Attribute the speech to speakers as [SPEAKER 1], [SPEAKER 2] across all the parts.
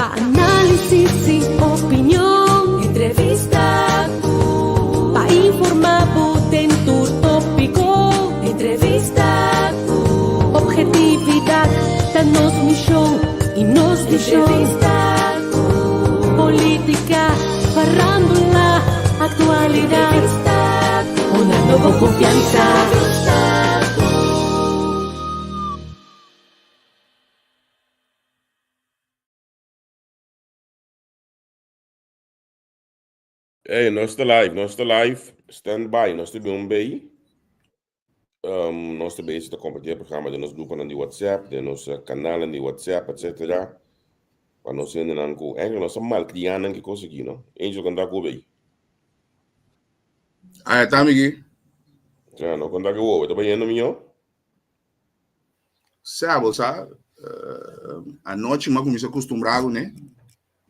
[SPEAKER 1] Pa análisis i opinion. Entrevista ku. Pa informá bo den tur tópiko. Entrevista ku. Objetividat ta nos mishon i nos vishon. Entrevista ku. Polítika, farándula, aktualidat. Entrevista ku. Honrando bo konfiansa. Entrevista ku.
[SPEAKER 2] Hey, nos ta live, nos ta live. Stand by, nos ta bin un bay. Um, nos ta bezig ta compartir e programa den nos gruponan di WhatsApp, den nos eh, kanalnan di WhatsApp, etc. Pa nos hendenan ku, eigenlijk nos ta malcriá nan ki kos aki, no? Angel kan ta ku bay.
[SPEAKER 3] Ah, ta amigui.
[SPEAKER 2] Ja, no kon ta ku wowo, ta bayendo miyo?
[SPEAKER 3] Sa, bo sa, anochi m'a kuminsá kustumbrá kuné,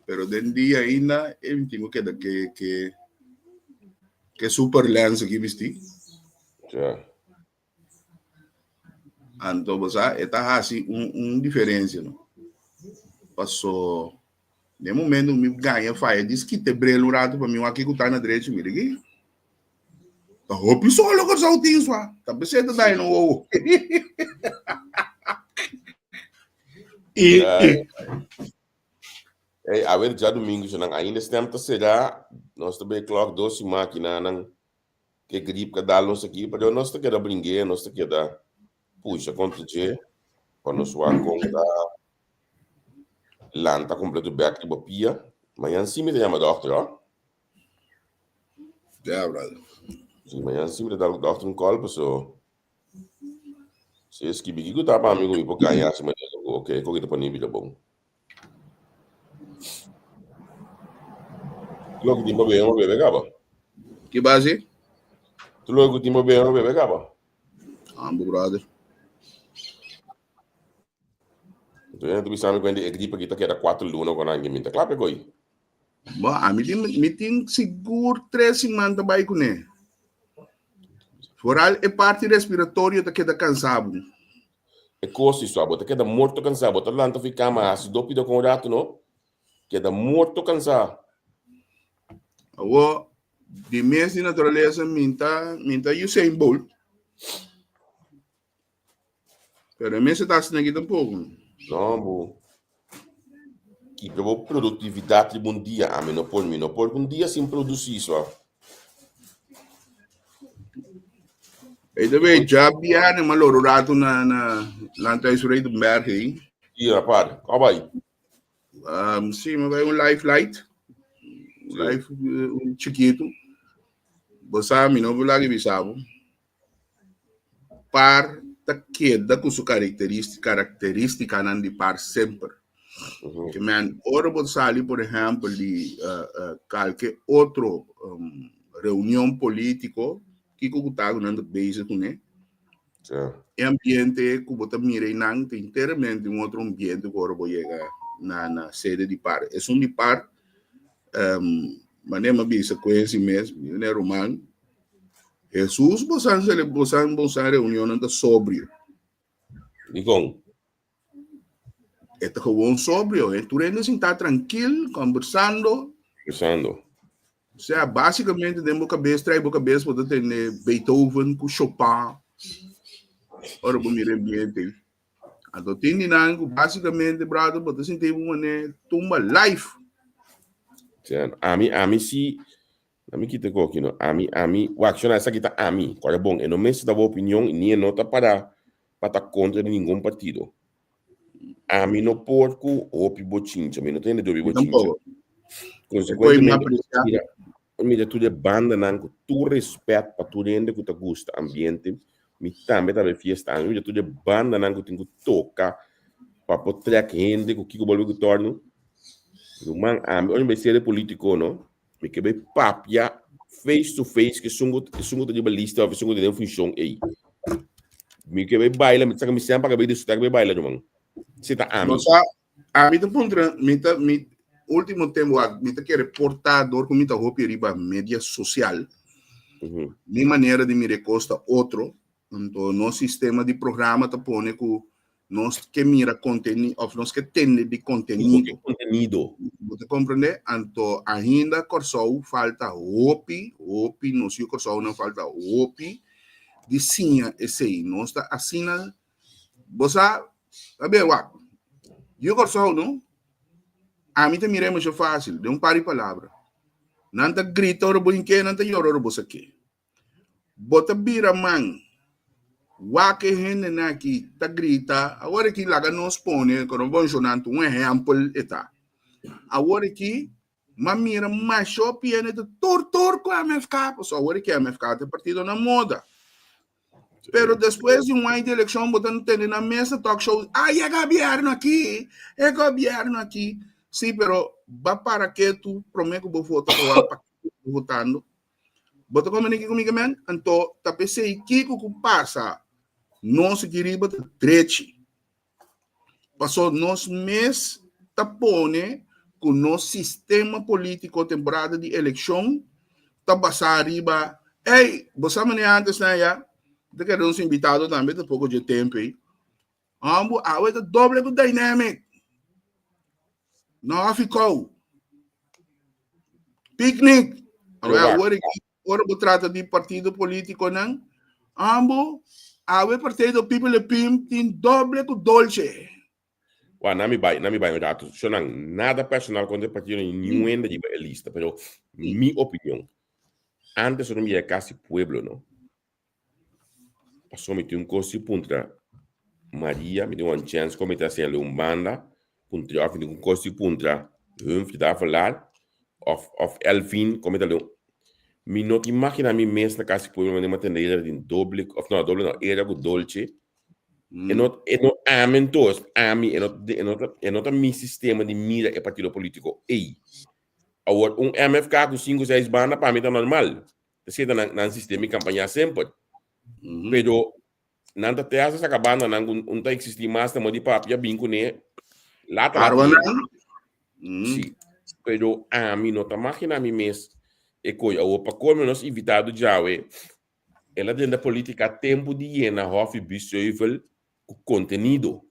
[SPEAKER 3] pero den dia ainda e mi tin ku keda ke ke ke super lens aki bistí.
[SPEAKER 2] Ja.
[SPEAKER 3] Anto bo sa, e ta hasi un un diferensia no. Paso den momento mi gaña faya dis kita e bril un ratu pa mi wak kiko ta na drechi, mira aki. Ta hopi solo Kòrsou tin swa. Ta pesei ta daña no wowo.
[SPEAKER 2] Hey, a ver, djadumingu nan ainda stem ta será. Nos ta bay klok dos i makinanan ke grip ka dal nos aki, pero nos ta keda bringué, nos ta keda pusha kontra dje pa nos wak kon ta lanta kompleto bek riba pia. Mañan si mi ta yama dòkter, ho.
[SPEAKER 3] Ja, brother.
[SPEAKER 2] Sí, mañana sí mi ta dal dokter un call, paso si e skibi kiko ta pa mi ku mi por gaña si manera ku ok, koki ta pone bira bon. Tu loke tin pa bebe, ma bebe kaba.
[SPEAKER 3] Ki base?
[SPEAKER 2] Tu loke tin pa bebe, ma bebe kaba.
[SPEAKER 3] Ambo, brother.
[SPEAKER 2] Entonces, tu bisa mi kuende e gripe aki ta keda 4 luna ku nan, mi ta klape koi.
[SPEAKER 3] Bo, ami tin, mi tin sigur tres siman ta bai kuné. Vooral e parti respiratorio ta keda kansá bo.
[SPEAKER 2] E kos di sua, bo ta keda morto kansá, bo ta lanta fi kama hasi do pida kon rato no, keda morto kansá.
[SPEAKER 3] Awor, di mes di naturalesa mi ta, mi ta Usain Bolt. Pero e mester ta asina aki tampoco.
[SPEAKER 2] No, bo. Kibra bo productividad riba un dia. Ami no por, mi no por un dia sin produci so.
[SPEAKER 3] By the way, ja bierne ma loro rato na na Landhuis Vredenberg ei.
[SPEAKER 2] Sí, rapar. Ko bai?
[SPEAKER 3] Sí, mi bai un live light. Un live un chiquito. Bo sa, mi no por laga bisa bo. Par ta keda ku su karakterístikanan di par semper. Ke men ora bo sali por ehèmpel di kalke otro reunion polítiko, kiko ku ta ku nan ta bezig kuné? E ambiente ku bo ta mira einan ta enteramente un otro ambiente ku ora bo yega na sede di par. Esun di par, manera mi a bisa Quincy mes, mi ruman, Hesus bosan sele bosan bosan reunionnan ta sobrio.
[SPEAKER 2] Dikon?
[SPEAKER 3] E ta gewoon sobrio. E tur hende sintá trankil, kombersando.
[SPEAKER 2] Kombersando.
[SPEAKER 3] Osea, básikamente den bo kabes, trai bo kabes bo ta tende Beethoven ku Chopin. Ora bo mira e ambiente ei. Anto tin di nan ku básikamente, brother, bo ta sinti bo manera tumba life.
[SPEAKER 2] Osea, ami, ami si Ami kita koki no. Ami, ami, wak, shona, esaki ta ami. Kòrda bon, e no mester ta bo opinion ni e no ta para pa ta kontra di ningun partido. Ami no por ku hopi bochincha, mi no ta hende di hopi bochincha.
[SPEAKER 3] Tampoco.
[SPEAKER 2] Konsekuentemente, mira, mira tur e bandanan ku tur respèt pa tur hende ku ta gusta ambiente, mi tambe ta bai fiesta, ami mira tur e bandanan ku tin ku toka pa por trèk hende ku kiko bolbe ku tòrnu. Ruman, ami ora mi bai ser e polítiko no, Mi ke bai papia face to face ku esun ku esun ku ta riba lista òf esun ku ta den funshon ei. Mi ke bai baila, mi ta saka mi sèn pa bai disfrutá bai baila ruman. Esei ta ami.
[SPEAKER 3] Bo sa, ami ta puntra, mi ta, mi último tempu wak, mi ta kere por ta dor ku mi ta hopi riba media sosial, mi manera di mira e kos ta otro, anto nos sistema di programa ta pone ku nos ke mira konteni òf nos ke tende di kontenido.
[SPEAKER 2] Kontenido.
[SPEAKER 3] Bo ta komprendé? Anto ainda Kòrsou falta hopi, hopi, nos yu Kòrsounan falta hopi di siña esei. Nos ta asina, bo sa, a ber wak, yu Kòrsou no, ami ta mira e masha fásil, den un par di palabra. Nan ta grita ora bo hink'é, nan ta yora ora bo sak'é. Bo ta bira man wak e hendenan aki ta grita, awor aki laga nos pone, ku no bonshonan un ehèmpel e ta. Awor aki m'a mira masha hopi hende ta tur tur ku MFK, pasobra awor aki MFK ta e partido na moda. Pero despues di un aña di elekshon bo ta tende nan mes na talk show, ay e gobierno aki, e gobierno aki. Sí, pero ba para ketu promé ku bo vota pa wak pa bo votando. Bo ta komprendé kiko mi ke men? Anto ta p'esei kiko ku pasa nos aki riba ta drechi. Paso nos mes ta pone ku nos sistema polítiko temporada di elekshon ta basá riba, ey, bo sa manera antes nan ya, ta kere nos invitado tambe ta poko dje tempu ei. Hombo, awe ta doble ku dynamic. No hafi kou. Picnic. Awe awor aki, ora bo trata di partido politiconan, ambo, awe partido People e Pim tin doble ku dolce.
[SPEAKER 2] Wa, na mi bai, na mi bai un rato. Shonan, nada personal contra e partido ni niun hende riba e lista, pero mi opinion, antes ora mi yega casi pueblo, no? Pasobra mi tin un kos di puntra Maria, mi tin un chèns ku mi ta hasiendo un banda, puntra òf mi tin un kos di puntra Humphrey Davelaar òf òf Elvin ku mi ta leu. Mi no ta imaginá mi mes na kas di pueblo manera mi a tende era tin doble òf no doble no era ku dolce. E no e no ami entos ami e no e no ta e no ta mi sistema di mira e partido polítiko ei. Awor un MFK ku sinku seis banda pa mi ta normal. Esei ta nan, nan sistema di kampañá semper. Pero nan ta te hasta saka banda nan ku un ta eksistí mas na modo di papia bin kuné lata lata
[SPEAKER 3] Arwa
[SPEAKER 2] yega.
[SPEAKER 3] nan.
[SPEAKER 2] Sí. Pero ami no ta maginá mi mes e koe. Awor pa kolmo nos invitado djawe, el a drenta polítika tempu di yena Hòfi Biesheuvel ku kontenido.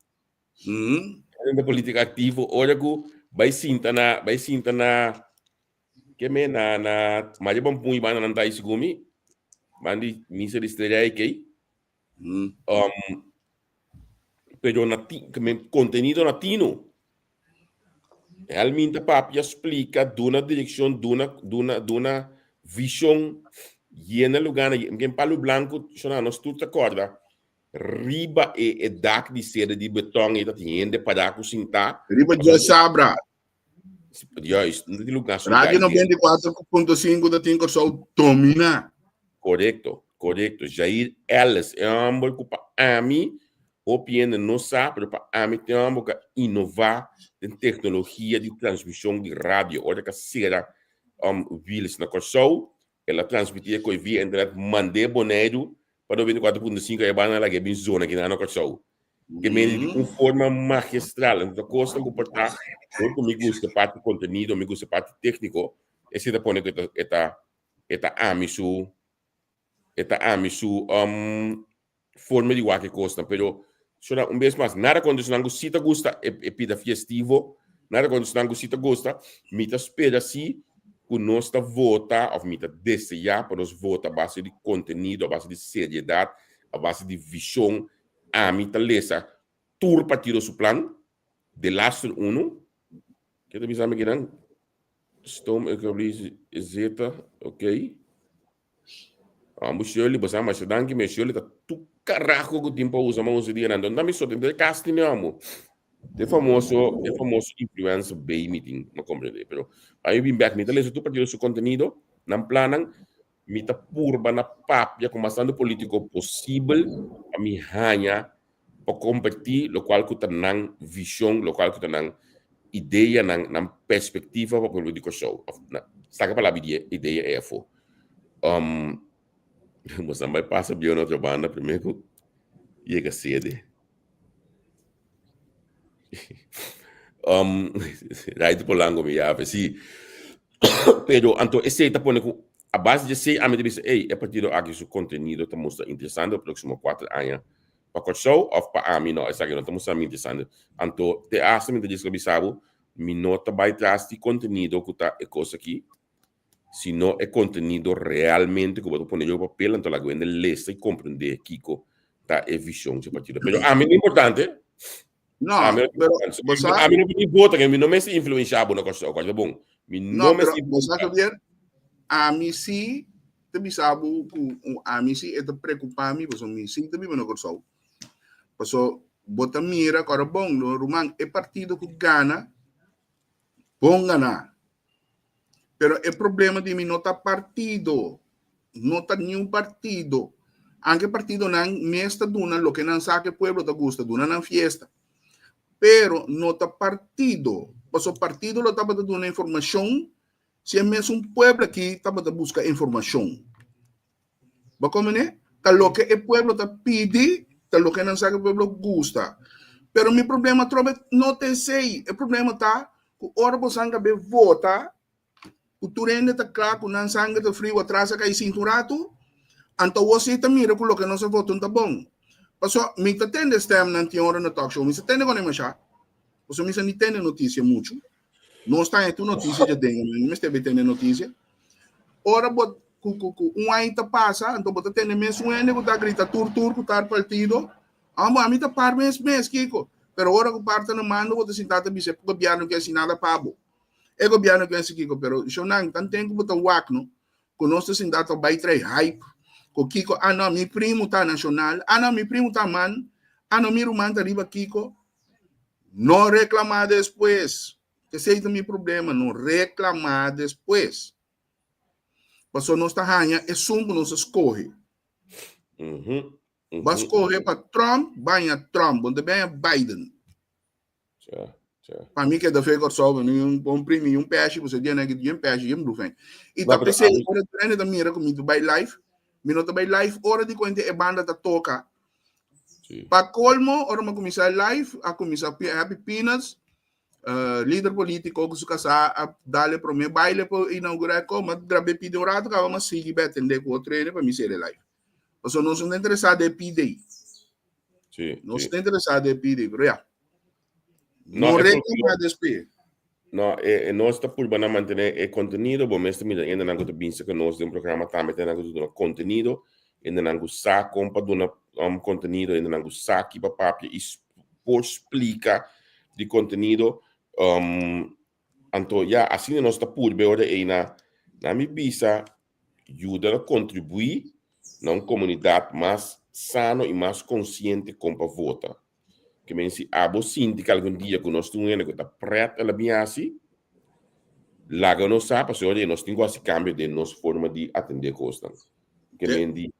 [SPEAKER 2] El a drenta polítika aktivo ora ku bai sinta na, bai sinta na Ke me na na maria ban pui banda nan tai sigun mi bandi misa di Strea Ekei. Um, pero na ti, ke me contenido na tino. Helmin ta papia, splika, duna direkshon, duna duna duna vishon, yena lugá na ken Palo Blanco, shona nos tur ta kòrda riba e e dak di sede di beton ei ta tin hende pará ku sintá.
[SPEAKER 3] Riba djasabra.
[SPEAKER 2] Juist, no tin lugar su
[SPEAKER 3] Radio 94.5 ta tin Kòrsou dominá.
[SPEAKER 2] Korekto, korekto. Jair Ellis, e hòmber ku pa ami, hopi hende no sa, pero pa ami ta e hòmber ku a inová den teknologia di transmishon di radio. Ora ku a sera um, Wiels na Kòrsou, el a transmití e koi via internet, mand'é Boneiru pa 94.5 e banda laga e bin zona kinan na Kòrsou. Ke mende di un forma magistral. Entonces, kosnan ku por ta, hopi ku mi gusta parti kontenido, mi gusta parti tékniko, esei ta pone ku e ta, e ta, e ta ami su, e ta ami su um, forma di wak e kosnan. Pero, shona, un bes mas, nada kontra esnan ku si ta gusta e, e pida fiestivo, nada kontra esnan ku si ta gusta, mi ta spera si ku nos ta vota, òf mi ta deseá pa nos vota a base di kontenido, a base di seriedat, a base di vishon. Ami ta lesa tur partido su plan, de laster uno. Ke ta bisa mi kinan? Stoom eucalyptus zeta, ok. Ambu Shirley, bosa masha danki, me Shirley ta tu carajo ku tin pa usa ma usa dia nan. Don mi so tin kas tin amo. De famoso, de famoso influencer bay meeting, ma comprende. Pero ami bin back, mi ta lesa tur partido su contenido, nan plannan. Mi ta purba na papia ku mas tantu polítiko posibel pa mi haña pa kompartí lokual ku ta nan vishon, lokual ku ta nan ideanan, nan perspektiva pa pueblo di Kòrsou. Òf na saka palabra di idea ei afó. Boso nan bai pasa bieu na otro banda primé ku yega sede. Um, Raito Polanco mi yape, sí. Pero anto esei ta pone ku a base di esei ami ta bisa, ey, e partido aki su kontenido ta mustra interesante pa próksimo kuater aña pa Kòrsou òf pa ami no, esaki no ta mustra mi interesante. Anto te asta mi ta djis ka bisa bo. Mi no ta bai tras di kontenido ku ta e kos aki, sino e kontenido realmente ku bo ta pone riba papel, anto laga hende lesa i komprendé kiko ta e vishon dje partido. Pero ami no importante.
[SPEAKER 3] No,
[SPEAKER 2] Ami no
[SPEAKER 3] pero
[SPEAKER 2] importante.
[SPEAKER 3] bo sa,
[SPEAKER 2] Ami no por ni vota, mi no mester influenshá bo na Kòrsou, kòrsou bon. Mi
[SPEAKER 3] no,
[SPEAKER 2] no
[SPEAKER 3] pero
[SPEAKER 2] mester
[SPEAKER 3] bo sa
[SPEAKER 2] influenshá.
[SPEAKER 3] Javier, ami sí ta bisa bo ku ami sí e ta preokupá mi pasobra mi sí ta biba na Kòrsou. Paso bo ta mira ku ora bon, lo ruman, e partido ku gana, bon gana. Pero e problema di mi no ta partido, no ta niun partido. Anke partidonan mes ta duna loke nan sa ku e pueblo ta gusta, duna nan fiesta. Pero no ta partido, paso partido lo tabata duna informashon si e mesun pueblo aki tabata buska informashon. Bo komprende? Ta loke e pueblo ta pidi, ta loke nan sa ku e pueblo gusta. Pero mi problema atrobe no ta esei. E problema ta ku ora bo san kabe vota, ku tur hende ta kla ku nan sanger ta friu atras a kai sinta un ratu, anto awor si ta mira ku loke nos a vota no ta bon. Pasobra mi ta tende stemnan tin ora na talk show, mi sa tende kone masha, pasobra mi sa ni tende notisia muchu. Nos ta tur notisia dje den, mi mester be tende notisia. Ora bo ku ku ku un aña ta pasa, anto bo ta tende mes un hende ku ta grita tur tur ku tar partido. Amo ami ta par mes mes kiko. Pero ora ku par ta na mando bo ta sinta ta bisa e gobierno ke hasi nada pa bo. E gobierno ke hasi kiko, pero shownan tanten ku bo ta wak no, ku nos ta sinta ta bai trae hype ku kiko, ah no mi primo ta nashonal, ah no mi primo ta man, ah no mi ruman ta riba kiko. No reclamá despues. Esei ta mi problema, no reclamá despues. Pasobra nos ta haña esun ku nos a skohe. Bo a skohe pa Trump, baña Trump. Bo no ta baña Biden. Pa mi keda fe Kòrsou, mi un bon primi un pèshi, pasobra dia nan ki yen pèshi, yen blufèn. I ta p'esei ora tur hende ta mira ku mi ta bai live, mi no ta bai live ora di kuente e banda ta toka. Pa colmo, ora mi a cuminsa live, a cuminsa Happy Peanuts, uh, líder político cu su casa a dale prome baile pa inaugura e coma, grabé pide un rato, caba ma sigui be atende cu otro hende pa mi sere live. Pasobra nos no ta interesa den pide. Nos no ta interesa den pide, pero ya.
[SPEAKER 2] No,
[SPEAKER 3] No
[SPEAKER 2] e
[SPEAKER 3] reclama despues.
[SPEAKER 2] No, e, e nos ta purba na mantené e kontenido, bo mes ta mira hendenan ku ta bin serka nos den programa tambe ta hendenan ku ta duna kontenido, hendenan ku sa kon pa duna um, kontenido, hendenan ku sa ki pa papia i por splika di kontenido. Um, anto ya, asina nos ta purba e ora ei na, na mi bisa yuda na kontribuí na un komunidat mas sano i mas konsiente kon pa vota. Ke men si abo sinti ku algun dia ku nos tin un hende ku ta prèt el a bin hasi, laga nos sa pasobra nos tin ku hasi kambio den nos forma di atendé kosnan. Ke men di,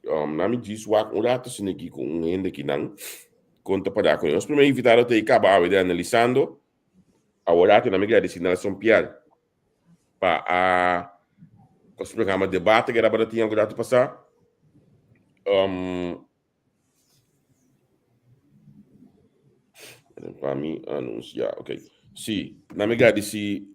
[SPEAKER 2] nan mi djis wak un rato asina aki ku un hende kinan kon ta pará ku nos primer invitado ta ei kaba awe den Analisando. Awor aki nan mi gradisí Nelson Pierre pa a ku su programa debate ku e tabata tin algun rato pasá. Pa mi anuncia, ok. Si, na mi gradisi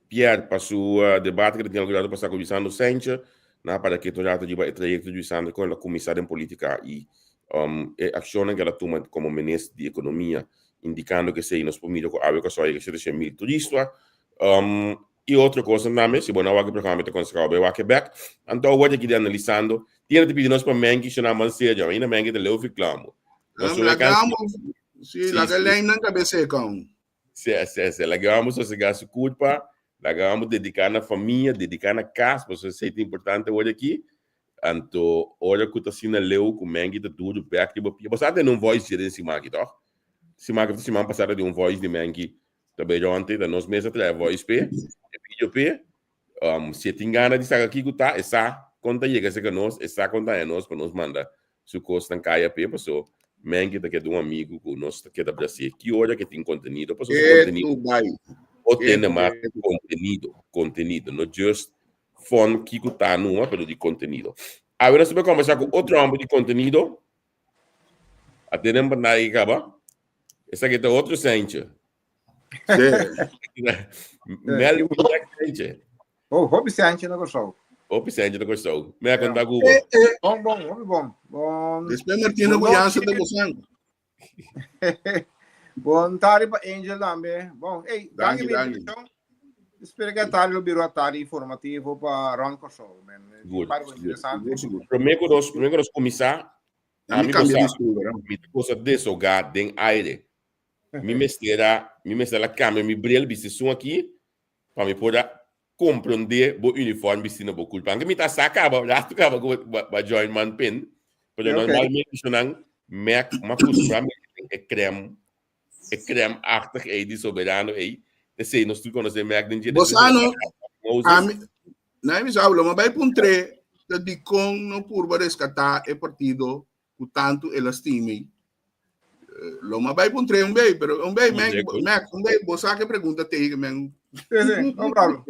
[SPEAKER 2] Pierre pa su uh, debate que tinha logrado pasar com Lisandro Sánchez, na para que rato riba e trayecto de Lisandro con la comisaria en política y um, e acciones que ela toma como ministro de Economia, indicando que sei nos por mira cu awe Kòrsou yega 700 mil turista. Um, y otro cosa tambe, si bo no wak e programa, mi ta aconseja bo wak e bek. Anto awor aki di analisando, tiene te pidi nos pa Menki shona man serio, ainda Menki ta leu fiklamo. Nos
[SPEAKER 3] Um,
[SPEAKER 2] una
[SPEAKER 3] laga
[SPEAKER 2] canción.
[SPEAKER 3] amo, sí,
[SPEAKER 2] Sí,
[SPEAKER 3] laga
[SPEAKER 2] sí.
[SPEAKER 3] lijn nan cabeza con.
[SPEAKER 2] Sí, sí, sí. Laga vamos sosegá su culpa, laga vamos dedicar na famia, dedicar na cas, pasobra esei ta importante awor aki. Anto, ora ku ta asina leu ku Menki ta duru bek riba pia. Bo sa tene un voice dje den siman aki, toch? Siman aki, siman pasada di un voice di Menki Ta bay ronte, ta nos mes a trae voice p'e, e video p'e. Um, si e tin gana di saka kiko ta, e sa kon ta yega serka nos, e sa kon ta haña nos pa nos manda su kosnan kaya p'e, paso Menke ta keda un amigu ku nos ta keda brasié ki ora ke tin kontenido, paso su
[SPEAKER 3] E
[SPEAKER 2] kontenido
[SPEAKER 3] tu bai.
[SPEAKER 2] o
[SPEAKER 3] E
[SPEAKER 2] tene
[SPEAKER 3] tu
[SPEAKER 2] mas
[SPEAKER 3] bai.
[SPEAKER 2] kontenido, kontenido, no just fun kiko ta numa, pero di kontenido. Awe nos ta bay kombersá ku otro hòmber di kontenido, a tene un bandai aki kaba. Esaki ta otro sentje.
[SPEAKER 3] Sí.
[SPEAKER 2] Mel un sentje.
[SPEAKER 4] Oh, hopi sentje na Kòrsou.
[SPEAKER 2] Hopi sentje na Kòrsou. Me a konta ku bo.
[SPEAKER 3] Eh, eh.
[SPEAKER 4] Bon, bon, hopi bon. Bon.
[SPEAKER 3] Después Martino
[SPEAKER 4] Bon
[SPEAKER 3] ku Jansen
[SPEAKER 4] nochi.
[SPEAKER 3] ta gozando.
[SPEAKER 4] Bon tardi pa Angel tambe. Bon, hey, danki
[SPEAKER 3] Danki,
[SPEAKER 4] pa
[SPEAKER 3] danki.
[SPEAKER 4] invitashon. Espero ku e tardi lo bira un tardi informativo pa rònt Kòrsou. Men,
[SPEAKER 2] Good,
[SPEAKER 4] parti
[SPEAKER 2] good.
[SPEAKER 4] interesante.
[SPEAKER 3] Sigur, sigur.
[SPEAKER 2] Promé ku nos, promé ku nos kuminsá,
[SPEAKER 3] Ya mi
[SPEAKER 2] ami
[SPEAKER 3] kambia
[SPEAKER 2] gosa,
[SPEAKER 3] di stoel, ¿verdad?
[SPEAKER 2] mi ta gosa desogá den aire. Mi mester a, mi mester a kambia mi bril bisti esun aki pa mi por a komprondé bo uniform bisti na bo kulpa. Anke mi ta sa kaba, rato kaba ku bo a join man pin, pero normalmente esnan mek m'a kustumbrá mete den e krèm, e krèmachtig ei di Soberano ei. Esei nos tur konosé mek den dje.
[SPEAKER 3] Bo sa no,
[SPEAKER 2] Moses.
[SPEAKER 3] ami, na mi sa lo m'a bai puntr'é ta dikon no purba reskatá e partido ku tantu el a stima ei. Lo m'a bai puntr'é un bei, pero un bei, Mac, Mac, un bei, bo sa ke pregunta tegen men.
[SPEAKER 4] Sí, sí, no problem.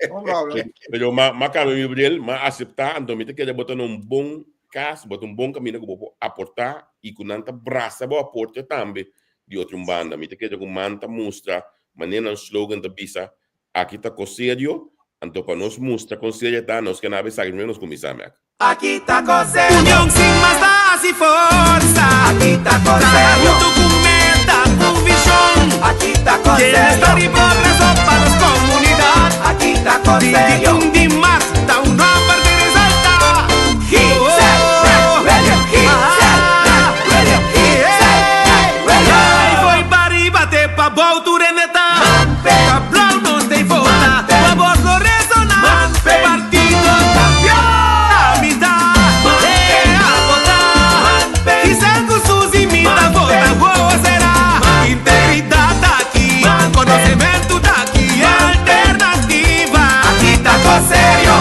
[SPEAKER 4] No problem.
[SPEAKER 2] Pero ma, ma cambia mi bril, ma acepta, anto mi ta kere bo ta na un bon cas, bo ta un bon camino ku bo por aporta y ku nan ta brasa bo aporte tambe di otro un banda. Mi ta kere ku man ta mustra manera nan slogan ta bisa, Aki ta kos serio, anto pa nos mustra kon serio ta, nos ke nabe esaki primero nos kuminsá, Mac.
[SPEAKER 5] Aki ta kos serio. Union sin mas ta hasi forsa. Aki ta kos serio. Traha huntu ku meta, ku vishon. Aki ta kos serio. Bienestar i progreso pa nos komunidat. Aki ta kos serio. 21 di mart ta un nòmber di resaltá. Ai foi pa riba te pa bou tur hende ta Ta blou nos tei vota Pa bos lo resoná Partido kampion Amistad e a vota Kisas ku Susi mi ta vota Wowo será Integridad ta aki Konosementu ta aki Alternativa Aki ta kos serio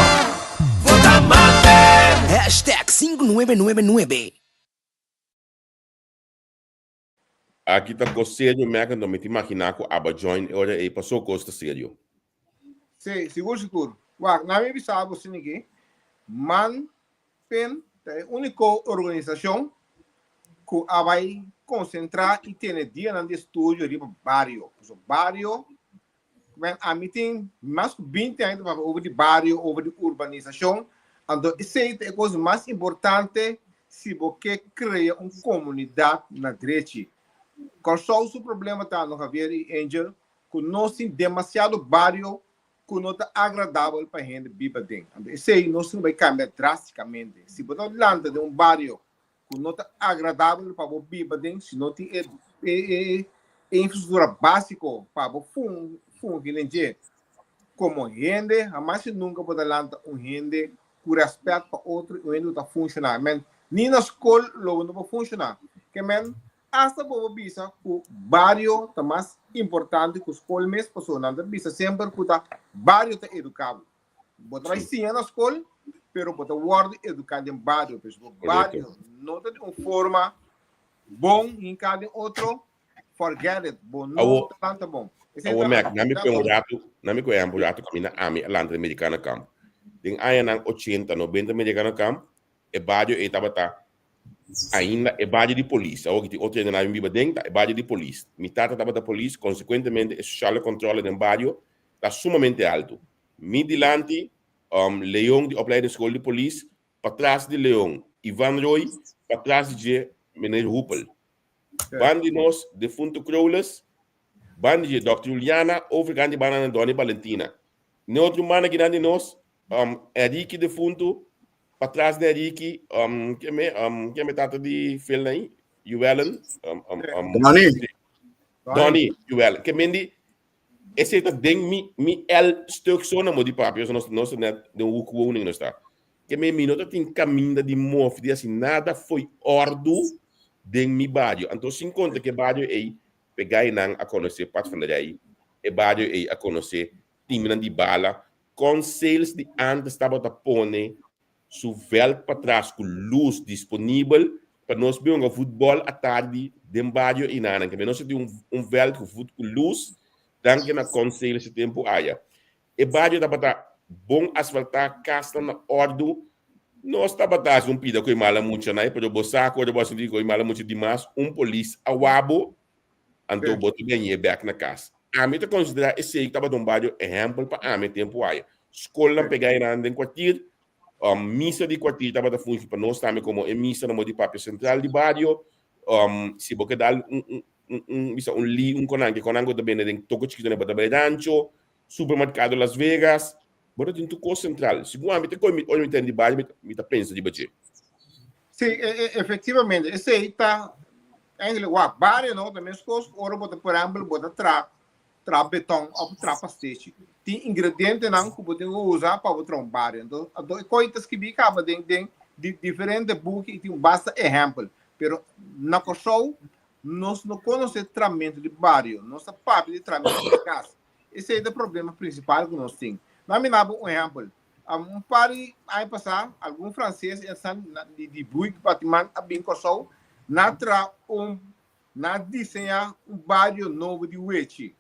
[SPEAKER 5] Vota Manpen.
[SPEAKER 6] Hashtag sinku nuebe nuebe nuebe.
[SPEAKER 2] Aki ta kos serio Mac anto mi ta imagina ku aba join e ora ei paso kos ta serio.
[SPEAKER 4] Sí, sigur sigur. Wak, na mi bisa bo asina aki, Man Pen ta e úniko organisashon ku a bai konsentrá i tene dianan di estudio riba bario. Pasobra bario Men ami tin mas ku binti aña ta papia over di bario, over di urbanisashon. Anto esei ta e kos mas importante si bo ke krea un komunidat na drechi. Kòrsou su problema ta, no Javier i Angel, ku nos tin demasiado bario ku no ta agradabel pa hende biba den. Anto esei nos tin ku bai kambia drastikamente. Si bo ta lanta den un bario ku no ta agradabel pa bo biba den si no tin e e e infrastruktura básiko pa bo fun fungi den dje komo hende hamas i nunka bo ta lanta un hende ku rèspèt pa otro i un hende ku ta funshoná men ni na skol lo bo no por funshoná ke men asta bo por bisa ku bario ta mas importante ku skol mes pasobra nan ta bisa semper ku ta bario ta eduká bo. Bo ta bai siña na skol, pero bo ta wòrdu eduká den bario. Pues bo bario no ta di un forma bon hinká den otro, forget it, bo no ta lanta bon.
[SPEAKER 2] Awor Mac, na mi kue un ratu, na mi kue un ratu kaminda ami a lanta den Americana Camp. Den añanan ochenta, nobenta Americana Camp, e bario ei tabata ainda e bario di polis. Awor ki tin otro hende nan biba den, ta e bario di polis. Mi tata tabata polis, konsekuentemente e sociale controle den bario ta sumamente altu. Mi dilanti, Leon di Opleidingsschool di Polis, patras di Leon, Ivan Roy, patras di dje, meneer Hoepel. Ban di nos, defunto Crowles, ban di dje, Dòkter Juliana, overkant di banda na Donny Balentina. Ne otro banda kinan di nos, Enrique defunto, patras di Enrique, ken me, ken me tata di Phil na ei? Juwellen,
[SPEAKER 3] Donny.
[SPEAKER 2] Donny Juwellen. Ken men di, Esei ta den mi mi el stuk so na mo di papia so nos nos ta net den un hoekwoning nos ta. Ke me mi no ta tin kaminda di mof di hasi nada fo'i ordu den mi bario. Anto sin konta ke bario ei pegainan a konosé padvinderij, e bario ei a konosé timnan di bala, kon sales di antes tabata pone su veld patras ku lus disponibel pa nos bin hunga futbòl atardi den bario einanan. Ke nos a tin un un veld ku fut ku lus danki na konsel ese tempu aya. E bario tabata bon asfaltá, kasnan na òrdu. Nos tabata hasi un pida ku e mala muchanan, pero bo sa ku ora bo a sinti ku e mala mucha dimas, un polis a wak bo Anto bo ta bini bek na kas. Ami ta konsiderá esei tabata un bario ehèmpel pa ami e tempu aya. Skolnan pegá einan den kuartir, misa di kuartir tabata fungi pa nos tambe komo e misa na modo di papia sentral di bario. Si bo ke dal un. un, un, bisa un li, un konanke, konanke ta bende den toko chikitu, bo ta bai rancho, supermercado Las Vegas, bo ta tin tur kos sentral. Segun ami te koi mi, ora mi tende di bario, mi, mi ta pensa riba dje.
[SPEAKER 4] Sí, e, e, efectivamente. Esei ta eigenlijk wak bario no, ta meskos ora bo ta, por ehempel, bo ta tra tra beton of tra pastechi. Tin ingredientenan ku bo tin ku usa pa bo traha un bario. Anto, anto e koi ta skibí kaba den den di diferente buki i tin basta ehèmpel. Pero na Kòrsou nos no konosé tramentu di bario, nos ta papia di tramentu di kas. Esei ta e problema prinsipal ku nos tin. Nan mi daba un ehèmpel. Un par di aña pasá algun franses esnan di di Bouygues Batiman a bin Kòrsou, nan a traha un Nan a diseñá un bario nobo di wechi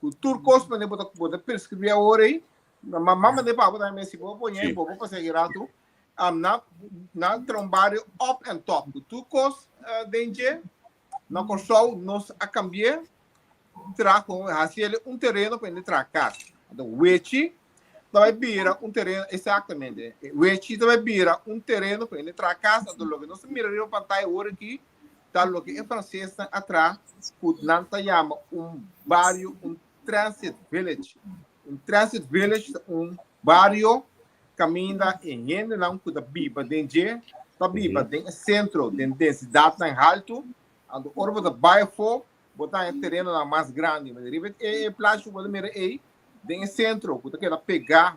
[SPEAKER 4] ku tur kos manera bo ta bo ta preskribí awor ei. Ma mama de papa tambe si bo poñe
[SPEAKER 2] Sí.
[SPEAKER 4] bo por pasá aki ratu. Nan nan a traha un bario up and top ku tur kos den dje. Na Kòrsou nos a kambi'é traha kon hasi el un tereno pa hende traha kas. Anto wechi ta bai bira un tereno, exactamente, wechi ta bai bira un tereno pa hende traha kas. Anto loke nos ta mira riba pantaya awor aki ta loke e francesnan a traha ku nan ta yama un bario, un transit village. Un transit village ta un bario kaminda e hendenan ku ta biba den dje ta biba den e sentro, den densidatnan haltu. Anto ora bo ta bai afó, bo ta haña terenonan mas grandi. Riba e plachi ku bo ta mira ei, den e sentro ku ta keda pegá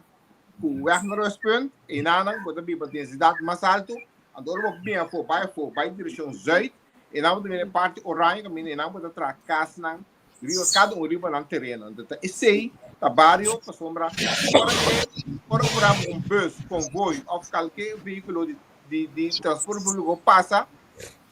[SPEAKER 4] ku weg na Rustpunt, einanan bo ta biba densidat mas altu, anto ora bo bin afó, bai afó, bai direkshon zùit, einan bo ta mira e parti oranje kaminda, einan bo ta traha kasnan riba kada un riba nan tereno. Anto ta esei ta bario pasobra ora e ora por ehempel un bus, konvoi òf kalke vehíkulo di di di transporte públiko pasa,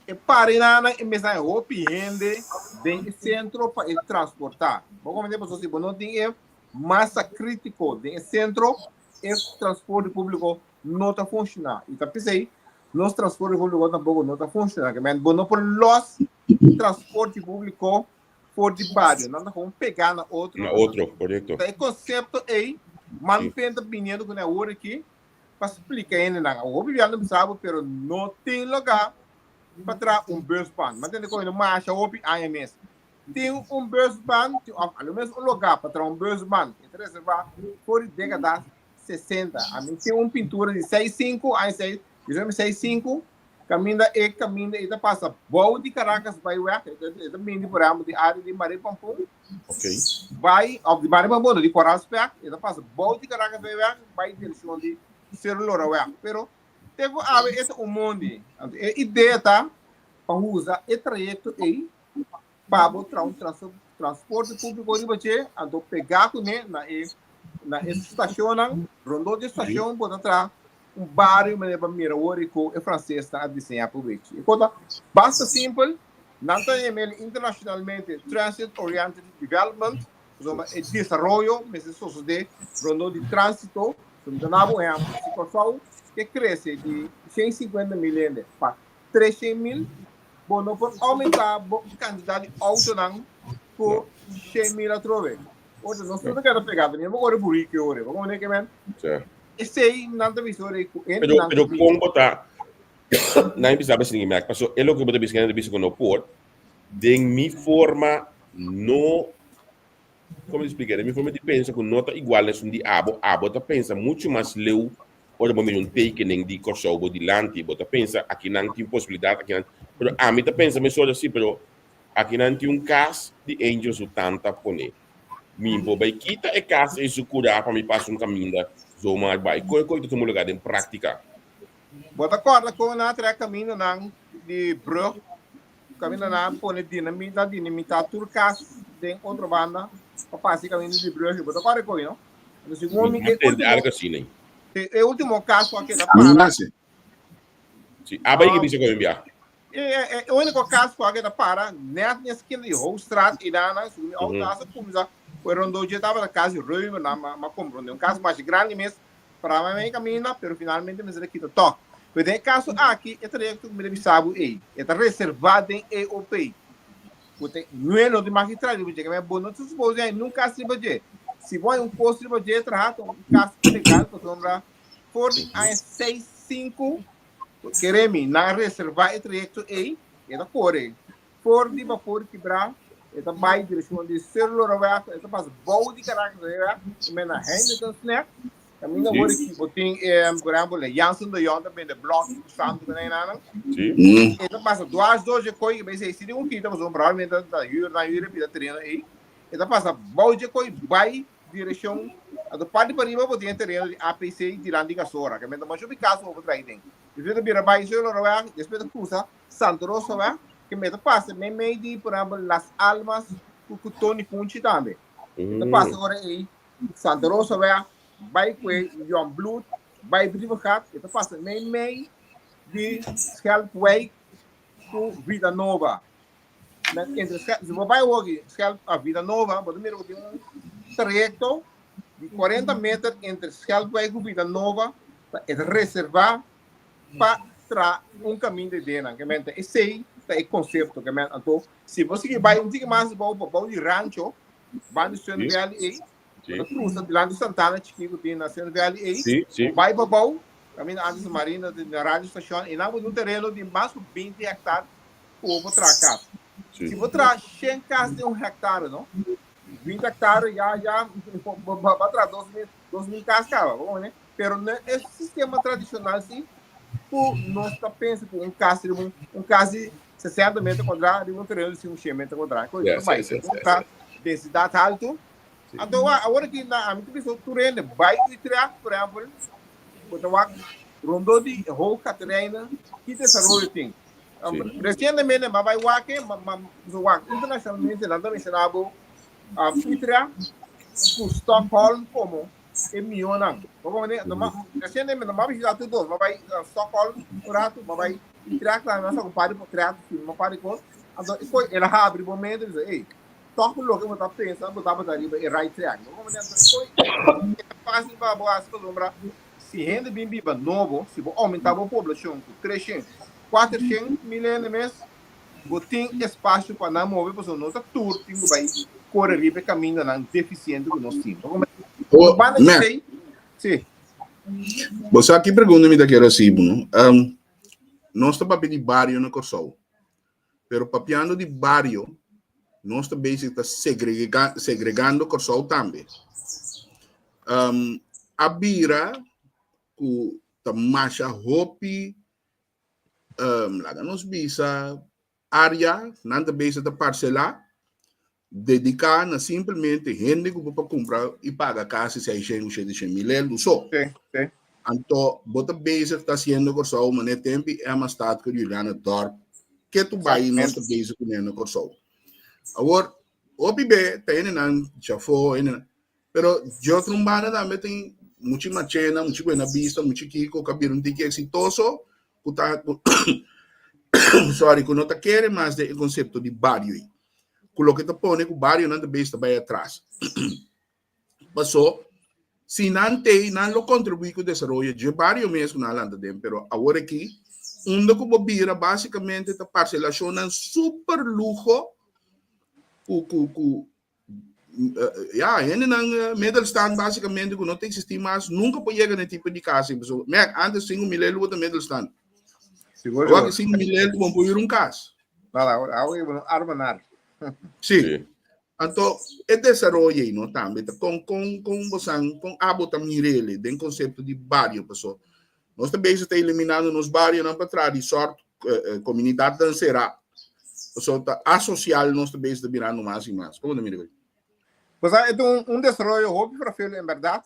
[SPEAKER 4] E parinanan e mester haña hopi hende den e sentro pa e transportá. Bo comprende? Pasobra si bo no tin e masa krítiko den e sentro, e transporte públiko no ta funshoná. I ta p'esei nos transporte públiko tampoko no ta funshoná. Ke men bo no por lòs transporte públiko for di bario. Nan ta gewoon pegá na otro.
[SPEAKER 2] Na otro, korekto.
[SPEAKER 4] Ta e konsepto ei Manpen ta biniendo kuné awor aki pa splika hendenan. Awor hopi biaha nan bisa bo pero no tin lugá pa traha un busbaan. Mi a tende ku hende masha hopi aña mes. Tin un busbaan, tin òf a lo menos un lugá pa traha un busbaan. E ta reservá for di dékada 60. Ami tin un pintura di seis sinku, aña seis, diecinuebe seis sinku, kaminda e kaminda ei ta pasa bou di Caracas bai wèg. E ta bini por ehèmpel di área di Marie Pampun.
[SPEAKER 2] Ok.
[SPEAKER 4] Bai, of di Barrio Bambono, di Coral Spek, e ta pasa bou di Caracas bay weg, bai direccion di Cerro Lora weg. Pero, te cu awe e ta un mondi. Anto, e idea ta pa usa e trayecto ey pa bo traha un transporte publico riba dje, anto pega cune na e na e stacionnan, rondó di e stacion bo ta traha un bario manera pa mira wor i ku e francesnan a diseñá pa wechi. E kos ta basta simpel, nan ta yam'el internacionalmente Transit Oriented Development, pasobra e desaroyo mester sosodé rondó di tránsito. So mi ta daba un ehèmpel, si Kòrsou ke krese di 150 mil hende pa 300 mil, bo no por oumentá bo kantidat di outonan ku 100 mil atrobe. Ora nos tur ta keda pegá, ta mi bo kore buriki ora, bo komprende ke men? Esei nan ta bisa ora ku
[SPEAKER 2] Pero, pero kon bo ta nan bisa bes ningi mek paso e loke bo ta bisa nan ta bisa ku no por den mi forma no komo di splika den mi forma di pensa ku no ta igual na esun di abo abo ta pensa muchu mas leu ora bo mira un tekening di Kòrsou bo dilanti bo ta pensa akinan tin posibilidat akinan pero ami ta pensa mesora si pero akinan tin un kas di Angel su tanta pone. Mi por bai kita e kas ei su kurá pa mi pasa un kaminda zomaar bai. Kon e koi ta tuma lugá den práktika?
[SPEAKER 4] Bo ta kòrda kon nan a traha kamindanan di brùg, kaminda nan a pone dinamita, dinamitá tur kas den otro banda pa pasa e kaminda di brùg? Bo ta kòrda e koi, no? Anto segun mi,
[SPEAKER 2] Mi
[SPEAKER 4] e
[SPEAKER 2] tende
[SPEAKER 4] último,
[SPEAKER 2] algu asina.
[SPEAKER 4] e último kas ku a keda para.
[SPEAKER 2] Si, aba ei ke bisa ku mi bia.
[SPEAKER 4] E úniko kas ku a keda para nèt na eskina di Hoofdstraat i dana segun mi outo a kuminsá ku e rondó dje tabata kasi ruim nan m'a komprondé un kas masha grandi mes pará mei kaminda pero finalmente mester a kita tòg. Pero den e kaso aki e trayekto ku mi ta bisa bo ei e ta reservá den EOP ku ta nue no tin mas ki traha riba dje keme bo no ta supos haña niun kas riba dje si bo haña un kos riba dje traha ta un kas ilegal pasobra for di aña 65 Kere mi, nan a reservá e trayekto ei, e ta kore. For di Bapor Kibrá e ta bai direkshon di Cerro Loraweg, e ta pasa bou di Caracas Highway, i men na Heineken Snack. Kaminda wor ki bo tin e, por ehempel, e Jansen de Jong ta bende blòk ku santu ku nan. E ta pasa dwars door dje koi, bai sei si tin un kita pasobra probablemente ta huur nan huur e pida tereno ei. E ta pasa bou dje koi bai direkshon, anto parti pariba bo tin e tereno di APC dilanti Gasora, ke men ta masha hopi kas ku bo por traha den. Despues ta bira bai Cerro Loraweg, despues ta krusa Santo Rosa wè, ke me ta pasa meimei di, por ehempel, Las Almas ku ku Tony Kunchi tambe. E ta pasa ora ei Santa Rosa wè, bai kue Jongbloed, bai Brievengat, e ta pasa meimei di Schelpwijk ku Vida Nova. Men entre Schelp, si bo bai hoki Schelp a Vida Nova, bo ta mira ku tin un trayekto di 40 meter entre Schelpwijk ku Vida Nova, ta e reservá pa tra un kaminda di denan. Ke men ta esei ta e konsepto. Ke men anto si bo sigui bai un tiki mas abou pa bou di rancho, ban di Sun Valley ei, bo ta krusa dilanti Santana chikí ku tin na Sun Valley ei, bo bai pa bou, kaminda antes Marina di na radio station, einan bo tin un tereno di mas ku 20 hektar ku bo por traha kas. Si bo traha shen kas den un hektar no, 20 hektar ya ya bo a traha 2000 2000 kas kaba, bo komprende? Pero no e sistema tradicional si ku nos ta pensa ku un kas riba un un kas di 60 meter kuadrá riba un tereno di 500 meter kuadrá. Ku
[SPEAKER 2] Yes,
[SPEAKER 4] bai
[SPEAKER 2] yes, yes, yes,
[SPEAKER 4] ta
[SPEAKER 2] yes.
[SPEAKER 4] densidat haltu.
[SPEAKER 2] Sí.
[SPEAKER 4] Anto wa awor aki na ami ta bisa tur hende bai Utrecht por ehempel bo ta wak rondó di Hoog Catharijne ki desaroyo tin.
[SPEAKER 2] Sí.
[SPEAKER 4] Resientemente mi a bai wak e ma ma wak internacionalmente nan ta menshoná bo Utrecht ku Stockholm komo e mihónan. Bo comprende? No ma, recientemente no m'a bishitá tur dos. M'a bai Stockholm un ratu, m'a bai Utrecht tambe, m'a saka un par di portret, filma un par di kos. Anto e kos, el a habri bo mente, bisa, ey, tòg ku loke bo ta pensa, bo tabata riba e right track. Bo comprende? Anto e kos, e ta fácil pa bo hasi pasobra si hende bin biba nobo, si bo oumentá bo poblashon ku 300, 400 mil hende mes, Bo tin espasio pa nan move pasobra no ta tur tin ku bai kore riba e kamindanan defisiente ku nos tin.
[SPEAKER 3] Oh,
[SPEAKER 4] Banda
[SPEAKER 3] Mac.
[SPEAKER 4] esei, si.
[SPEAKER 3] Bo sa ki pregunta mi ta kier hasi bo, no? Um, nos ta papia di bario na Kòrsou, pero papiando di bario, nos ta bezig ta segrega, segregando Kòrsou tambe. Um, a bira ku ta masha hopi um, laga nos bisa área, nan ta bezig ta parcelá, dediká na simplemente hende ku por kumpra i paga kasi 600 o 700 mil euro so.
[SPEAKER 4] Sí, sí.
[SPEAKER 3] Anto, bo ta bezig ta haciendo Kòrsou, mané tempi Emma Stad ku Juliana Dorp, ke tu bai nos ta bezig kuné na Kòrsou. Awor, hopi be ta hendenan djafó, hendenan, Pero di otro un banda tambe tin muchi machena, muchi buena vista, muchi kiko ka bira un tiki exitoso ku ta sorry, ku no ta kere mas den e konsepto di bario ei. Ku loke ta pone ku barionan ta bes ta bai atras. Paso si nan tei nan lo kontribuí ku desaroyo dje bario mes ku nan a lanta den, pero awor aki unda ku bo bira basikamente ta parselashonnan super luho ku ku ku ja, hendenan middelstand básicamente ku no ta existí mas, nunca por yega na e tipo di casa. So, Mac, antes 5.000 euro bo ta middelstand.
[SPEAKER 4] Sigur,
[SPEAKER 3] Awor
[SPEAKER 4] sigur.
[SPEAKER 3] ki 5.000 euro bo por huur un cas.
[SPEAKER 4] Nada, awor awor bo no arma nada.
[SPEAKER 3] Sí.
[SPEAKER 2] Sí.
[SPEAKER 3] Anto, e desaroyo ei no tambe ta kon kon kon bosan kon abo ta mirele den konsepto di bario paso nos ta bezig ta eliminando nos barionan pa traha di sort komunidatnan será. Pasobra ta asosial nos ta bezig ta birando mas i mas. Komo ta mira koe?
[SPEAKER 4] Pues e ta un, un desaroyo hopi frafel en berdad.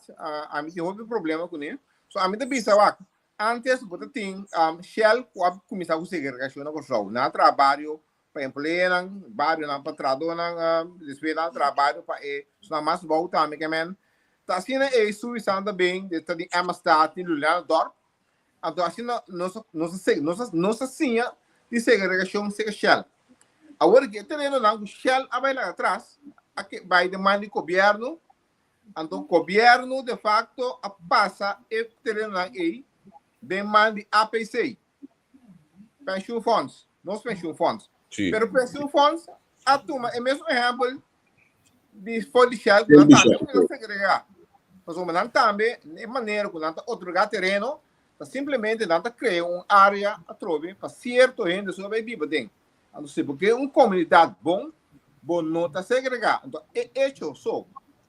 [SPEAKER 4] Ami tin hopi problema kuné. So ami ta bisa wak, antes bo ta tin um, Shell ku a kuminsá ku segregashon na Kòrsou. Nan a traha bario pa empleanan, barionan pa trahadónan, um, despues nan a traha bario pa e esnan mas bou tambe ke men. Ta asina e suisan ta bin, ta di Emmastad, tin Julianadorp. Anto asina nos nos a nos a nos a siña di segregashon serka Shell. Awor ki e terenonan ku Shell a bai laga atras a ke bai den man di gobièrnu, anto gobièrnu de facto a pasa e terenonan ei den man di APC, Pensioenfonds, nos pensioenfonds.
[SPEAKER 2] Sí.
[SPEAKER 4] Pero pensioenfonds a tuma e mesun ehèmpel di for di Shell ku nan tambe ku nan segregá. Pasobra nan tambe e manera ku nan ta otorgá tereno ta simplemente nan ta krea un área atrobe pa sierto hende so bai biba den. Anto si bo ke un komunidat bon, bo no ta segregá. Anto e echo so,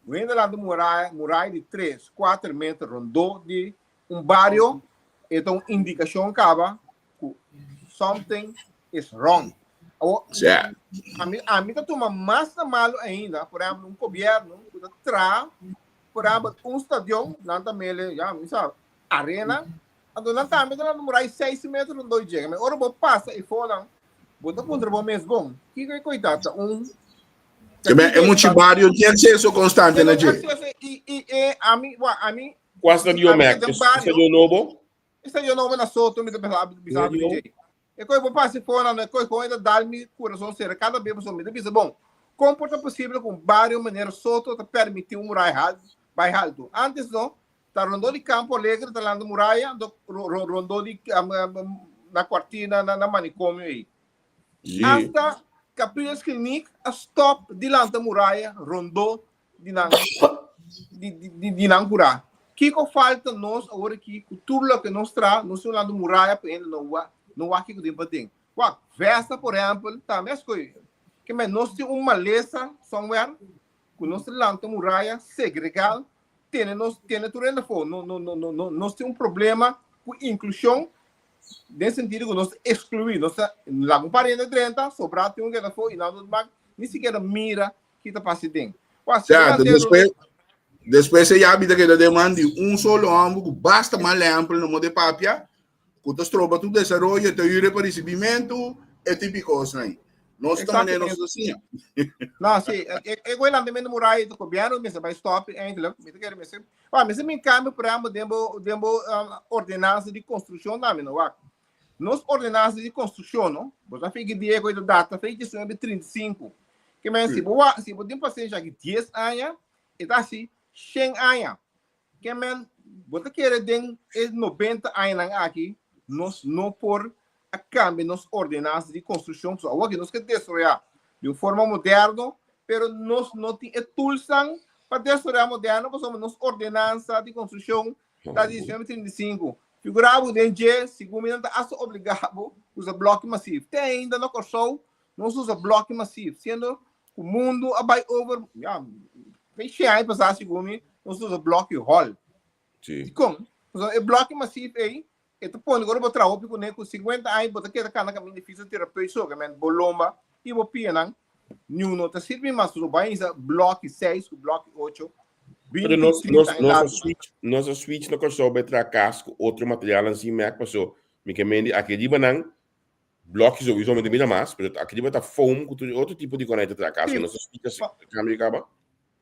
[SPEAKER 4] un hende lanta muraya, muraya di tres, kuater meter rondó di un bario, e ta un indikashon kaba ku something is wrong. Awor, ami, ami ta tuma mas na malu ainda, por ehempel, un gobièrnu ku ta traha, por ehempel, un stadion, nan ta mele, ya, mi sa, arena, Anto nan tambe ta lanta murai seis meter rondó i djega. Ora bo pasa e fonan, bo ta puntra bo mes, Bon, kiko e koitat ta un?
[SPEAKER 3] Ta E
[SPEAKER 4] kiko
[SPEAKER 3] muchi
[SPEAKER 4] ta?
[SPEAKER 3] bario tin akseso konstante na dje.
[SPEAKER 4] Akseso i i e ami, wa ami,
[SPEAKER 2] Kua stadion,
[SPEAKER 4] ami ta
[SPEAKER 2] Mac?
[SPEAKER 4] den
[SPEAKER 2] E
[SPEAKER 4] bario.
[SPEAKER 2] stadion nobo?
[SPEAKER 4] E stadion nobo na Soto mi ta bisa bisa
[SPEAKER 2] Stadion?
[SPEAKER 4] dje. E koi bo pasa e fonan, e koi kon e ta dal mi kurason sera kada bes pasobra mi ta bisa, bon, kon por ta posibel ku un bario manera Soto ta permití un murai haltu bai haltu? Antes no, Ta rondó di Campo Alegre ta landa muraya, anto rondó di na kwartier na manikomio ei. Asta Capriles Kliniek a stòp di lanta muraya rondó di nan di nan kurá. Kiko falta nos awor aki ku tur loke nos traha, nos tin lanta muraya pa hende no wak no wak kiko tin paden. Wak, Vesta por ehèmpel tambe a skohe. Ke men nos tin un malesa somewhere ku nos ta lanta muraya segregá tene nos tene tur hende afó. No, no, no, no, no, nos tin un problema ku inklushon den sentido ku nos ta ekskluí. Nos ta laga un par hende drenta, sobrá tin un keda afó i nan no mag ni sikiera mira ki ta pasa den. Wak, si
[SPEAKER 3] Sea,
[SPEAKER 4] bo
[SPEAKER 3] despues, despues e yabi ta keda den man di un solo homber ku basta mal ehempel no mode papia, ku ta stroba tur desaroyo, e ta yure pa risibimentu, e tipo di kosnan ei. Nos ta manera nos ta siña.
[SPEAKER 4] No, sí, e goe lantamento di muraya di gobierno mester bai stop eigenlijk. Mi ta kere mester, wa, mester bin cambio por ehempel den bo, den bo ordenansa di construccion tambe, no, wak. Nos ordenansa di construccion, no, bo ta figi di e goe ta data fecha 1935. Ke men, si bo wa, si bo tin pasenshi aki 10 aña, e ta hasi 100 aña. Ke men, bo ta kere den e 90 añanan aki nos no por a kambia nos ordenansa di konstrukshon? Pasobra awor aki nos ke desaroyá di un forma moderno, pero nos no tin e toolsnan pa desaroyá moderno pasobra nos ordenansa di konstrukshon ta di 1935. Figurá bo den dje, segun mi nan ta asta obligá bo usa blòki masiv. Te ainda na Kòrsou nos usa blòki masiv, siendo Ku mundu a bai over, ya, fe shen aña pasá segun mi, nos usa blòki hòl.
[SPEAKER 2] Sí.
[SPEAKER 4] Dikon? Pasobra e blòki masif ei, e ta pone ku ora bo traha hopi kuné, ku sinkuenta aña bo ta keda kana kaminda di fisioterapeut so, ke men bo lomba i bo pianan niun no ta sirbi mas. Pasobra bo bai hisa blòki seis ku blòki ocho,
[SPEAKER 2] Pero
[SPEAKER 4] binti,
[SPEAKER 2] nos,
[SPEAKER 4] trinta
[SPEAKER 2] nos,
[SPEAKER 4] aña
[SPEAKER 2] nos a
[SPEAKER 4] largu.
[SPEAKER 2] switch, nos a switch na Kòrsou bai traha kas ku otro materialnan sin mèk, paso mi ke mende aki riba nan Blokjes sowieso mi ta mira mas, pero aki riba ta foam ku tur otro tipo di konai ta traha kas,
[SPEAKER 4] Sí.
[SPEAKER 2] no sa splika si kambio kaba.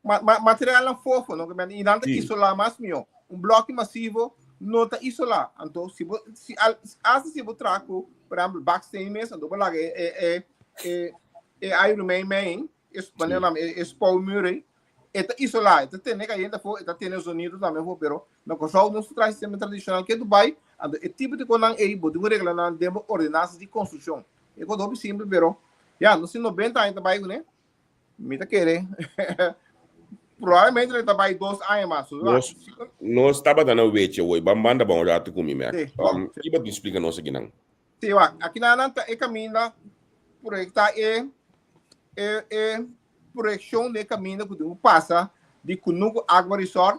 [SPEAKER 4] Ma, ma, materialnan fofo, no? I nan ta
[SPEAKER 2] Sí.
[SPEAKER 4] isolá mas mihó. Un blòki masivo no ta isolá. Anto, si bo, si al, hasta si bo traha ku, por ehèmpel, baksteen mes, anto bo laga e, e, e, e, e airu mei mei, e, manera
[SPEAKER 2] Sí.
[SPEAKER 4] nan, e, e spouwmuur ei, e ta isolá, e ta tene kayente afó, e ta tene zonido tambe afó, pero na Kòrsou nos ta traha sistema tradishonal ke Dubai, anto e tipo di konan ei bo tin ku regla nan den bo ordenansa di konstrukshon. E kos hopi simpel, pero ya, nos tin 90 aña ta bai kuné, mi ta kere probablemente lo ta bai dos aña mas. So,
[SPEAKER 2] Nos, nos tabata na weche hoy, ban banda ban un rato ku mi, Mac.
[SPEAKER 4] Sí, bon.
[SPEAKER 2] Ki bo tin splika nos akinan?
[SPEAKER 4] Sí, wak, akinan nan ta e kaminda proyektá e e e proyekshon di e kaminda ku tin ku pasa di Kunuku Aqua Resort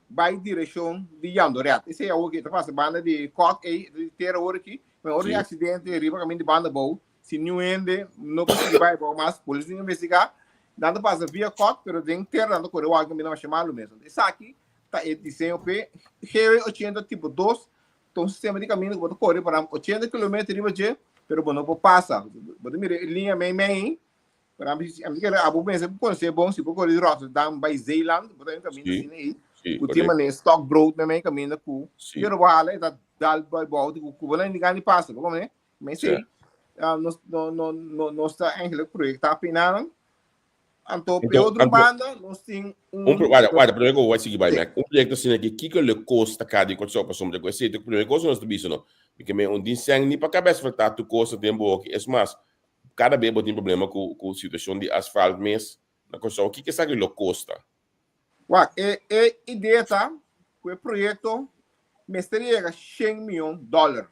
[SPEAKER 4] bai direkshon di Jandoret. Esei awor ki ta pasa banda di Kòk ei, di tera awor aki, pero ora di aksidente riba kaminda di banda abou, si niun hende no por sigui bai abou mas, polis tin investigá, nan ta pasa via Kòk, pero den tera nan ta kore wak kaminda masha malu mes. Esaki ta e diseño p'e GW 80 tipo 2 Ta un sistema di kaminda ku bo ta kore pa 80 kilometer riba dje, pero bo no por pasa. Bo ta mira e liña mei mei, pero ami ami kere abo mester konosé bon si bo kore di Rotterdam bai Zeeland, bo ta un kaminda
[SPEAKER 2] Sí,
[SPEAKER 4] asina ei,
[SPEAKER 2] sí,
[SPEAKER 4] ku tin
[SPEAKER 2] korekto.
[SPEAKER 4] manera stokbrood mei mei kaminda ku
[SPEAKER 2] Sí.
[SPEAKER 4] pero bo hala e ta dal bai bou ku ku bo no indiká ni pasa, bo komprende? Mi
[SPEAKER 2] Sí.
[SPEAKER 4] esei nos no no no nos ta eigenlijk proyektá pinanan. Anto, pe
[SPEAKER 2] Anto,
[SPEAKER 4] otro
[SPEAKER 2] anto,
[SPEAKER 4] banda, nos tin
[SPEAKER 2] un
[SPEAKER 4] un
[SPEAKER 2] pro, guarda, guarda, prome ku bo sigui bai,
[SPEAKER 4] Sí.
[SPEAKER 2] Mac. Un proyekto asina aki, kiko lo kosta kada di Kòrsou pasobra ku esei ta prome kos ku nos ta bisa no. Mi ke men un tin sèn ni pa kabes faltá tur kos na tempu hoki. Es mas, kada be bo tin problema ku ku situashon di asfalt mes na Kòrsou. Kiko esaki lo kosta?
[SPEAKER 4] Wak, e e idea ta ku e proyekto mester yega shen mion dòler.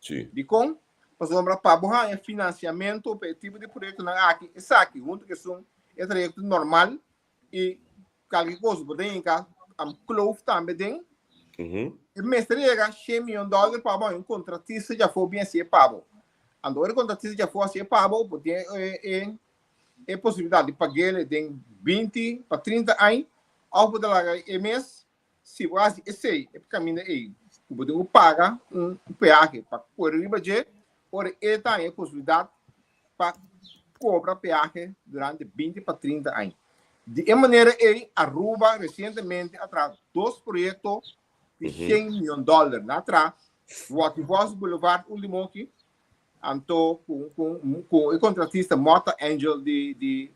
[SPEAKER 2] Sí.
[SPEAKER 4] Dikon? Pasobra pa bo haña finansiamentu pa e tipo di proyektonan aki, esaki huntu ku esun e trayekto normal i kalke kos bo ta hinka kloof tambe den, e mester yega shen miyon dòler pa bo haña un kontratista djafó bin hasié pa bo. Anto ora e kontratista djafó hasié pa bo, bo tin e e posibilidat di pag'é den 20 pa 30 aña òf bo ta laga e mes. Si bo hasi esei, e kaminda ei ku bo tin ku paga un peahe pa kore riba dje, ora e ta haña e posibilidat pa kobra peahe durante 20 pa 30 aña. Di e manera ei, Aruba resientemente a traha dos proyekto di 100 miyon dòler. Nan a traha Watty Vos Boulevard último aki, anto ku ku e kontratista Mota Angel di di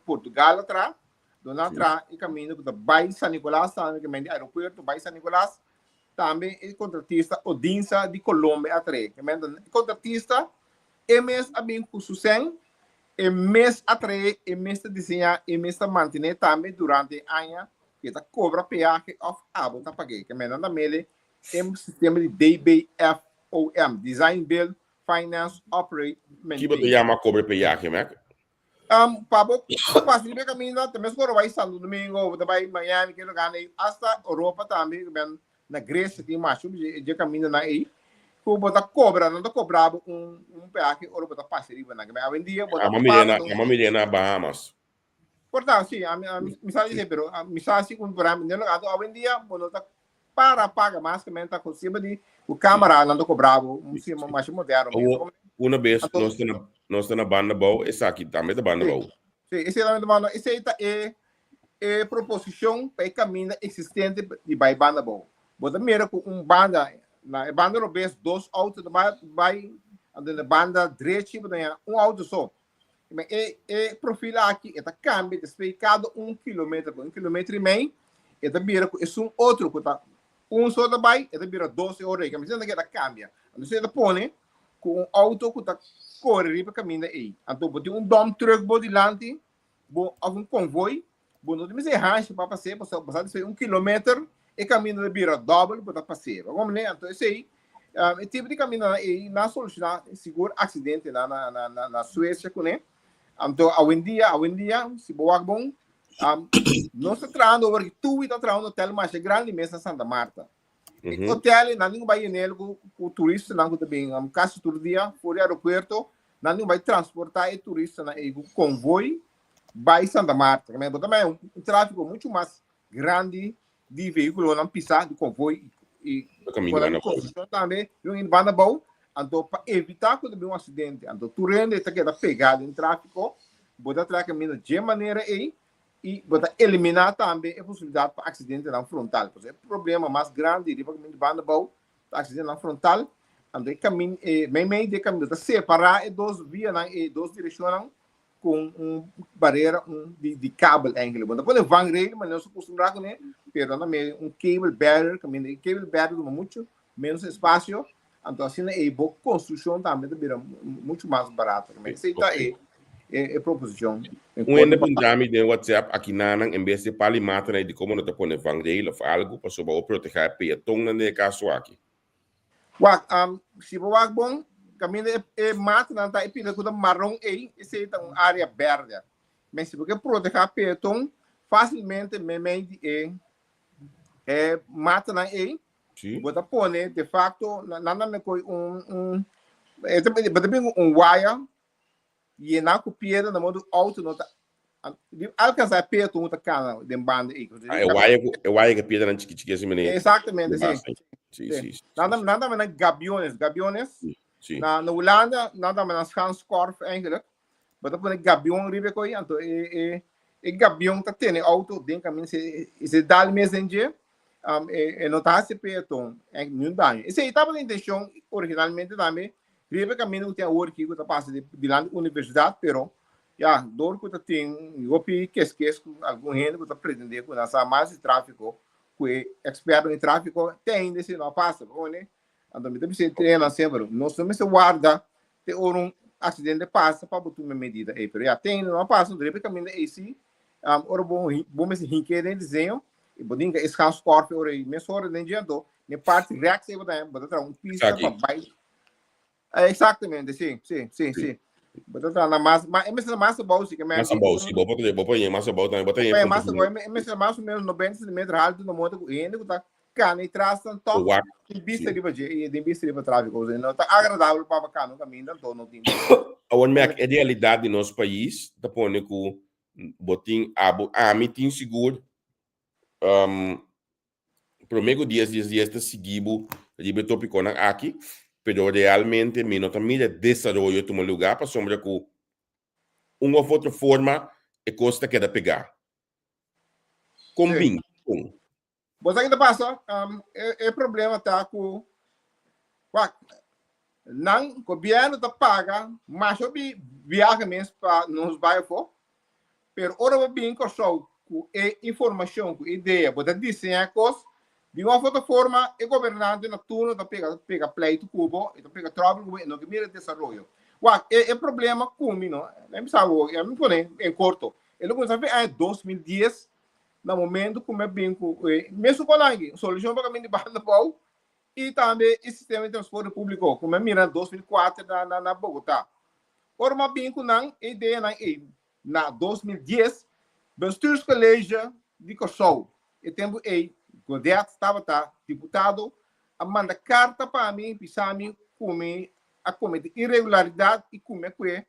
[SPEAKER 4] Portugal a traha. Dona traha e kaminda ku ta bai San Nicolas tambe, ke men di aeropuerto bai San Nicolas. Tambe e kontratista Odinsa di Colombia a trae. Ke men e kontratista e mes a bin ku su sèn, e mes a trae, e mes ta diseñá, e mes ta mantené tambe durante e aña ku e ta kobra peahe òf abo ta pag'é. Ke men nan ta mele e sistema di DBFOM, Design, Build, Finance, Operate,
[SPEAKER 2] Ki bo ta
[SPEAKER 4] Maintain.
[SPEAKER 2] yama kobra peahe, Mac?
[SPEAKER 4] Pa bo pasa riba e kaminda, ta mes ku ora bai Santo Domingo, bo ta bai Miami, ke lugar ei, hasta Europa tambe, ku ben na Grecia tin masha dje dje kamindanan ei, ku bo ta kobra, nan ta kobra bo un un peahe ora bo ta pasa riba nan. Awendia bo ta
[SPEAKER 2] Amo mir'é
[SPEAKER 4] para
[SPEAKER 2] na,
[SPEAKER 4] un
[SPEAKER 2] amo mir'é na Bahamas.
[SPEAKER 4] Por ta, si, ami ami mi sa dise, pero mi sa si ku por ehempel, den lugar awendia bo no ta para paga mas ke men ta ku siempre di ku camera nan ta cobra bo un sistema mas moderno mes.
[SPEAKER 2] Awo, una bes
[SPEAKER 4] Anto
[SPEAKER 2] nos ta na nos ta na banda bou, esaki tambe ta banda
[SPEAKER 4] sí,
[SPEAKER 2] bou.
[SPEAKER 4] sí, esei tambe ta banda, esei ta e e proposicion pa e caminda existente di bai banda bou. Bo ta mira ku un banda, na e banda robes dos auto ta bai bai, anto na e banda drechi bo ta haña un auto so. Ma e e profil aki e ta cambia despues di cada un kilometer pa un kilometer y mei e ta bira cu esun otro cu ta un so ta bay e ta bira dos e ora ey. Cambia ta cambia. Entonces e ta pone cu un auto cu ta core riba caminda ey. Anto bo tin un dump truck bo dilanti bo of un convoy Bo no ta mester e hanshi pa pas'é, pasobra bo sa despues un kilometer e kaminda ta bira dòbel, bo ta pas'é. Bo komprendé? Anto esei, e tipo di kamindanan ei nan a solushoná sigur aksidentenan na na na na Suesia kuné. Anto awendia, awendia, si bo wak bon, nos ta trahando awor aki, Tui ta traha un hotel masha grandi mes na Santa Marta. E hotel ei nan tin ku bai yenel ku ku turistanan ku ta bin kasi tur dia for di aeropuerto, nan tin ku bai transportá e turistanan ei ku konvoi bai Santa Marta. Bo ta mira un tráfiko muchu mas grandi di vehíkulonan pisá, di konvoi i
[SPEAKER 2] Kaminda
[SPEAKER 4] ku
[SPEAKER 2] banda bou.
[SPEAKER 4] konstrukshon tambe, di banda bou. Anto pa evitá ku ta bin un aksidente, anto tur hende ta keda pegá den tráfiko, bo ta traha kaminda dje manera ei i bo ta eliminá tambe e posibilidat pa aksidentenan frontal. Pasobra e problema mas grandi riba kaminda di banda bou ta aksidentenan frontal. Anto e kamin, e meimei di e kaminda ta separá e dos vianan, e dos direkshonnan ku un barera un di di kabel eigenlijk. Bo ta pone vangrail, ma nos a kustumbrá kuné, pero nan ta mete un cable barrier kaminda e cable barrier tuma muchu ménos espasio, anto asina ei bo konstrukshon tambe ta bira muchu mas barato. Esei ta e e proposishon.
[SPEAKER 2] Un hende puntra mi den WhatsApp aki nanan en bes di pali mata nan dikomo no ta pone vangrail of algu pasobra bo protegá e peatonnan den e kaso aki.
[SPEAKER 4] Wak, si bo wak bon, kaminda e e matanan ta e pida ku ta maron ei, esei ta un área bèrdè. Men si bo ke protehá peaton, fásilmente meimei di e e matanan ei,
[SPEAKER 2] Sí.
[SPEAKER 4] bo ta pone de facto, nan ta me koi un un e ta bo ta bin ku un waya Yená ku piedra na modo outo no ta alkansá e peto un ta kana den banda ei.
[SPEAKER 2] Ah, e waya ku e waya ku piedranan chiki chiki así meneer.
[SPEAKER 4] Exactamente, sí.
[SPEAKER 2] Sí, sí, sí.
[SPEAKER 4] Nan ta nan ta nan gabiones, gabiones.
[SPEAKER 2] Sí.
[SPEAKER 4] Na na Hulanda nan ta nan schanskorf eigenlijk. Bo ta pone gabion riba e koi, anto e e e gabion ta tene outo den kaminda se se dal mes den dje. Um, e e no ta hasi peaton niun daño. Esei tabata intenshon originalmente tambe Riba e kaminda ku tin awor aki ku ta pasa di dilanti universidat, pero ya, dor ku ta tin hopi keskes ku algun hende ku ta pretendé ku nan sa mas di tráfiko ku e eksperto di tráfiko, te ainda esei no a pasa. Bo komprendé? Anto mi ta bisa e trenan semper, nos no mester warda te ora un aksidente pasa pa bo tuma e medida ei, pero ya, te ainda no a pasa, anto riba e kaminda ei si, ora bo bo mester hink'é den e diseño i bo tin e schanskorf ora ei mesora den dje, anto na e parti rèks ei bo ta bo ta traha un pista pa bai. Exactamente, si, si, si, si. Bo ta traha mas, ma e mester mas abou, si ke men.
[SPEAKER 2] Mas abou, si, bo por bo por mas abou tambe, bo ta
[SPEAKER 4] Bo mas abou, e mester mas o menos 90 centimeter alto na moto ku hende ku ta kana i tras tan top tin bista riba dje i tin bista riba tráfiko. No ta agradabel pa kana un kaminda anto no tin.
[SPEAKER 2] Awor Mac, e realidat di nos pais ta pone ku bo tin abo, ami tin sigur Promé ku dies dies dies ta sigui bo riba e tópikonan aki, pero realmente mi no ta mira desaroyo tuma lugá pasobra ku un òf otro forma e kos ta keda pegá. Kon bin? Kon?
[SPEAKER 4] Bo sa ki ta pasa? E problema ta ku wak nan gobièrnu ta paga masha hopi biahe mes pa nos bai afó, Pero ora bo bin Kòrsou ku e informashon, ku e idea, bo ta diseñá e kos, di un òf otro forma e gobernante na turno ta pega pega pleitu ku bo, e ta pega tròbel ku bo, e no ke mira e desaroyo. Wak, e e problema ku mi no, mi bisa bo, mi pone en korto, e lo kuminsá fin aña 2010, na momento ku mi a bin ku e mesun konan aki, solushon pa kaminda di banda abou i tambe e sistema di transporte públiko ku mi a mira na 2004 na na na Bogotá. Ora mi a bin ku nan e ideanan ei na 2010, Bestuurscollege di Kòrsou, e tempu ei Godett tabata diputado, a manda karta pa mi bisa mi ku mi a komete iregularidat i ku mi a kue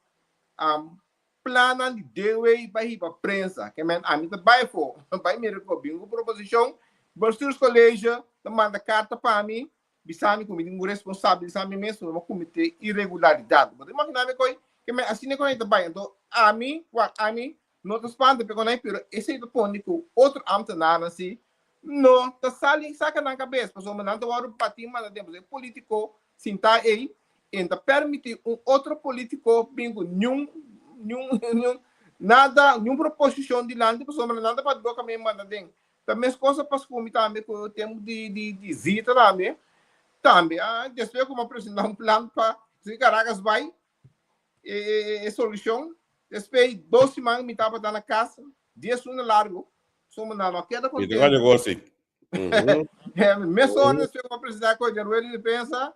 [SPEAKER 4] plannan di DW bai hiba prensa. Ke men ami ta bai afó, bai mira ku a bin ku proposishon, Bestuurscollege ta manda karta pa mi Bisa mi ku mi tin ku responsabilisá mi mes pasobra mi a kometé iregularidat. Bo ta imaginá mi koi ke men asina ku nan ta bai. Anto ami, wak, ami no ta spanta p'e konai, pero esei ta pone ku otro ámtenarnan si no ta sali saka nan kabes pasobra nan ta wòrdu batí manda den. Pasobra e polítiko sintá ei e no ta pèrmití un otro polítiko bin ku niun, niun, niun nada, niun proposishon dilanti pasobra nan ta bati boka mi manda den. Ta mes cosa pas cu mi tambe cu tempo di di di zita tambe. Tambe ah despues cu mi a presenta un plan pa si Caracas bay e e e solucion. Despues dos siman mi tabata na cas 10 luna largo. So mi no a keda
[SPEAKER 2] Mi ta contento. negoci.
[SPEAKER 4] Mesora despues cu mi a presenta cu den rueda di prensa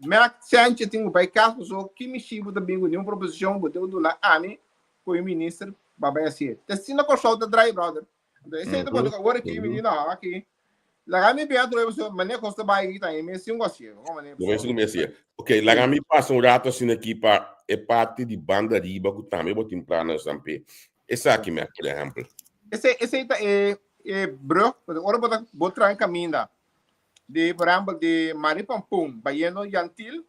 [SPEAKER 4] Mac Sanchez tin cu bay cas paso ki mishi bo ta bin cu niun proposicion bo tin cu duna ami cu e minister pa bay hacié. Ta asina Corsou ta draai brother. Entonces esey ta pone cu awor aki mi di no aki laga mi bin atrobe paso mane cos ta bay aki ta mi sin cu hacié. Como mane
[SPEAKER 2] Bo mes cu mi hacié. Ok, laga mi pasa un rato asina aki pa e parti di banda riba cu tambe bo tin planan esnan p'e. Esaki Mac por ehempel.
[SPEAKER 4] Esey esey ta e e brug ora bo ta bo traha caminda Di por ehempel di Maripampun bayendo Yantil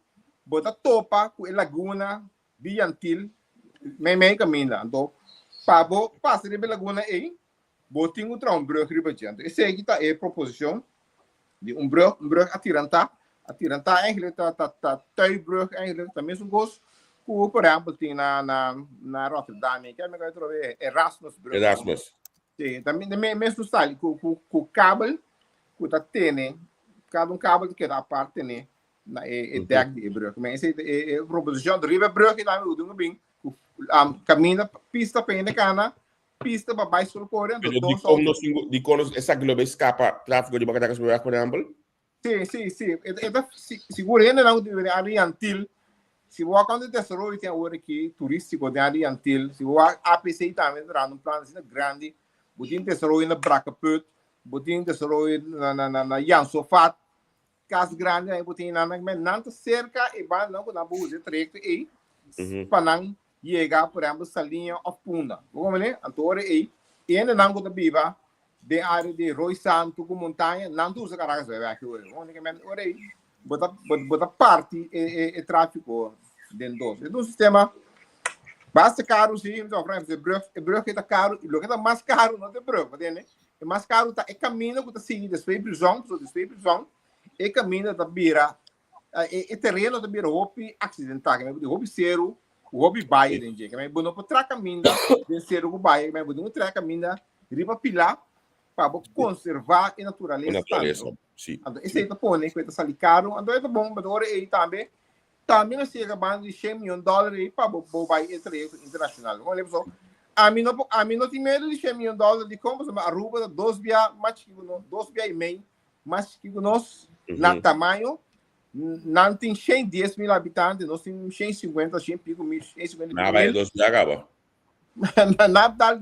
[SPEAKER 4] bo ta topa ku e laguna di Yantil meimei kaminda. Anto pa bo pasa riba e laguna ei bo tin ku traha un brug riba dje. Anto esei ta e proposishon di un brug, un brug atirantá. Atirantá eigenlijk ta ta ta tuibrug eigenlijk ta mesun kos ku por ehempel tin na na na Rotterdam. Ke mi atrobe Erasmusbrug.
[SPEAKER 2] Erasmus.
[SPEAKER 4] Sí, ta mesun style ku ku ku kabel ku ta tene, kada un kabel ta keda apart tene na e, e dek di e brug. Men esei e, e proposishon riba e brug i tambe udu bin ku um, kaminda pista pa hende kana, pista pa bicycle kore, anto
[SPEAKER 2] Pero
[SPEAKER 4] dos
[SPEAKER 2] dikon
[SPEAKER 4] auto.
[SPEAKER 2] nos tin ku, dikon nos esaki lo bay skapa tráfiko riba Caracas Beweg, por ehempel?
[SPEAKER 4] Sí, sí, sí. E, e ta si, sigur hendenan ku ta biba den área di Antil, si bo wak kuantu desaroyo tin awor aki turístiko den área di Antil, si bo wak APC tambe ta trahando un plan asina grandi, bo tin desaroyo na Brakkeput, bo tin desaroyo na na na na Jan Sofat, kas grandi nan bo tin nan, nan nan ta serka e bandanan ku nan por usa e trayekto ei pa nan yega por ehempel Saliña òf Punda. Bo komprende? Anto ora ei e hendenan ku ta biba den área di Rooi Santu ku Montaña nan ta usa Caracas Bèbè aki ora. Bo komprende? Ora ei bo ta bo ta parti e e e tráfiko den dos. E ta un sistema basta karu si, mi ta ofrè e brug e brug ei ta karu i loke ta mas karu no ta e brug, bo tende? E mas karu ta e kaminda ku ta sigui despues di prizòn, pasobra despues di prizòn e kaminda ta bira e e tereno ta bira hopi aksidentá, ke men hopi seru ku hopi baye den dje. Ke men bo no por traha kaminda den seru ku baye, ke men bo tin ku traha kaminda riba pilá pa bo konservá e naturalesa tambe.
[SPEAKER 2] Naturalesa, si.
[SPEAKER 4] Anto esei ta pone ku e ta sali karu, anto e ta bon, pasobra ora ei tambe tambe nos yega banda di shen miyon dòler ei pa bo bo bai e trayekto internashonal. Bo pasobra ami no por ami no tin miedu di shen miyon dòler dikon pasobra Aruba ta dos bia mas chiki ku nos, dos bia i mei mas chiki ku nos na tamaño. Nan tin 110 mil habitante, nos tin 150, 100 pico mil, 150
[SPEAKER 2] Na bai dos ya caba.
[SPEAKER 4] Na dal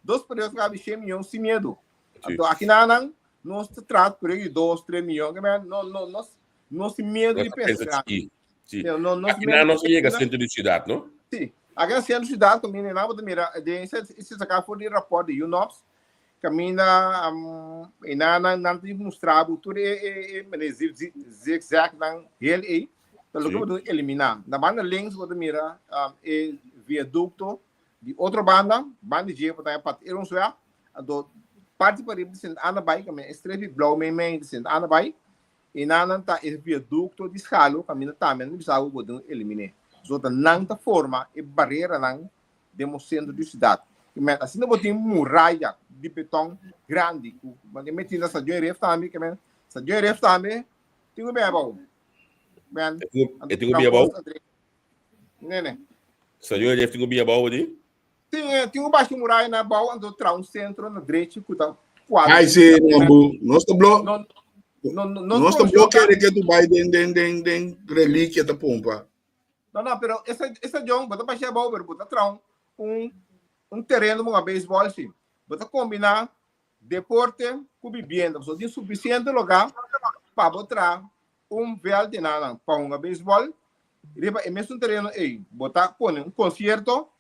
[SPEAKER 4] dos periodo cabe 100 milhões sem medo. Anto aki nan nos ta trata por aí 2, 3 milhões, que no no nos nos tin miedo di pensa.
[SPEAKER 2] Sí. No, no, aki nan no yega sentro di siudat, no?
[SPEAKER 4] Sí. Aki na sentro di siudat, kaminda nan bo ta mira, den esei saká for di rapòrt di UNOPS, kaminda e nan nan nan ta mustra bo tur e e e manera zigzag nan hel ei, ta loke bo ta eliminá. Na banda links bo ta mira e viadukto di otro banda, banda di dje bo ta haña parti Eronsweg, anto parti pariba di Sint Anna bai, kaminda e strepi blou meimei di Sint Anna bai, E nan ta e viadukto di Schalu kaminda tambe nan bisa ku bo den eliminé. So ta nan ta forma e bareranan den bo sentro di siudat. Ke men asina bo tin muraya di beton grandi ku e meti na Stadion Ref tambe ke men Stadion Ref tambe tin ku bin abou.
[SPEAKER 2] Men E tin ku bin abou?
[SPEAKER 4] Nene.
[SPEAKER 2] Stadion Ref tin ku bin abou di?
[SPEAKER 4] Tin eh, tin un bashi muraya na bou anto tra un centro na drechi ku ta kuadra.
[SPEAKER 3] Ai sí, Nambu. Nos ta blo.
[SPEAKER 4] No, no, no, no
[SPEAKER 3] Nos ta blo kere ke tu bai den den den den reliquia ta pompa.
[SPEAKER 4] No, no, pero esa esa jong bota bashi abou, pero bota tra un un un terreno bunga baseball sí. Bota combina deporte ku vivienda. So tin suficiente lugar pa bo tra un veld di nan pa hunga beisbòl riba e mesun tereno ei. Bo ta pone un konsierto,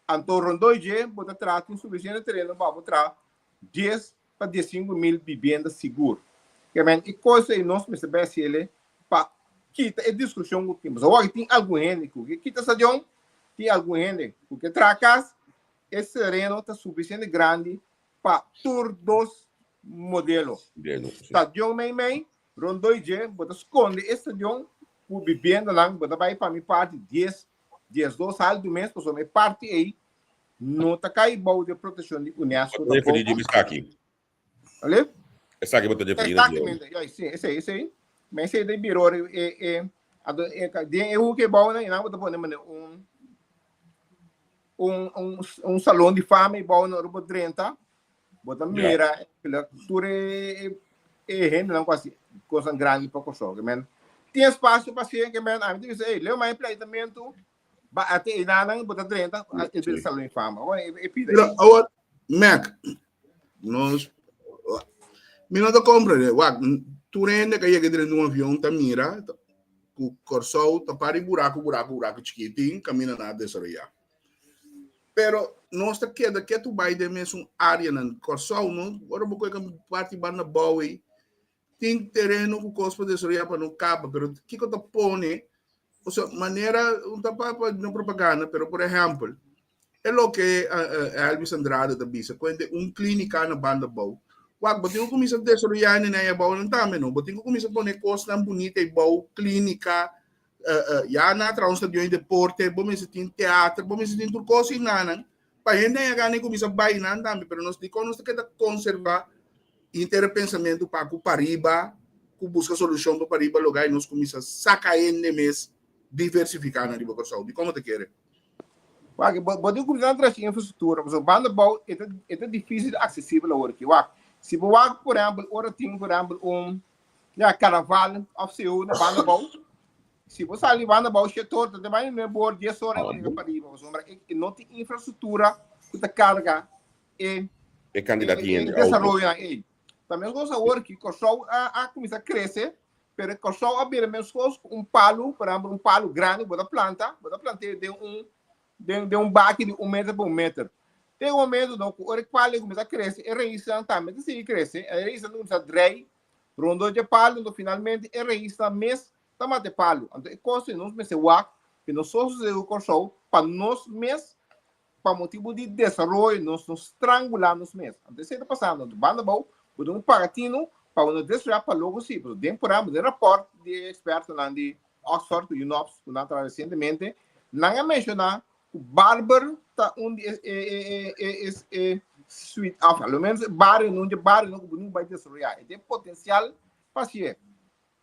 [SPEAKER 4] anto rondó dje bo ta traha tin sufisiente tereno pa bo traha dies pa diesinku mil bibienda sigur. Kèmen e kos ei nos mester bai hasiel pa kita e diskushon ku tin. Pasobra awor tin algun hende ku ke kita stadion, tin algun hende ku ke traha kas, e tereno ta sufisiente grandi pa tur dos modelo. Stadion meimei, rondoi dje, bo ta skonde e stadion ku bibiendanan, bo ta bai pa mi parti dies, 12 haltu mes, pasobra e parti ei no ta kai bou di protekshon di UNESCO
[SPEAKER 2] Bo ta referí
[SPEAKER 4] tampoko.
[SPEAKER 2] di esaki?
[SPEAKER 4] Ale?
[SPEAKER 2] Esaki bo ta referí na dje?
[SPEAKER 4] Exactamente, ja, sí, esei, esei. Ma esei ta bira ora e, e, anto e, den e hoek ei bou nan, einan bo ta pone manera un, un, un, un salon di fama y bou na ora bo drenta, bo ta mira tur e, e hendenan ku hasi kosnan grandi pa Kòrsou. Ke men tin espasio pa hasi, ke men ami ta bisa, ey, leu mai pleitamentu, ba ate einanan bo ta drenta, e bira salon di fama. Awor, e pida
[SPEAKER 3] Pero awor, Mac, nos, mi no ta comprende, wak, tur hende ka yega drenta un avion ta mira ku Kòrsou ta pari buraku, buraku, buraku chikitin kaminda nan a desaroyá. Pero nos ta keda ketu bai den mesun áreanan. Kòrsou no, ora bo kohe parti banda bou ei, tin tereno ku kos pa desaroyá pa no kaba, pero kiko ta pone, osea, manera, un ta pa no propaganda, pero por ehèmpel, E loke Elvis Andrade ta bisa, kuente un klínika na banda bou. Wak, bo tin ku kuminsá desaroyá e nenei abou nan tambe, no? Bo tin ku kuminsá pone kosnan bunita ei bou, klínika, ya na traha un stadion di deporte, bo mester tin teater, bo mester tin tur kos ei nanan, pa hende haña gana i kuminsá bai nan tambe. Pero nos dikon nos ta keda konservá henter e pensamentu pa ku pariba, ku buska solushon pa pariba logá i nos kuminsá saka hende mes diversifiká nan riba Kòrsou. Dikon bo ta kere?
[SPEAKER 4] Wak, bo, bo tin kuminsá trese infrastruktura, pasobra banda bou e ta, e ta difísil aksesibel awor aki. Wak, si bo wak, por ehèmpel, ora tin, por ehèmpel, un, ya, karnaval òf seú na banda bou, si bo sali banda bou shete or, ta te bai nuebe or, dies or, e yega pariba, pasobra e, e no tin infrastruktura ku ta karga e,
[SPEAKER 2] E kantidat di
[SPEAKER 4] e, e
[SPEAKER 2] hende, auto.
[SPEAKER 4] desaroyonan ei. Ta meskos awor ki Kòrsou a, a kuminsá krese, Pero Kòrsou a bira meskos ku un palu, por ehèmpel un palu grandi ku bo ta planta, bo ta plant'é den un den den un baki di un meter pa un meter. Te un momento no ku ora e palu kuminsá krese, e raisnan tambe ta sigui krese, e raisnan ta kuminsá drei rondó dje palu, anto finalmente e raisnan mes ta mata e palu. Anto e kos ei nos mester wak ku nos sosodé ku Kòrsou pa nos mes pa motibu di desaroyo nos no strangulá nos mes. Anto esei ta pasando. Anto banda abou bo tin ku paga tinu pa bo no desaroyá pa logo si. Pasobra den por ehèmpel den rapòrt di e ekspertonan di Oxford ku UNOPS ku nan a traha resientemente, nan a menshoná ku Barber ta un di e e e e e e suit òf alo ménos e barionan un di e barionan ku bo tin ku bai desaroyá. E tin potensial pa hasié.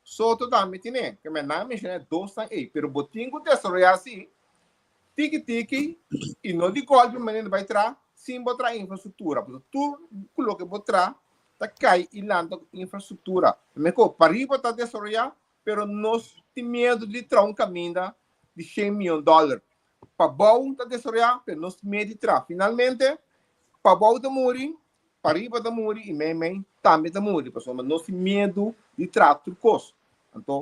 [SPEAKER 4] Soto tambe tine, ke men nan a menshoná e dosnan ei, pero bo tin ku desaroyá si tiki tiki i no di golpe manera bai tra sin bo traha infrastruktura. Pasobra tur ku loke bo tra ta kai i lanta ku infrastruktura. Meko pariba ta desaroyá. Pero nos tin miedu di traha un kaminda di shen mion dòler. Pabou ta desaroyá, pero nos tin miedu di traha. Finalmente, pabou ta muri, pariba ta muri i meimei tambe ta muri, pasobra nos tin miedu di traha tur kos. Anto,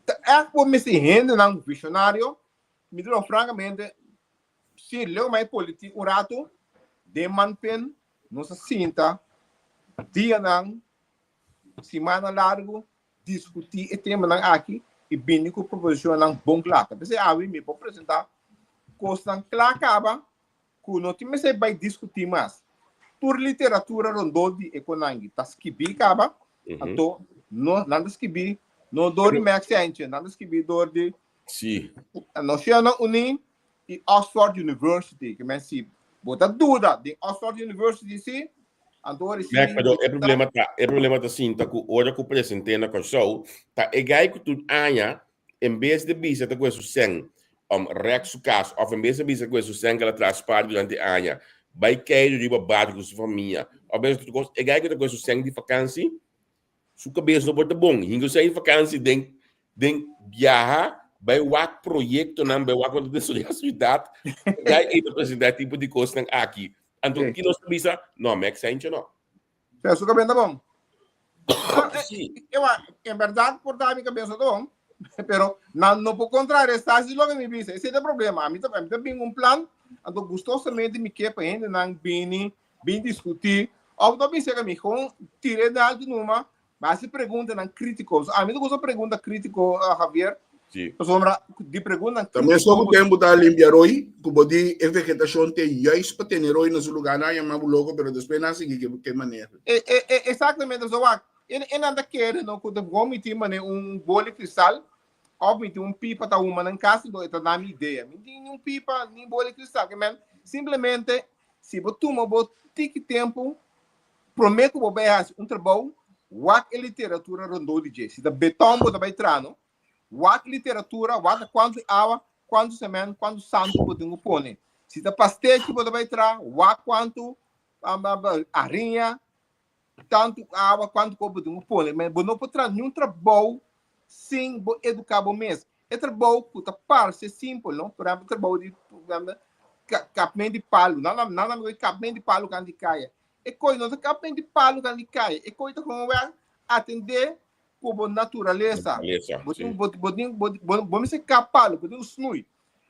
[SPEAKER 4] ta ègt bo mester hendenan visionario. Mi ta bisa frankamente, si leu mai politik un ratu, den manpen nos a sinta dianan, simannan largu diskutí e temanan aki i bini ku proposishonnan bon kla. Ta p'esei awe mi por presentá kosnan kla kaba ku no tin mester bai diskutí mas. Tur literatura rondó di e konangi ta skibí kaba, anto no nan ta skibí no dor di Max Sentje, nan ta skibí dor di Nacionnan Uní i Oxford University. Ke men si bo ta duda den Oxford University si, anto ora si
[SPEAKER 2] Mac, pero e problema ta, e problema ta sinta ku ora ku present'é na Kòrsou, ta e gai ku tur aña, en bes di bisa ta ku su sèn, rèk su kas, òf en bes di bisa ku su sèn ku el a traha spaar durante aña, bai keiru riba barku ku su famia, òf bes otro kos, e gai ku ta ku su sèn di fakansi, Su kabes no por ta bon. Hinko sa in vakansi den den biaha bai wak proyektonan, bai wak kon ta desaroyá siudat. Gai ei ta presentá e tipo di kosnan aki. Anto ki nos ta bisa? No, Max Sancho no.
[SPEAKER 4] Pero su kabes ta bon.
[SPEAKER 2] Sí.
[SPEAKER 4] Ewa, en bèrdat por ta mi kabes no ta bon, pero nan no por kontrarestá si loke mi bisa. Esei ta e problema. Ami ta ami ta bin un plan, anto gustosamente mi ke pa hendenan bini Bin diskutí òf no bin serka mi, gewoon tir'é den altu numa, mi hasi preguntanan krítiko. So, ami ta gusta pregunta krítiko, Javier.
[SPEAKER 2] Sí.
[SPEAKER 4] Pasobra di preguntanan
[SPEAKER 3] Ta mesun ku tempu ta limpia roi, ku bo di e vegetashon te juist pa tene roi na su lugá, nan a yama bo loko, pero despues nan a sigui ke ke manera.
[SPEAKER 4] E, e, e, exactamente, so wak, e, e nan ta kere no ku ta gewoon mi tin mane un boli kristal, òf mi tin un pipa ta huma nan kas, enton e ta na mi idea. Mi tin ni un pipa, ni boli kristal, ke men simplemente Si bo tuma bo tiki tempu promé ku bo bai hasi un trabou, wak e literatura rondó di dje. Si ta beton bo ta bai traha, no? Wak literatura, wak ta kuantu awa, kuantu semènt, kuantu santu bo tin ku pone. Si ta pastechi bo ta bai traha, wak kuantu ariña, tantu awa, kuantu kos bo tin ku pone. Bo no por traha niun trabou sin bo eduká bo mes. E trabou ku ta parse simpel, no? Por ehempel, trabou di kapment di palu. Nan nan nan nan kapment di palu kan di kaya. E koi no ta kapment di palu kan di kaya. E koi ta gewoon wèl atendé ku bo naturalesa. Bo tin bo bo tin bo bo bo mester kap palu, bo tin ku snui.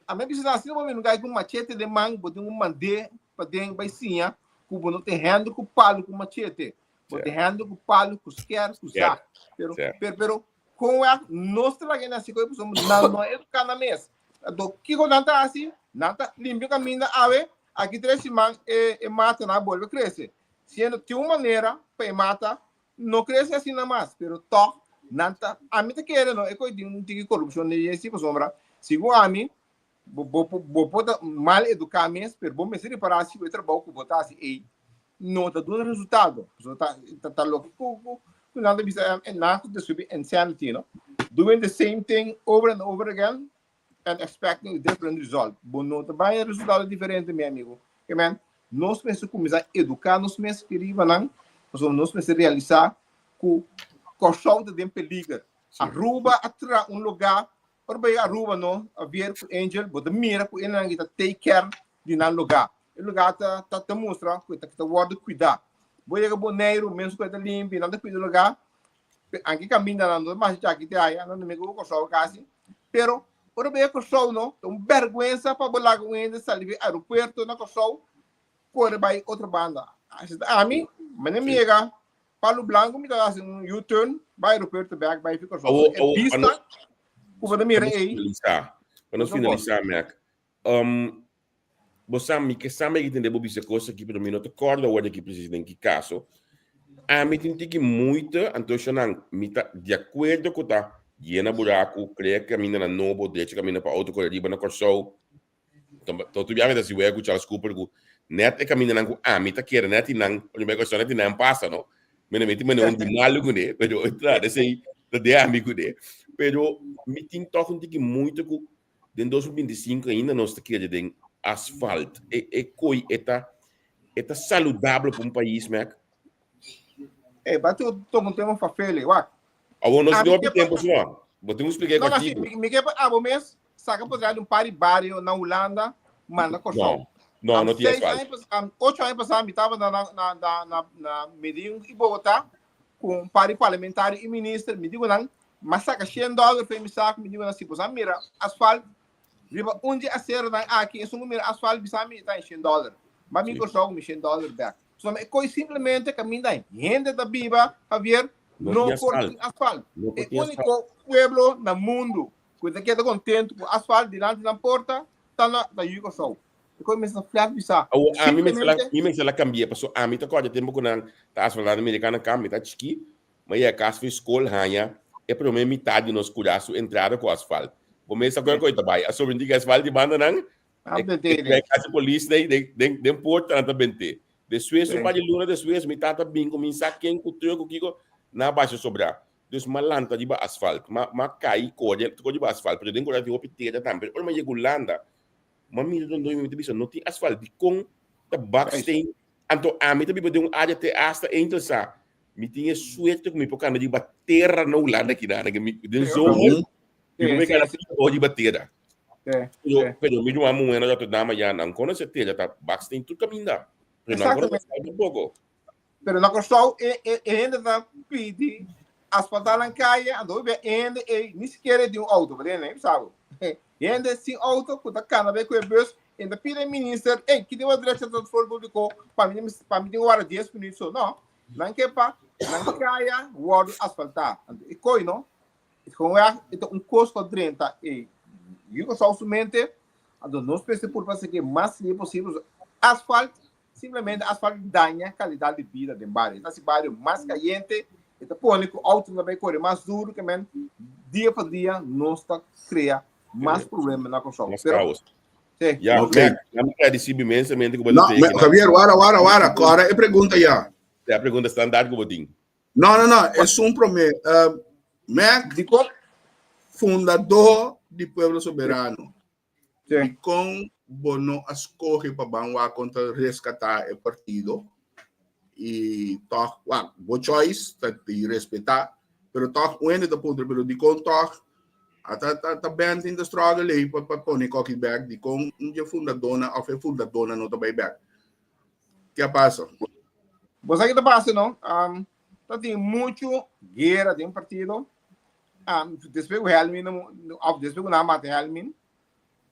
[SPEAKER 4] A mi a bisa nan asina bo mi gai ku machete den man, bo tin ku mand'é paden bai siña ku bo no tin hende ku palu ku machete. Bo tin hende ku palu, ku skèr, ku zak. Pero pero pero Kon wak nos ta laga e nasi koe pasobra nan no a eduká nan mes. Anto kiko nan ta hasi? Nan ta limpia kaminda awe, aki tres siman e e matanan a bolbe krese. Siendo tin un manera pa e mata no krese asina mas, pero tòg nan ta, ami ta kere no e koe tin un tiki korupshon den dje si pasobra segun ami Bo bo bo por ta mal eduká mes, pero bo mester ripará si ku e trabou ku bo ta hasi ei no ta duna resultado. Pasobra ta ta ta loke ku ku ku nan ta bisa e nan ta describi insanity, no? Doing the same thing over and over again and expecting a different result. Bo no ta bai resultado diferente, mi amigo. Ke men, nos mester kuminsá eduká nos mes riba nan, pasobra nos mester realisá ku Kòrsou ta den peliger. Aruba a traha un lugá Ora bo yega Aruba no, Javier ku Angel, bo ta mira ku enan ta take care di nan lugá. E lugá ta ta ta mustra ku ta ta wòrdu kuidá. Bo yega Boneiru, mes ku e ta limpi, nan ta kuida e lugá. Anke kamindanan no ta masha chaki te aya, nan ta mira ku Kòrsou kasi. Pero ora bo yega Kòrsou no, ta un bèrgwensa pa bo laga un hende sali di aeropuerto na Kòrsou kore bai otro banda. Ami, mi yega Palu Blanco mi ta hasi un U-turn bai aeropuerto bek bai fi Kòrsou.
[SPEAKER 2] Awo,
[SPEAKER 4] E
[SPEAKER 2] awo,
[SPEAKER 4] bista
[SPEAKER 2] pa nos,
[SPEAKER 4] ku bo ta mira
[SPEAKER 2] pa nos
[SPEAKER 4] ei.
[SPEAKER 2] finalisá, pa nos
[SPEAKER 4] No ta bon.
[SPEAKER 2] finalisá, Mac. Um, bo sa, mi ke sa mi tende bo bisa kos aki, pero mi no ta kòrda awor aki presis den ki kaso. Ami tin tiki moeite, anto eshonan, mi ta di akuerdo ku ta yena buraku, krea kamindanan nobo, drecha kaminda pa outo kore riba na Kòrsou. Tot bia mi ta si wea ku Charles Cooper ku net e kamindanan ku ami ta kere net nan, ora mi kòrsou net nan pasa no. Mi no miti mane un di malu kuné, pero e tra esei ta de ami kuné. Pero mi tin tòg un tiki moeite ku den 2025 ainda nos ta kere den asfalt. E e koi e ta e ta saludabel pa un pais, Mac?
[SPEAKER 4] Ey, bati toma un tema fafele, wak.
[SPEAKER 2] Awor nos no tin tempo sino. Bo tin ku splika e kòrtiku.
[SPEAKER 4] Mi ke pa abo mes saka por di un par di bario na Hulanda manda Kòrsou.
[SPEAKER 2] No, no tin asfalt.
[SPEAKER 4] Ocho aña pasá mi tabata na na na Medellín i Bogotá ku un par di parlamentario i minister. Mi di ku nan, mi a saka shen dòler for mi saku, mi di ku nan si boso a mira asfalt riba un di e aseronan aki, esun ku mira asfalt bisa mi ta shen dòler. M'a bin Kòrsou ku mi shen dòler bèk. So e koi simplemente kaminda hende ta biba, Javier, no por tin asfalt. E úniko pueblo na mundu ku ta keda kontentu ku asfalt dilanti nan porta ta na ta yu Kòrsou. E koi mester flat bisa.
[SPEAKER 2] Awor ami mester la mi mester la kambia paso ami ta kòrda tempu ku nan ta asfaltando Americana Kamp mi ta chikí mi a yega kas for skol haña e promé mitad di nos kurá su entrada ku asfalt. Bo mes ta kòrda ku e ta bai a sobrinti ku asfalt di banda nan E kasi polis den, den, den porta nan ta bente. Despues, un par di luna despues, mi tata bin kuminsá ken ku truck ku kiko, nan a basha sobrá. Dus m'a lanta riba asfalt, m'a, m'a kai kore, kore riba asfalt, pero den kore tin hopi tera tambe. Pero ora m'a yega Hulanda, m'a mira rondó mi, mi ta bisa, no tin asfalt, dikon ta baksteen? Anto ami ta biba den un área te asta Eindhoven, mi tin e suerte ku mi por kanda riba tera na Hulanda kinan, den zomer, Mi por mekana oji batera. Pero, pero mi ruman muhé na Rotterdam allá, nan konosé tera ta baksteen tur kaminda. Pero nan konosé asfalt tampoco.
[SPEAKER 4] Pero na Kòrsou e e e hende ta pidi asfaltá nan kaya, anto hopi bia e hende ei ni sikiera e tin un outo, bo tende? Sa bo. Hende sin outo ku ta kana bai ku e bus, e ta pidi e minister, ey, kiko bo drecha transport públiko pa mi pa mi tin wara dies minüt so. No, nan ke pa nan kaya wòrdu asfaltá. Anto e koi no, Gewoonweg e ta un kos ku a drenta e yu Kòrsou su mente, anto nos mester purba hasi ke mas lihe posibel. Asfalt, simplemente asfalt daña kalidat di bida den bario. E ta hasi bario mas kayente, e ta pone ku outonan ta bai kore mas duru, ke men dia pa dia nos ta krea mas problema na Kòrsou.
[SPEAKER 2] Mas
[SPEAKER 4] Pero,
[SPEAKER 2] kaos.
[SPEAKER 4] sí.
[SPEAKER 2] Ya,
[SPEAKER 3] Ok.
[SPEAKER 2] Mac, ya mi gradisí inmensamente ku bo
[SPEAKER 3] No,
[SPEAKER 2] ta teken.
[SPEAKER 3] Javier, wara, wara, wara. Kòrda e pregunta ya.
[SPEAKER 2] E pregunta standaard ku bo tin.
[SPEAKER 3] No, no, no, esun promé. Uh, Mac,
[SPEAKER 4] Dikon?
[SPEAKER 3] fundador di Pueblo Soberano.
[SPEAKER 4] Sí.
[SPEAKER 3] Dikon bo no a skohe pa ban wak kontra reskatá e partido? I tòg, wak, bo choice ta di respetá, pero tòg un hende ta puntra, pero dikon tòg a ta, ta, ta bent in the struggle ei pa, pa pone koki bèk, dikon un dje fundadónan òf e fundadónan no ta bai bèk? Ke a pasa?
[SPEAKER 4] Bo sa ke ta pasa no? Um, ta tin mucho guera den partido. Um, después ku Helmin, of después ku nan mata Helmin.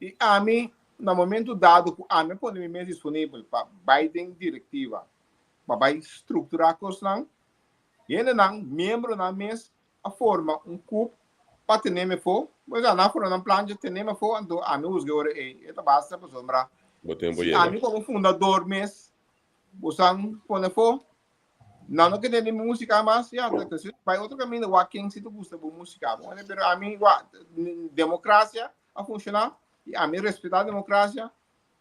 [SPEAKER 4] I ami, na momento dado ku ami pone mi mes disponibel pa bai den directiva, pa bai strukturá kosnan, hendenan, miembronan mes a forma un coup pa tene mi afó. Pues nan a forma nan plan dje tene mi afó, anto ami husga ora ei e ta basta pasobra
[SPEAKER 2] Bo tempo
[SPEAKER 4] si
[SPEAKER 2] yega.
[SPEAKER 4] ami komo fundador mes bosan pone afó, nan no kende di mi músika mas, ya, ta ta bai otro kaminda wak ken si ta gusta bo músika. Bo mane, pero ami wak demokrasia a funshoná i ami respetá demokrasia,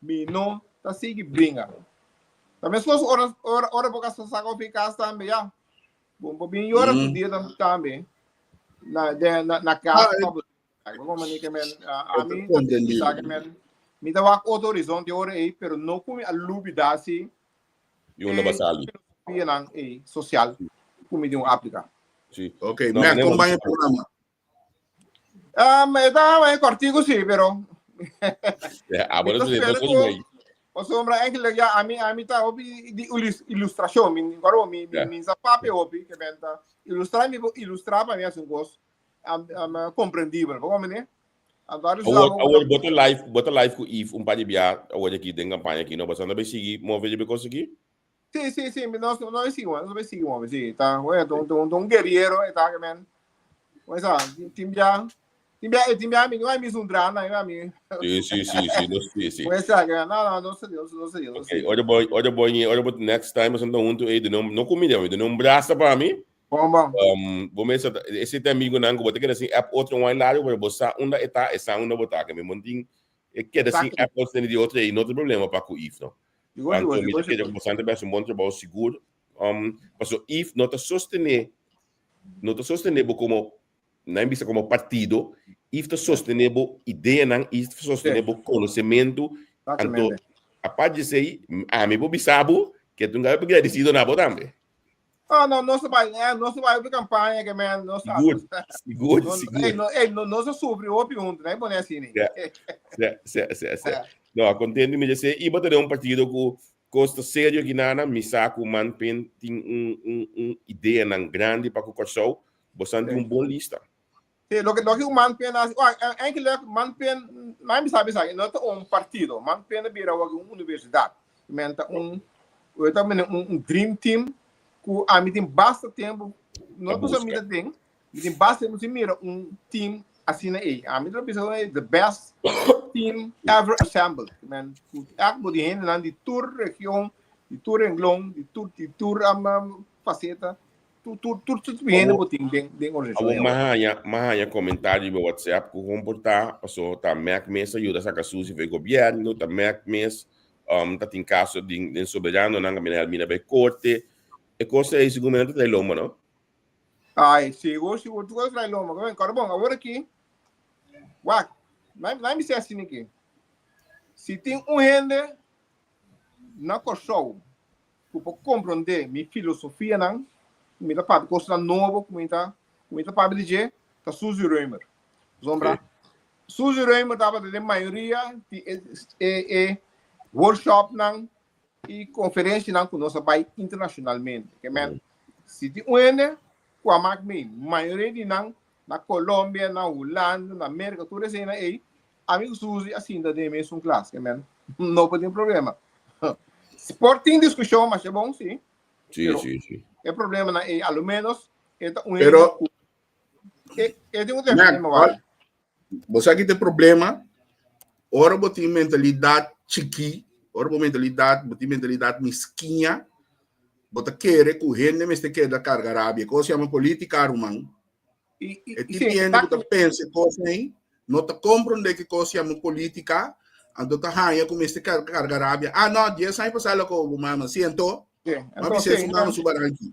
[SPEAKER 4] mi no ta sigui bringa. Ta meskos ora ora ora bo kasa saka ofi kas tambe ya. Bom, bo bin yora tu dia tambe. Na de na na casa pa bo. Como mani que men a mi sa que men mi ta wak otro horizonte ora ei, pero no ku mi a lubida si
[SPEAKER 2] Yo no basali.
[SPEAKER 4] Filosofia nan ei social ku mi tin un aplika.
[SPEAKER 2] Sí.
[SPEAKER 3] Ok,
[SPEAKER 2] No,
[SPEAKER 3] me
[SPEAKER 2] no,
[SPEAKER 3] acompaña el programa.
[SPEAKER 4] Um, e ta kortiku sí, pero
[SPEAKER 2] Ja, ah,
[SPEAKER 4] mi
[SPEAKER 2] bueno,
[SPEAKER 4] ta
[SPEAKER 2] eso
[SPEAKER 4] spera
[SPEAKER 2] es
[SPEAKER 4] ku pasobra eigenlijk ja, ami ami ta hopi di ilustrashon, mi koro mi mi mi sa papia hopi ke men ta ilustra mi por ilustra pa mi hasi un kos um, um, komprendibel. Bo komprende? Anto
[SPEAKER 2] Awor, awor bo ta live, bo ta live ku Yves un par di bia awor aki den kampaña aki, no? Bo sa no bai sigui move riba e kos aki?
[SPEAKER 4] Sí, sí, sí, nos no bai sigui, nos bai sigui move, sí. Ta, bueno, un, un, un guerriero e ta ke men. Pues ah, tin bia, tin bia, tin bia mi no hay mi zundra na mi.
[SPEAKER 2] Sí, sí, sí, sí, no, sí, sí.
[SPEAKER 4] Pues ah, no, no, no sé, no sé, no sé, no
[SPEAKER 2] sé. Ora boy, ora boy, ora boy next time nos anda junto, eh, no, no comida, de un brasa pa mi.
[SPEAKER 4] Bon, bon.
[SPEAKER 2] Um, bo mesa, ese te amigo nan, bo te queda sin app otro wine largo, pero bo sa unda eta, e sa unda bo ta, que mi montin, e queda sin app otro di otro, e no te problema pa ku if, no. Anto mi ta kere ku bosnan ta bes un bon trabou sigur. Um, paso if no ta sostené, no ta sostené bo komo, nan bisa komo partido, if ta sostené bo ideanan, if ta sostené bo konosementu. Anto, apart di esei, ami por bisa bo ke ta un gabi gradisido na bo tambe.
[SPEAKER 4] Ah, no, nos ta bai, eh, nos ta bai op campaña que men, nos ta.
[SPEAKER 2] Sigur, sigur,
[SPEAKER 4] No,
[SPEAKER 2] sigur.
[SPEAKER 4] ey, no, ey, no, nos a sufri hopi huntu, nee, pone así, nee.
[SPEAKER 2] Ja. Sí, sí, sí, sí. No, contento mi dese. Iba tener un partido ku costa serio Guinana, mi sa ku man pen tin un, un, un idea nan grandi pa ku Kòrsou. Bosan tin un bon lista.
[SPEAKER 4] Sí, loke, loke un man pen hace, oh, eigenlijk man pen, maar mi sabi sabi, no ta un partido, man pen a bira wak un universidad. Men ta un, we ta mene un, un dream team ku a mi tin basta tempo, no
[SPEAKER 2] Ta
[SPEAKER 4] kusa mi
[SPEAKER 2] busca.
[SPEAKER 4] ta tin, mi tin basta tempo sin mira un team asina ei. A mi ta bisa ku the best team ever assembled. Men ku echt bo di hendenan di tur region, di tur renglon, di tur, di tur um, um, faceta. Tur tur tur tur hende bo tin den den organisashon.
[SPEAKER 2] Awor m'a haña m'a haña komentario riba WhatsApp ku kon por ta paso ta Mac mes a yuda saka sushi for e gobièrnu, ta Mac mes um ta tin kaso den den soberanonan kaminda Helmina bai korte. E kos ei segun mi nan ta trae lomba no?
[SPEAKER 4] Ai, sigur sigur tur kos ta trae lomba. Kòrda bon awor aki wak nan mi bisa asina aki si tin un hende na Kòrsou ku por komprondé mi filosofianan, ku mi ta papia kosnan nobo ku mi ta ku mi ta papia di dje, ta Suzy Römer. Pasobra Suzy Römer tabata den mayoria di e e e workshopnan i konferenshanan ku nos a bai internashonalmente. Ke men, si tin un hende ku a mak mi, mayoria di nan na Colombia, na Hulanda, na Merka, tur eseinan ei, Ami ku Suzy a sinta den e mesun klas, ke men no por tin problema. Por tin diskushon masha bon, si.
[SPEAKER 2] Sí,
[SPEAKER 4] Pero
[SPEAKER 2] sí, sí.
[SPEAKER 4] e problemanan ei, a lo menos e ta un
[SPEAKER 3] Pero-
[SPEAKER 4] hende ku e, e tin un
[SPEAKER 3] Mac,
[SPEAKER 4] defende wak.
[SPEAKER 3] Bo sa ki ta e problema? Ora bo tin mentalidat chikí, ora bo mentalidat, bo tin mentalidat miskiña, bo ta kere ku hende mester keda karga rabia. Kos yama politika, ruman.
[SPEAKER 4] I, i,
[SPEAKER 3] E
[SPEAKER 4] i,
[SPEAKER 3] tipo
[SPEAKER 4] sí,
[SPEAKER 3] hende ku ta
[SPEAKER 4] exacto.
[SPEAKER 3] pensa e kos ei, no ta komprondé ki kos yama politika, anto ta haña ku mester kar- karga rabia. Ah, no, dies aña pasá loko bo mama. Sí, anto,
[SPEAKER 4] Sí,
[SPEAKER 3] ma
[SPEAKER 4] anto,
[SPEAKER 3] bis'é
[SPEAKER 4] sí,
[SPEAKER 3] su mama su baranchi.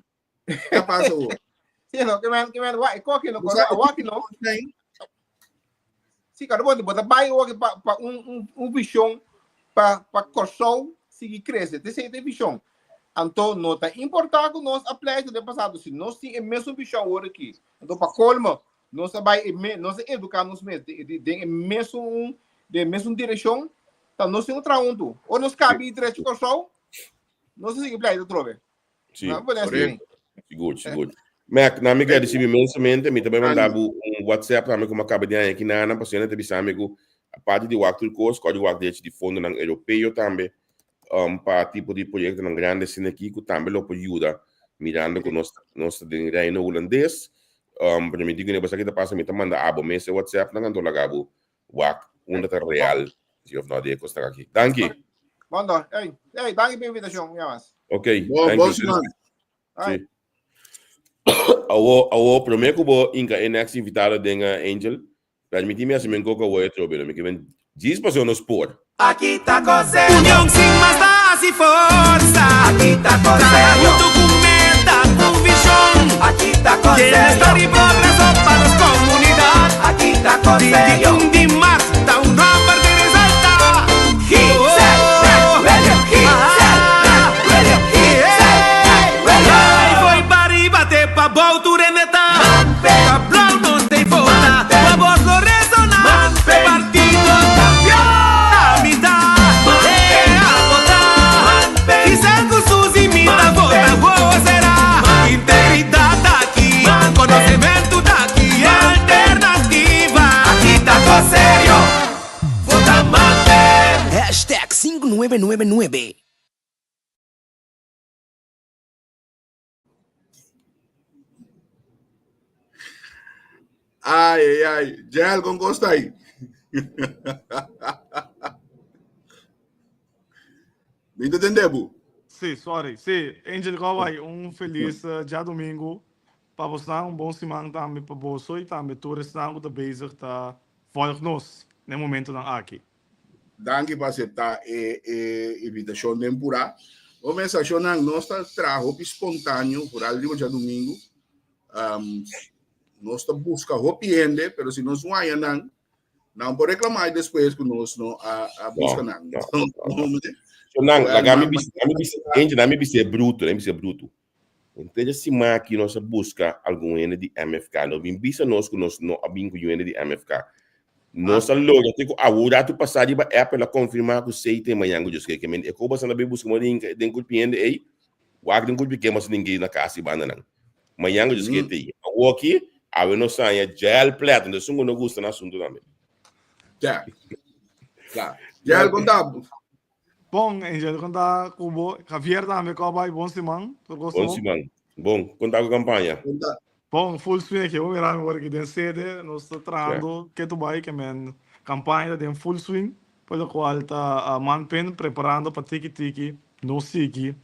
[SPEAKER 3] Ke a pasa awor?
[SPEAKER 4] Sí, no, ke men, ke men, wa, e koki no,
[SPEAKER 3] Bo sa, e
[SPEAKER 4] waki
[SPEAKER 3] tipo
[SPEAKER 4] no.
[SPEAKER 3] kos ei,
[SPEAKER 4] Sí, karo, bo ta bai awor pa, pa un, un, un vision pa, pa Kòrsou sigui krese. Te esei ta e vision. Anto no ta importá ku nos a pleita den pasado, si nos tin e mesun vision awor aki. Anto pa kolmo, nos a bai e me, nos a eduká nos mes den, den, den e mesun, den e mesun direkshon, ta nos tin ku traha huntu. Ora nos kabi drechi Kòrsou, nos a sigui pleita atrobe.
[SPEAKER 2] Sí,
[SPEAKER 4] No, pone así.
[SPEAKER 3] Correcto.
[SPEAKER 2] sigur, sigur. Mac, na mi gradisi inmensamente. Mi ta bai manda bo un WhatsApp tambe ku mi a kaba di haña aki na pasobra ta bisa mi ku aparte di wak tur kos, ku a di wak derecho di fondonan europeo tambe um, pa tipo di proyektonan grandi asina aki ku tambe lo por yuda mirando ku nos nos ta den Reino Hulandes. Um, pero mi di ku bo sa ki ta pasa, mi ta manda abo mes e WhatsApp nan anto laga bo wak unda ta real si of no di e kosnan aki. Danki.
[SPEAKER 4] Mondo, hey, hey, danki pa invitashon, ya mas.
[SPEAKER 2] Ok,
[SPEAKER 3] Bon,
[SPEAKER 2] thank
[SPEAKER 3] bon
[SPEAKER 2] you.
[SPEAKER 3] siman.
[SPEAKER 2] Sí. Awo, awo, promé ku bo inka e next invitado den eh, Angel, permití mi hasi men koko awo e trobe, no? Mi ke men djis pasó nos por.
[SPEAKER 5] Aki ta kose. Union sin mas ta hasi forsa. Aki ta kose. Traha huntu ku meta, ku vishon. Aki ta kose. Bienestar i progreso pa nos komunidat. Aki ta kose. 21 di mart ta un nomber di resalta. Foi pariba te pa bou tur hende ta. Ta blou nos ta vota. Pa bos lo resona. Partido campeon. Ami ta. E a vota. Kisas ku Suzy mi ta vota. Wowo sera. Integridad ta aki. Konosementu ta aki. Alternativa. Aki ta kos serio. Vota Manpen.
[SPEAKER 6] Hashtag 5999.
[SPEAKER 3] Ai, ai, ai. Jel, kon kos ta aí? Mi ta tende bu.
[SPEAKER 7] Sí, sorry. Sí, Angel Gowai, un felis eh, djadomingo pa bosnan, un bon siman tambe pa boso i tambe tur esnan ku ta bezig ta volg nos na e momentonan aki.
[SPEAKER 3] Danki pa acepta e e invitacion den pura. Bo mensacionan nos ta traha hopi spontaneo, vooral riba djadomingo. Um, nos ta busca hopi hende, pero si nos no haya nan, nan por reclama despues ku nos no a, a busca
[SPEAKER 2] No,
[SPEAKER 3] nan.
[SPEAKER 2] no, no, no. So nan,
[SPEAKER 3] Well,
[SPEAKER 2] laga mi
[SPEAKER 3] ma-
[SPEAKER 2] bisa, mi bisa, Angel, mi bisa bruto, mi bisa bruto. Henter e siman aki nos a buska algun hende di MFK. No bin bisa nos ku nos no a bin ku yu hende di MFK. Nos a logra te ku awor ratu pasá riba app el a konfirmá ku sei te mañan ku Dios ke. Ke men e koba sa na bai buska mo den den kulpi hende ei. Wak den kulpi ke mas den ke na kas di bandanan. Mañan ku Dios ke te. Awor aki awe nos haña Jael Plet. Entonces esun ku no gusta na asuntu tambe.
[SPEAKER 3] Ja. Ja. Jael konta.
[SPEAKER 7] Bon, Angel, kon ta ku bo? Javier tambe, kon bai? Bon siman. Tur kos
[SPEAKER 2] Bon siman. Bon, kon ta ku kampaña?
[SPEAKER 7] Bon, full swing aki. Bo mira mi ora aki den sede. Nos ta trahando ketu bai ke men kampaña ta den full swing. Pa lokual ta Man Pen preparando pa tiki tiki nos sigui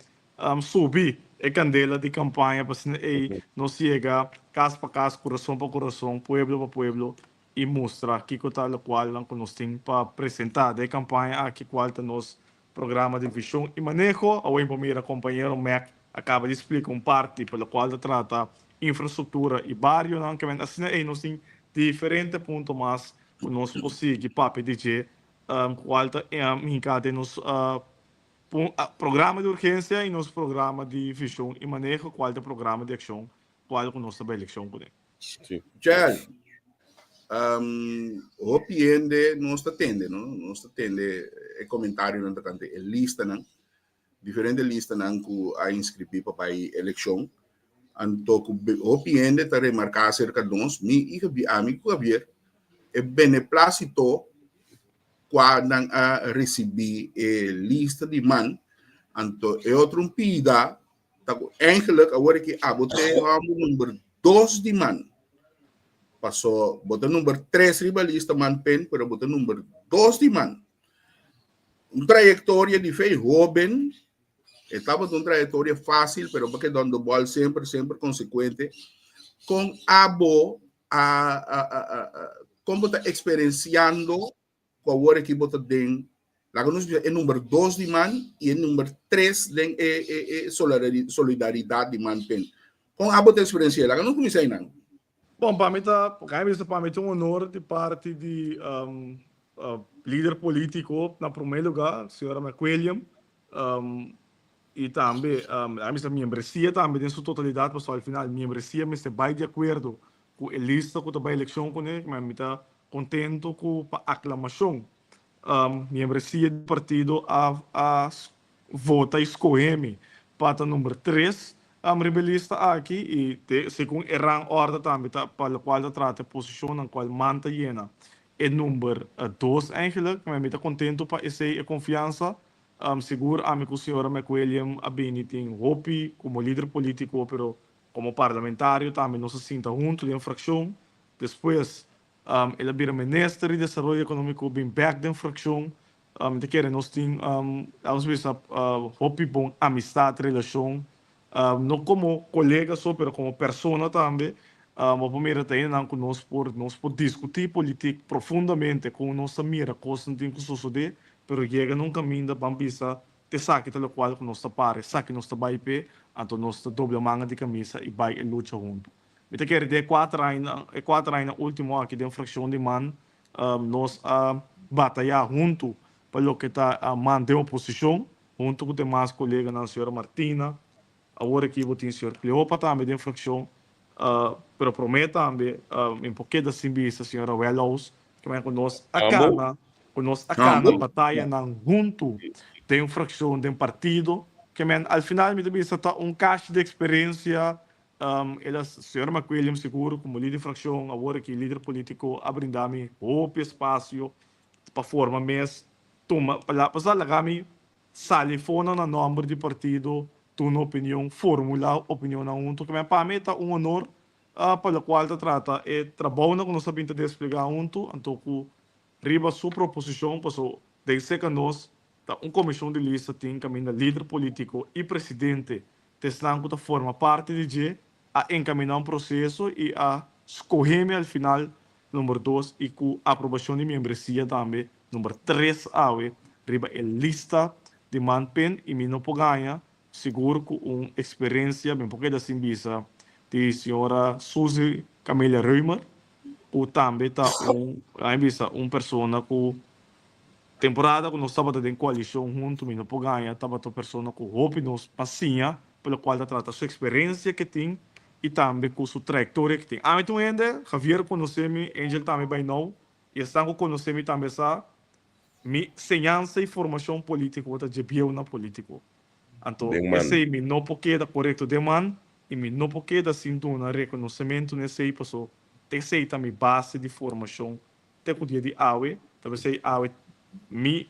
[SPEAKER 7] subi e kandela di kampaña pa asina ei nos yega kas pa kas, kurason pa kurason, pueblo pa pueblo i mustra kiko ta lokualnan ku nos tin pa presentá den e kampaña aki kual ta nos programa di vishon i maneho. Awe por mira kompañero Mac a kaba di splika un parti pa lokual ta trata infrastruktura i barionan ke men asina ei nos tin diferente punto mas ku nos por sigui papia di dje kual ta hinká den nos programa di urgensia i nos programa di vishon i maneho kual ta programa di akshon kual ku nos ta bai elekshon kuné.
[SPEAKER 2] Sí.
[SPEAKER 3] Chel, um, hopi hende nos ta tende, no? Nos ta tende e comentarionan tocante e listanan, diferente listanan ku a inscribí pa bai elekshon. Anto ku hopi hende ta remarká acerca nos, mi i Javier, ami ku Javier, e beneplácito kua nan a risibí e lista di man, anto e otro un pida Ta ku eigenlijk awor aki abo te hòmber number dos di man. Paso bo ta number tres riba lista man pen, pero bo ta number dos di man. Un trayektoria di fe hóben, e tabata un trayektoria fásil, pero bo keda on the ball semper, semper konsekuente. Kon abo a, a, a, a, kon bo ta eksperensiando ku awor aki bo ta den, laga nos bisa e number dos di man i e number tres den e e e solidaridat di man pen. Kon abo ta eksperensi'é? Laga nos kuminsá einan.
[SPEAKER 7] Bon, pa mi ta, kan bisa pa mi ta un honor di parti di lider polítiko na promé lugá, señora McWilliam, i tambe laga bisa miembresia tambe den su totalidat, pasobra al final miembresia mester bai di akuerdo ku e lista ku ta bai elekshon kuné, mi ta Contento cu pa aclamacion miembresia di partido a a vota y scohe mi pa ta number tres riba e lista aki y te segun e rang orde tambe ta pa locual ta trata e posicionnan cual man ta yena e number dos eigenlijk. Mi ta contento pa esey e confiansa. Sigur ami cu señora McWilliam a bini tin hopi como lider politico pero como parlamentario tambe nos a sinta hunto den fraccion. Despues el a bira minister di Desaroyo Ekonómiko, bin bèk den frakshon. Mi ta kere nos tin, laga nos bisa, hopi bon amistat, relashon, no komo kolega so, pero komo persona tambe. Bo por mira ta hendenan ku nos por nos por diskutí politik profundamente, kon nos ta mira kosnan tin ku sosodé, pero yega na un kaminda ban bisa esaki ta lokual ku nos ta para, esaki nos ta bai p'e, anto nos ta dobla manga di kamisa i bai e lucha huntu. Mi ta kere den e kuater añanan, e kuater añanan último aki den frakshon di man, nos a batayá huntu pa loke ta man den oposishon, huntu ku demas koleganan, señora Martina, awor aki bo tin señor Cleopa tambe den frakshon, pero promé tambe mi por keda sin bisa señora Wellhouse, ku nos a kana, ku nos a kana batayanan huntu den frakshon, den partido, ke men al final mi ta bisa ta un kashi di eksperensia El a, señor McWilliam sigur como lider fraccion, awor aki lider politico a brinda mi hopi espacio pa forma mes tuma, pa sa laga mi sali fonan na nomber di partido, duna opinion, formula opinionnan hunto. Kimen pa mi ta un honor pa locual ta trata e trabounan cu nos a bin ta desplega hunto, anto cu riba su proposicion, paso den seca nos ta un comision di lista tin caminda lider politico y presidente T'esnan ku ta forma parti di dje a enkaminá un proseso i a skohé mi al final number dos i ku aprobashon di miembresia tambe number tres awe riba e lista di man pen i mi no por gaña sigur ku un eksperensia mi por keda sin bisa di señora Suzy Camelia Römer ku tambe ta un laga mi bisa un persona ku Temporada ku nos tabata den koalishon huntu mi no por gaña tabata un persona ku hopi nos a siña. pa lokual ta trata su eksperensia ke tin i tambe ku su trayektoria ke tin. Ami ta un hende, Javier konosé mi, Angel tambe bai nou, i esnan ku konosé mi tambe sa mi señansa i formashon polítiko ta dje bieu na polítiko. Anto
[SPEAKER 2] Den man.
[SPEAKER 7] esei mi no por keda korekto den man i mi no por keda sin duna rekonosementu na esei paso esei ta mi base di formashon te ku dia di awe. Ta p'esei awe mi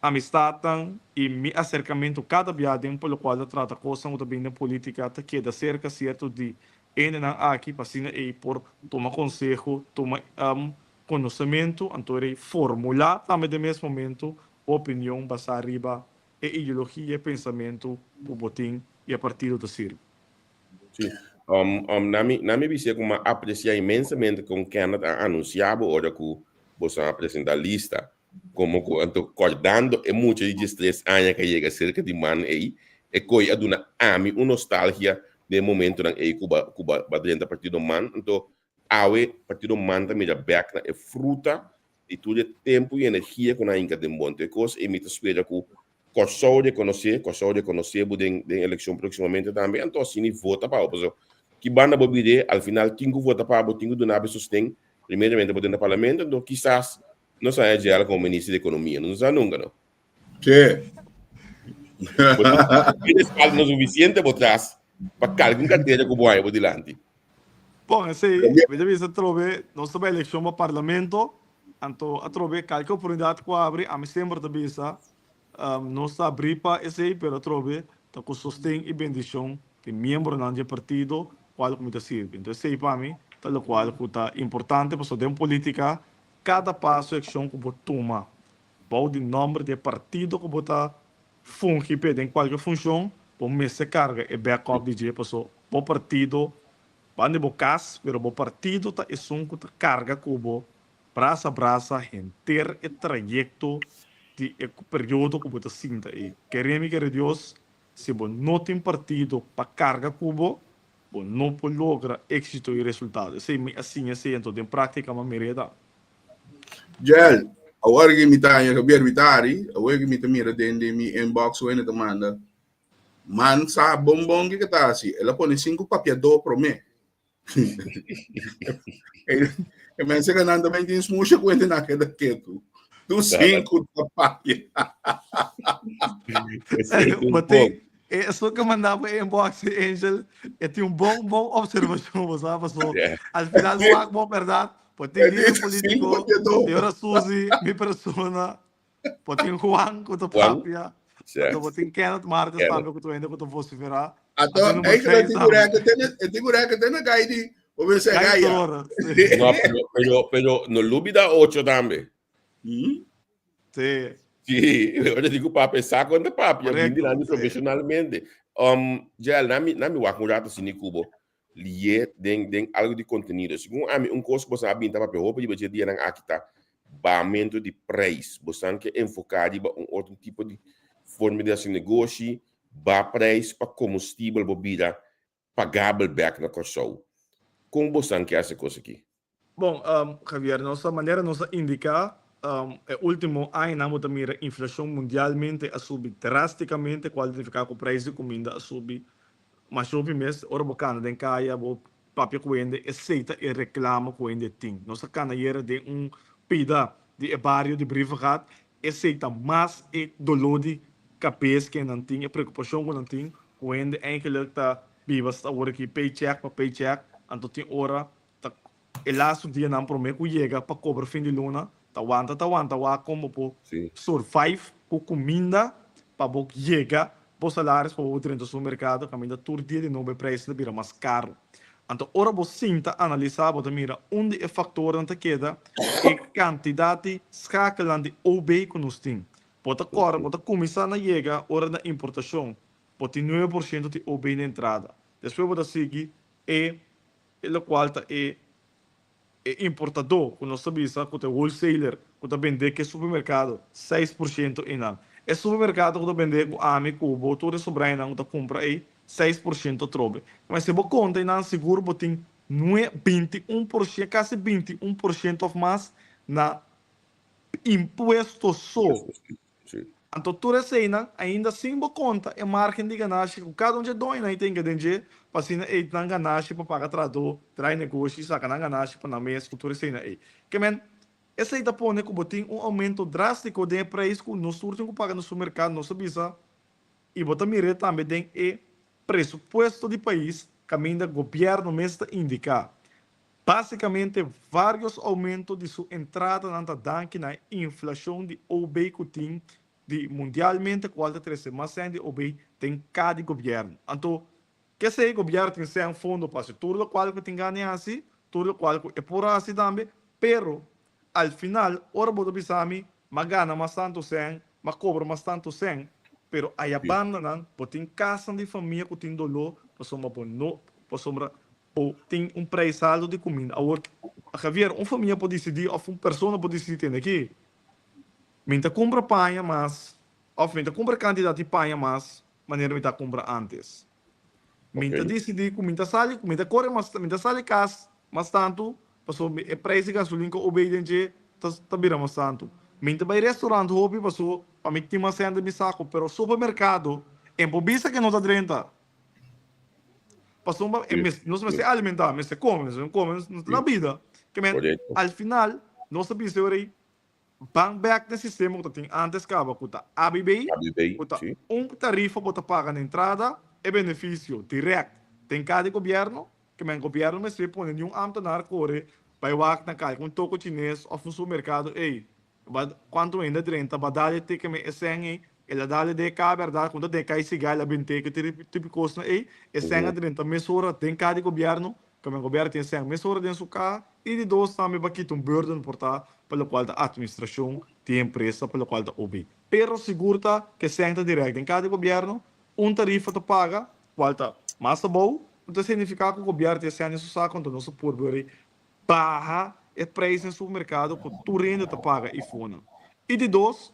[SPEAKER 7] Amistatnan i mi aserkamentu kada bia den pa lokual ta trata kosnan ku ta bini den politika ta keda serka sierto di hendenan aki pa asina ei por tuma konseho, tuma konosementu anto rei formulá tambe den mes momentu bo opinion basá riba e ideologia e pensamentu ku bo tin i e partido ta sirbi.
[SPEAKER 2] Sí. Na mi, na mi bisa ku mi a apresiá inmensamente kon Kenneth a anunsiá bo ora ku boso a presentá lista. Como cu anto cordando e mucha di diestres aña cu a yega cerca di man ey, e coy a duna ami un nostalgia den e momentonan ey cu ba cu ba ba drenta Partido Man. Anto awe Partido Man ta mira bek na e fruta di tur e tempo y energia cu nan a hinca den bo. Anto e cos ey mi ta spera cu Corsou reconoce, Corsou reconoce bo den den eleccion proximamente tambe, anto asina y vota pa bo. Pasobra ki banda bo bira al final tin cu vota pa bo, tin cu duna bo e sosten, primeramente bo drenta Parlamento, anto kisas Nos a haya como minister di economia, no sa nunca no.
[SPEAKER 3] Che.
[SPEAKER 2] Bo tin respaldo no suficiente bo tras pa carga un cartera cu bo haya bo dilanti.
[SPEAKER 7] Bon, esei, mi ta bisa atrobe, nos ta bai eleccion pa parlamento, anto atrobe kalke oportunidad cu abri, ami semper ta bisa, nos ta abri pa esei, pero atrobe ta cu sosten y bendicion di miembronan di e partido cual cu mi ta sirbi. Entonces esei pa mi ta locual cu ta importante, pasobra den politica Kada paso i akshon ku bo tuma bou di nòmber di e partido ku bo ta fungi p'e den kualke funshon, bo mester karga e backup di dje paso bo partido banda di bo kas, pero bo partido ta esun ku ta karga ku bo brasa brasa henter e trayekto di e periodo ku bo ta sinta ei. Kere mi kere Dios, si bo no tin partido pa karga ku bo, Bo no por logra éxito i resultado. Esei mi a siña esei anto den práctica mi a mira e ta.
[SPEAKER 3] Jel, awor ki mi ta haña Javier Vitari, awor ki mi ta mira den den mi inbox ku hende ta manda, Man sa bon bon kiko ta hasi, el a pone sinku papiadó promé. E mense ku nan ta ben tin smusha ku hende nan keda ketu. Tu sinku ta papia.
[SPEAKER 7] Bo tin E esun ke manda bo e inbox di Angel e tin un bon bon observacion bo sa paso al final bo wak bo berdad bo tin lider politico señora Suzy mi persona bo tin Juan ku ta papia anto bo tin Kenneth Martes tambe ku ta hende ku ta vocifera
[SPEAKER 3] Ato eigenlijk tin ku reke tene e tin ku reke tene gai di bo bisa gai ya.
[SPEAKER 2] No pero pero pero no lubida ocho tambe.
[SPEAKER 7] Sí.
[SPEAKER 2] Sí, ora digo papia, sa con de papia,
[SPEAKER 7] Correcto,
[SPEAKER 2] bin dilanti
[SPEAKER 7] sí.
[SPEAKER 2] profesionalmente. Jael, nami, nami wak un rato sini cubo, lié den, den algo di contenido. Segun ami, un cos cu bosan a binta papia hopi riba dje dianan aki ta baamento di prijs. Bosan ke enfoca riba un otro tipo di forma di haci negoshi, ba prijs pa comustibel bo bira pagabel bek na Corsou. Con bosan ke haci e cos aki?
[SPEAKER 7] Bon, Javier, nos ta manera nos a indica, e ultimo añanan bo ta mira inflacion mundialmente a subi drasticamente, cual ta nifica cu prijs di cuminda a subi masha hopi mes. Ora bo cana den caya, bo papia cu hende, esey ta e reclamo cu hende tin. Nos a cana ayera den un pida di e bario di Brievengat, esey ta mas e dolor di cabes cu nan tin, e preocupacion cu nan tin, cu hende eigenlijk ta biba awor aki paycheck pa paycheck, anto tin ora Ta e lastu dianan prome ku yega pa kobra fin di luna, ta wanta ta wanta wak kon bo por survive ku kuminda pa bo yega bo salaris pa bo drenta supermerkado kaminda tur dia di nobo e preisnan ta bira mas karu. Anto ora bo sinta analisá bo ta mira un di e faktornan ta keda e kantidat di skakelnan di OB ku nos tin. Bo ta kòrda bo ta kuminsá na yega ora na importashon bo tin nuebe por siento di OB na entrada. Despues bo ta sigui e E lokual ta e e importadó ku nos ta bisa ku ta e wholesaler ku ta bendé ku e supermerkado 6% einan. E supermerkado ku ta bendé ku ami, ku bo, tur e sobrainan ku ta kumpra ei 6% atrobe. Ma si bo konta einan sigur bo tin nue 21% kasi 21% òf mas na impuesto so. Anto tur eseinan ainda sin bo konta e margen di ganashi ku kada un dje doñonan ei tin den dje pa asina ei nan ganashi pa paga trahadó, drai negoshi i saka nan ganashi pa nan mes ku tur eseinan ei. Ke men, esei ta pone ku bo tin un oumento drástiko den e preis ku nos tur tin ku paga na supermerkado, nos a bisa, i bo ta mir'é tambe den e presupuesto di pais kaminda gobièrnu mes ta indiká Básicamente varios aumento di su entradanan ta danki na e inflacion di OB cu tin di mundialmente cual ta trece mas cen di OB den ca di gobierno. Anto, kesey gobierno tin cen fondo pa haci tur locual cu tin gana di haci, tur locual cu e por haci tambe, pero al final ora bo ta bisa mi m'a gana mas tanto cen, m'a cobra mas tanto cen, pero aya bandanan bo tin casnan di famia cu tin dolor pasobra bo no, pasobra Bo tin un prijs alto di cuminda. Awor, Javier, un famia por dicidi of un persona por dicidi tende aki, Mi ta cumpra paña mas of mi ta cumpra cantidad di paña mas manera mi ta cumpra antes. Mi ta dicidi cu mi ta sali, cu mi ta core mas, mi ta sali cas mas tanto pasobra e prijs di gasolin cu obey den dje ta ta bira mas tanto. Mi ta bay restaurant hopi pasobra pa mi tin mas cent den mi saco, pero supermercado en por bisa que no ta drenta. Pasobra e mes, nos mester alimentá, mester kome, mester kome, nos ta na bida. Ke men, al final, nos ta bisa ora ei, ban bèk na e sistema ku ta tin ántes kaba, ku ta ABB, ku ta un tarifa bo ta paga na entrada, e benefisio dirèkt den kada di gobièrnu, ke men gobièrnu mester pone niun ámtenar kore bai wak na kai ku un toko chines òf un supermerkado, ei, Ba cuanto hende drenta ba dale teke me e sèn ei, el a dale den e kaha berdad cu ta den kai siga el a bin teke tipo cosnan ei, e sèn a drenta mesora den kaha di gobierno, caminda gobierno tin e sèn mesora den su kaha, y di dos tambe ba kita un burden por ta pa locual ta administracion di e empresa pa locual ta OB. Pero sigur ta cu e sèn ta direct den kaha di gobierno, un tarifa ta paga cual ta mas abou, no ta significa cu gobierno tin e sèn den su saco, anto nos a por bori baha e prijs den supermerkado ku tur hende ta paga i fonan. I di dos,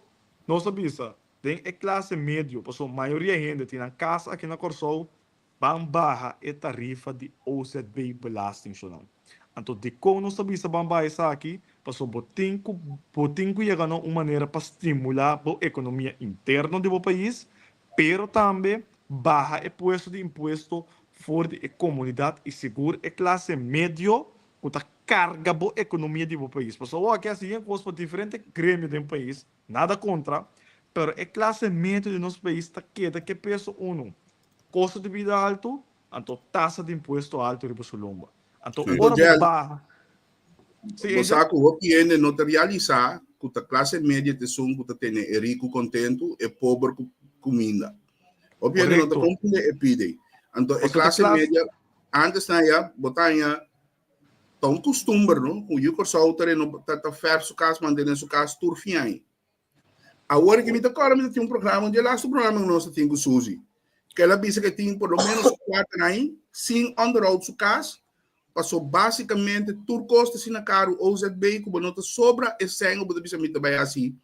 [SPEAKER 7] nos a bisa den e klase medio, pasobra mayoria hende tin nan kas aki na Kòrsou, ban baha e tarifa di OZB belastingshonal. Anto dikon nos ta bisa ban baha esaki? Pasobra bo tin ku bo tin ku yega na un manera pa stimulá bo ekonomia interno di bo pais, pero tambe baha e puesto di impuesto for di e komunidat i sigur e klase medio ku ta karga bo ekonomia di bo pais. Pasobra awor aki hasi yen kos pa diferente gremio den pais, nada kontra, pero e klase medio di nos pais ta keda ke peso unu, kosto di bida altu, anto tasa di impuesto altu riba su lomba. Anto ora bo baha.
[SPEAKER 3] Sí, Bo sa ku hopi hende no ta realisá ku ta klase media ta esun ku ta tene e riku kontentu, e pober ku kuminda. Hopi hende no ta komprendé e pide. Anto e klase media, antes nan ya, bo ta haña, ta un kustumber, no? Ku yu Kòrsou ta reno, ta ta fèrf su kas, mantené su kas tur fin aña. Awor ki mi ta kòrda mi ta tin un programa, un di e lastu programa ku nos ta tin ku Suzy, ku el a bisa ku e tin por lo ménos kuater aña sin onderhoud su kas, paso básikamente tur kos ta asina karu, OZB, ku bo no ta sobra e sèn ku bo ta bisa mi ta bai hasi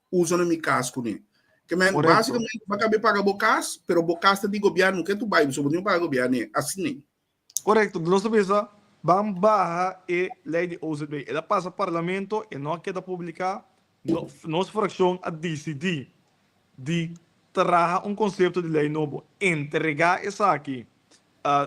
[SPEAKER 3] uso na mi kas kuné. Ke men básikamente bo a kabe paga bo kas, pero bo kas ta di gobièrnu, ke tu bai so bo tin ku paga gobièrnu asina.
[SPEAKER 7] Korekto, nos ta bisa ban baha e lei di OZB. El a pasa parlamento, e no a keda publiká. Nos frakshon a disidí di traha un konsepto di lei nobo, entregá esaki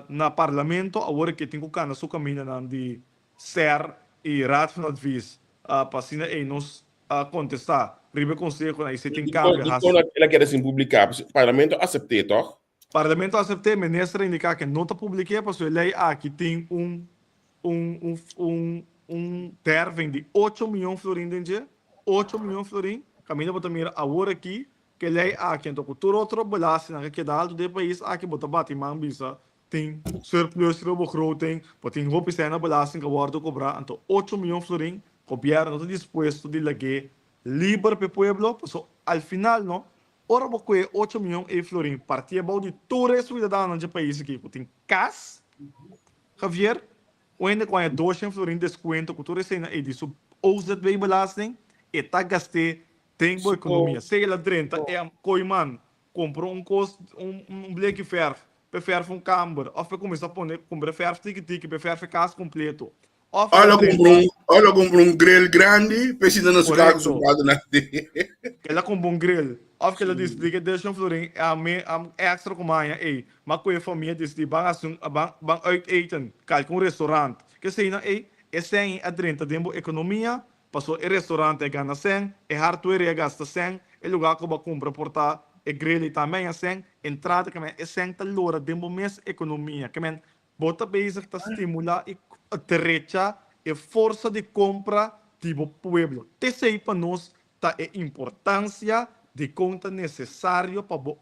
[SPEAKER 7] na parlamento awor ke tin ku kana su kamindanan di ser i Raad van Advies pa asina ei nos kontestá riba e konsehonan i si tin kambio hasi.
[SPEAKER 2] Dikon el a keda sin publiká? Parlamento a asept'é tòg?
[SPEAKER 7] Parlamento a asept'é, minister a indiká ke no ta publik'é pasobra e lei aki tin un un un un un derving di ocho miyon florin den dje, ocho miyon florin, kaminda bo ta mira awor aki ke lei aki anto ku tur otro belastingnan ke keda alto den e pais aki bo ta bati man bisa tin surplus riba begroting, bo tin hopi sèn na belasting ku a wòrdu kobrá, anto ocho miyon florin gobièrnu no ta dispuesto di lag'é liber pa e pueblo pasobra al final no Ora bo koe ocho miyon ei florin partié bou di tur e suidadanonan dje pais aki ku tin kas, Javier, un hende ku haña doshen florin deskuento ku tur eseinan ei di su OZB-belasting, e ta gast'é den bo ekonomia. Sea el a drenta e koiman, kumpra un kos, un bleki fèrf, p'e fèrf un kamber, òf p'e kuminsá pone kumpra fèrf tiki tiki p'e fèrf e kas kompleto. Òf el a
[SPEAKER 3] Olo kumpra
[SPEAKER 7] drenta.
[SPEAKER 3] un, olo kumpra un grill grandi, pe sinta na su kaka ku su
[SPEAKER 7] Korekto.
[SPEAKER 3] plato na
[SPEAKER 7] El a kumpra un grill. Òf ke el a disidí ke desha un florin a mi a èkstra ku mi haña ei. Ma ku e famia disidí ban hasi un ban ban uit eten, kalke un restaurant. Keseinan ei, e sèn ei a drenta den bo ekonomia, paso e restaurant a gana sèn, e hardware ei a gasta sèn, e lugá ku bo a kumpra por ta e grill ei tambe a haña sèn, entrada ke men e sèn ta lora den bo mes ekonomia. Ke men Bo ta bezig ta stimula y drecha e forsa di compra di bo pueblo. T'esey pa nos ta e importancia di con ta necesario pa bo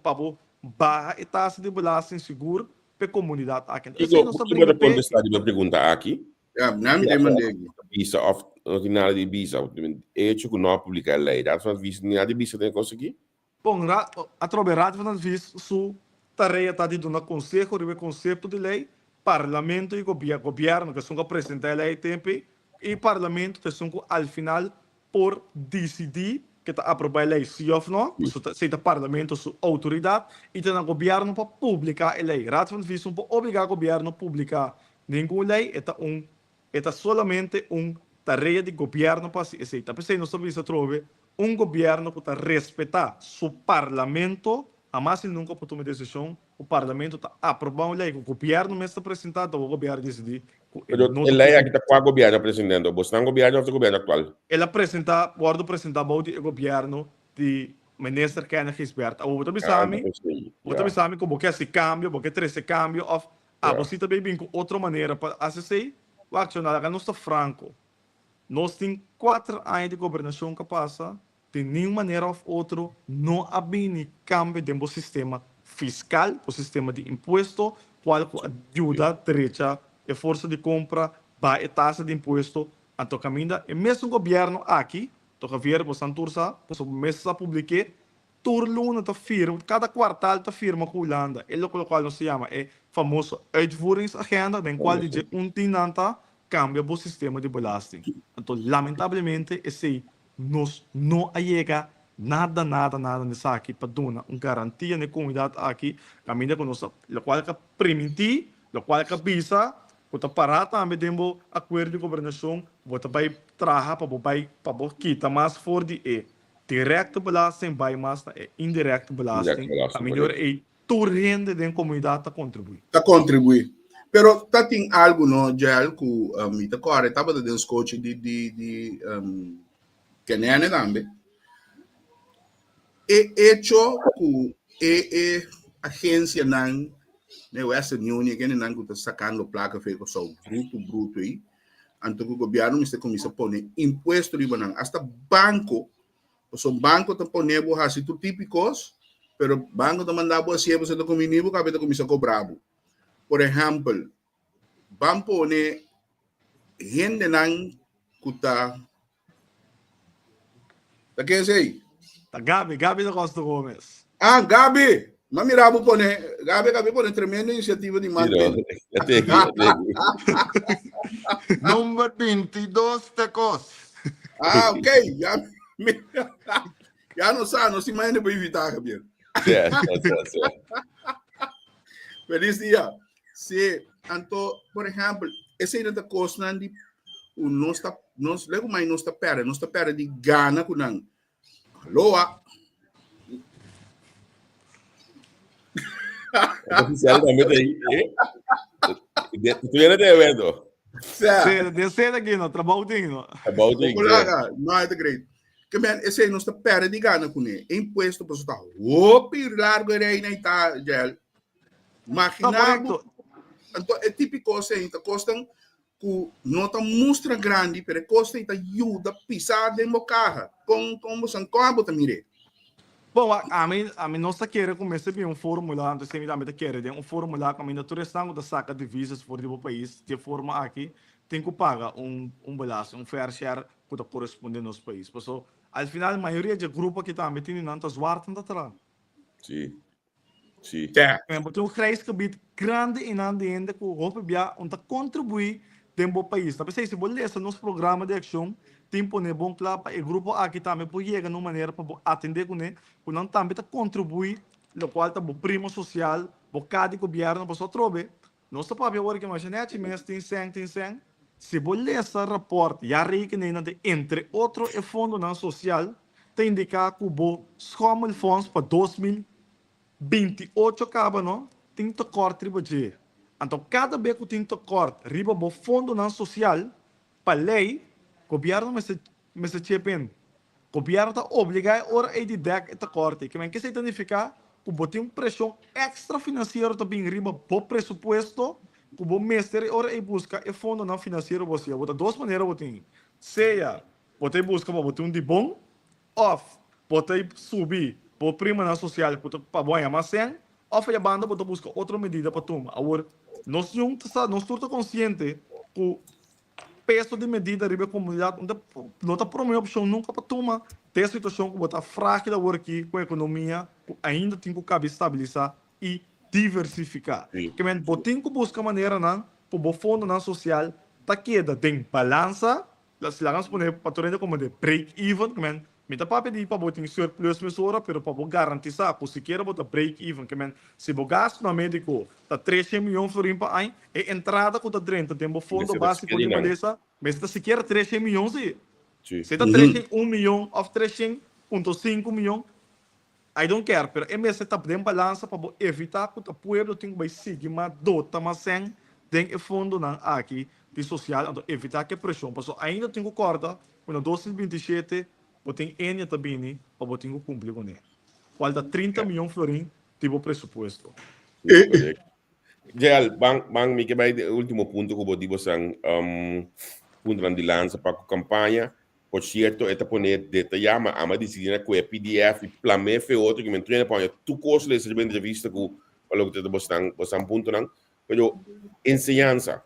[SPEAKER 7] pa bo baha e tasa di belasting sigur p'e comunidad aki. Entonces
[SPEAKER 2] Kiko
[SPEAKER 7] nos ta
[SPEAKER 2] kiko
[SPEAKER 7] bringa
[SPEAKER 2] ta
[SPEAKER 7] p'e.
[SPEAKER 2] contesta riba e pregunta aki?
[SPEAKER 3] Ya, nan mi ta mand'é.
[SPEAKER 2] Bisa of no tin nada di bisa. E hecho cu no a publica e ley, Raad van Advies tin nada di bisa den e cos aki?
[SPEAKER 7] Bon, atrobe Raad van Advies su tarea ta di duna conseho riba e concepto di ley, Parlamento y Gobierno cu esun cu a presenta e ley e tempo ey, y Parlamento ta esun cu al final por dicidi ke ta aproba e ley si of no, pasobra ta esey ta Parlamento su autoridad y ta na Gobierno pa publica e ley. Raad van Advies no por obliga Gobierno publica ningun ley, e ta un E ta solamente un tarea di gobierno pa haci esey. Ta p'esey nos ta bisa atrobe, un gobierno cu ta respeta su parlamento hamas y nunca por tuma e decision cu parlamento ta aproba un ley cu gobierno mes ta presenta, ta awor gobierno dicidi cu e
[SPEAKER 2] Pero
[SPEAKER 7] no
[SPEAKER 2] e
[SPEAKER 7] ta
[SPEAKER 2] ley aki
[SPEAKER 7] cumpli.
[SPEAKER 2] ta cua gobierno a presentando? Bosnan gobierno of ta gobierno actual?
[SPEAKER 7] El a presenta, wordo presenta bou di e gobierno di Minister Kenneth Gijsbert. Awor bo ta bisa
[SPEAKER 2] Ah,
[SPEAKER 7] mi,
[SPEAKER 2] ta p'esey,
[SPEAKER 7] bo ta
[SPEAKER 2] ya.
[SPEAKER 7] bisa mi cu bo ke haci cambio, bo ke trece cambio of Abo si ta bay bin ku otro manera pa hasi esei? Wak, Chonal, laga nos ta franko. Nos tin kuater aña di gobernashon ka pasa, di niun manera òf otro no a bini kambio den bo sistema fiskal, bo sistema di impuesto, kual ku a yuda drecha e forsa di kompra, baha e tasa di impuesto. Anto kaminda e mesun gobièrnu aki, to Javier, bo san tur sa, pasobra bo mes sa publik'é, Tur luna ta firma, kada kuartal ta firma ku Hulanda e loke lokual nos ta yama e famoso uitvoeringsagenda den kual di dje un tin nan ta kambia bo sistema di belasting. Anto lamentablemente esei nos no a yega nada nada nada na esaki pa duna un garantia na e komunidat aki kaminda ku nos ta lokual ka primintí, lokual ka bisa ku ta pará tambe den bo akuerdo di gobernashon bo ta bai traha pa bo bai pa bo kita mas for di e Directe belasting bai mas na e indirecte belasting,
[SPEAKER 2] Indirecte belasting,
[SPEAKER 7] a mior
[SPEAKER 2] correcto.
[SPEAKER 7] ei tur hende den comunidad ta contribui.
[SPEAKER 3] Ta contribui. Pero ta tin algo no, Jael, cu mi ta core tabata den scochi di di di Kenene tambe. E hecho cu e e agencianan ne Western Union kendenan cu ta sacando placa fe Corsou bruto bruto ei, Anto ku gobièrnu mester kuminsá pone impuesto riba nan, asta banko, pasobra banko ta pone bo hasi tur tipo di kos, pero banko ta manda bo hasié, bo ta kuminí bo kabe ta kuminsá kobra bo. Por ehèmpel, ban pone hendenan ku ta Ta ken esei?
[SPEAKER 7] Ta Gabi, Gabi ta Costa Gomez.
[SPEAKER 3] Ah, Gabi! Ma mira bo pone, Gabi, Gabi pone tremendo iniciativa di man.
[SPEAKER 2] Ya te aquí, ya te aquí.
[SPEAKER 8] Number 22 te kos.
[SPEAKER 3] Ah, ok. Ya, ya no sa, no si mañana por invitar, Javier.
[SPEAKER 2] Sí, sí, sí.
[SPEAKER 3] Feliz dia. Sí, anto, por ejemplo, esei ta kosnan di ku nos ta nos lego mai nos ta perde, nos ta perde di gana ku nan. Aloha.
[SPEAKER 2] Oficial tambe ta ahí, eh? Tu viene de evento.
[SPEAKER 7] Sí, de ser aquí no, trabalho digno.
[SPEAKER 2] Trabalho digno.
[SPEAKER 3] No, het great. Ke men, esei nos ta perde di gana kuné. E impuesto paso ta hopi largo e reina i ta gel. Imagina bo, anto e típico esei ta kosnan ku no ta mustra grandi, pero e kos ei ta yuda pisa den bo kaha. Kon kon bo san kon abo ta mir'é?
[SPEAKER 7] Bon, ami ami nos ta kere ku mester bin un formula, anto esei mi tambe ta kere den un formula kaminda tur esnan ku ta saka divisas for di bo pais di e forma aki tin ku paga un un belasting, un fair share ku ta koresponde nos pais. Paso al final mayoria dje grupo aki tambe tin di nan ta zwart nan ta traha.
[SPEAKER 2] Sí. Sí.
[SPEAKER 7] Men bo tin un grijs gebied grandi einan di hende ku hopi bia un ta kontribuí den bo pais. Ta p'esei si bo lesa nos programa di akshon tin pone bon kla pa e grupo aki tambe por yega na un manera pa bo atendé kuné ku nan tambe ta kontribuí lokual ta bo primo sosial, bo ka di gobièrnu pasobra atrobe nos ta papia awor ke masha nèchi mes tin sèn tin sèn. Si bo lesa rapòrt jaarrekening di entre otro e fondonan sosial ta indiká ku bo schommelfonds pa 2028 kaba no tin tekòrt riba dje. Anto kada be ku tin tekòrt riba bo fondonan sosial, pa lei, gobièrnu mester mester chip in. Gobièrnu ta obligá e ora ei di dèk e tekòrt ei. Kimen kesei ta nifiká ku bo tin un preshon èkstra finansiero ta bin riba bo presupuesto ku bo mester e ora ei buska e fondonan finansiero bo hasié. Bo ta dos manera bo tin, sea bo ta ei buska pa bo tin un di bon òf bo ta ei subi bo primanan sosial ku ta pa bo haña mas sèn òf e banda bo ta buska otro medida pa tuma. Awor nos ñun ta sa, nos tur ta konsiente ku peso di medida riba e komunidat no ta promé opshon nunka pa tuma den e situashon ku bo ta frágil awor aki ku ekonomia ku ainda tin ku kabi stabilisá i diversifiká. Ke men bo tin ku buska maneranan ku bo fondonan sosial ta keda den balansa, laga nos pone pa tur hende komo de break even, ke men Mi ta papia di pa bo tin surplus mesora, pero pa bo garantisa ku sikiera bo ta break even, ke men si bo gastunan mediko ta treshen miyon florin pa añ, e entrada ku ta drenta den bo fondo
[SPEAKER 2] Mester ta
[SPEAKER 7] basiko
[SPEAKER 2] sikiera
[SPEAKER 7] di
[SPEAKER 2] nan.
[SPEAKER 7] malesa mester ta sikiera treshen miyon si.
[SPEAKER 2] Si.
[SPEAKER 7] Si ta treshen un miyon òf treshen punto sinku miyon, I don't care, pero e mester ta den balansa pa bo evita ku ta pueblo tin ku bai sigui mas dota mas sèn den e fondonan aki di sosial, anto evita ke preshon, pasobra ainda tin ku kòrda ku na 2027 bo tin Enia ta bini pa bo tin ku kumpli kuné, kual ta 30 miyon florin di bo presupuesto.
[SPEAKER 2] Jel, ban, ban, mi ke bai di e ultimo punto ku bo di bosan, um, puntonan di lansa pa ku kampaña. Por cierto, e ta pone detayá, ma ama disidí na kue PDF i plam'é fe otro ku mi entrena pa haña tur kos lesa riba entrevista ku pa loke ta bosnan, bosnan puntonan. Pero enseñansa,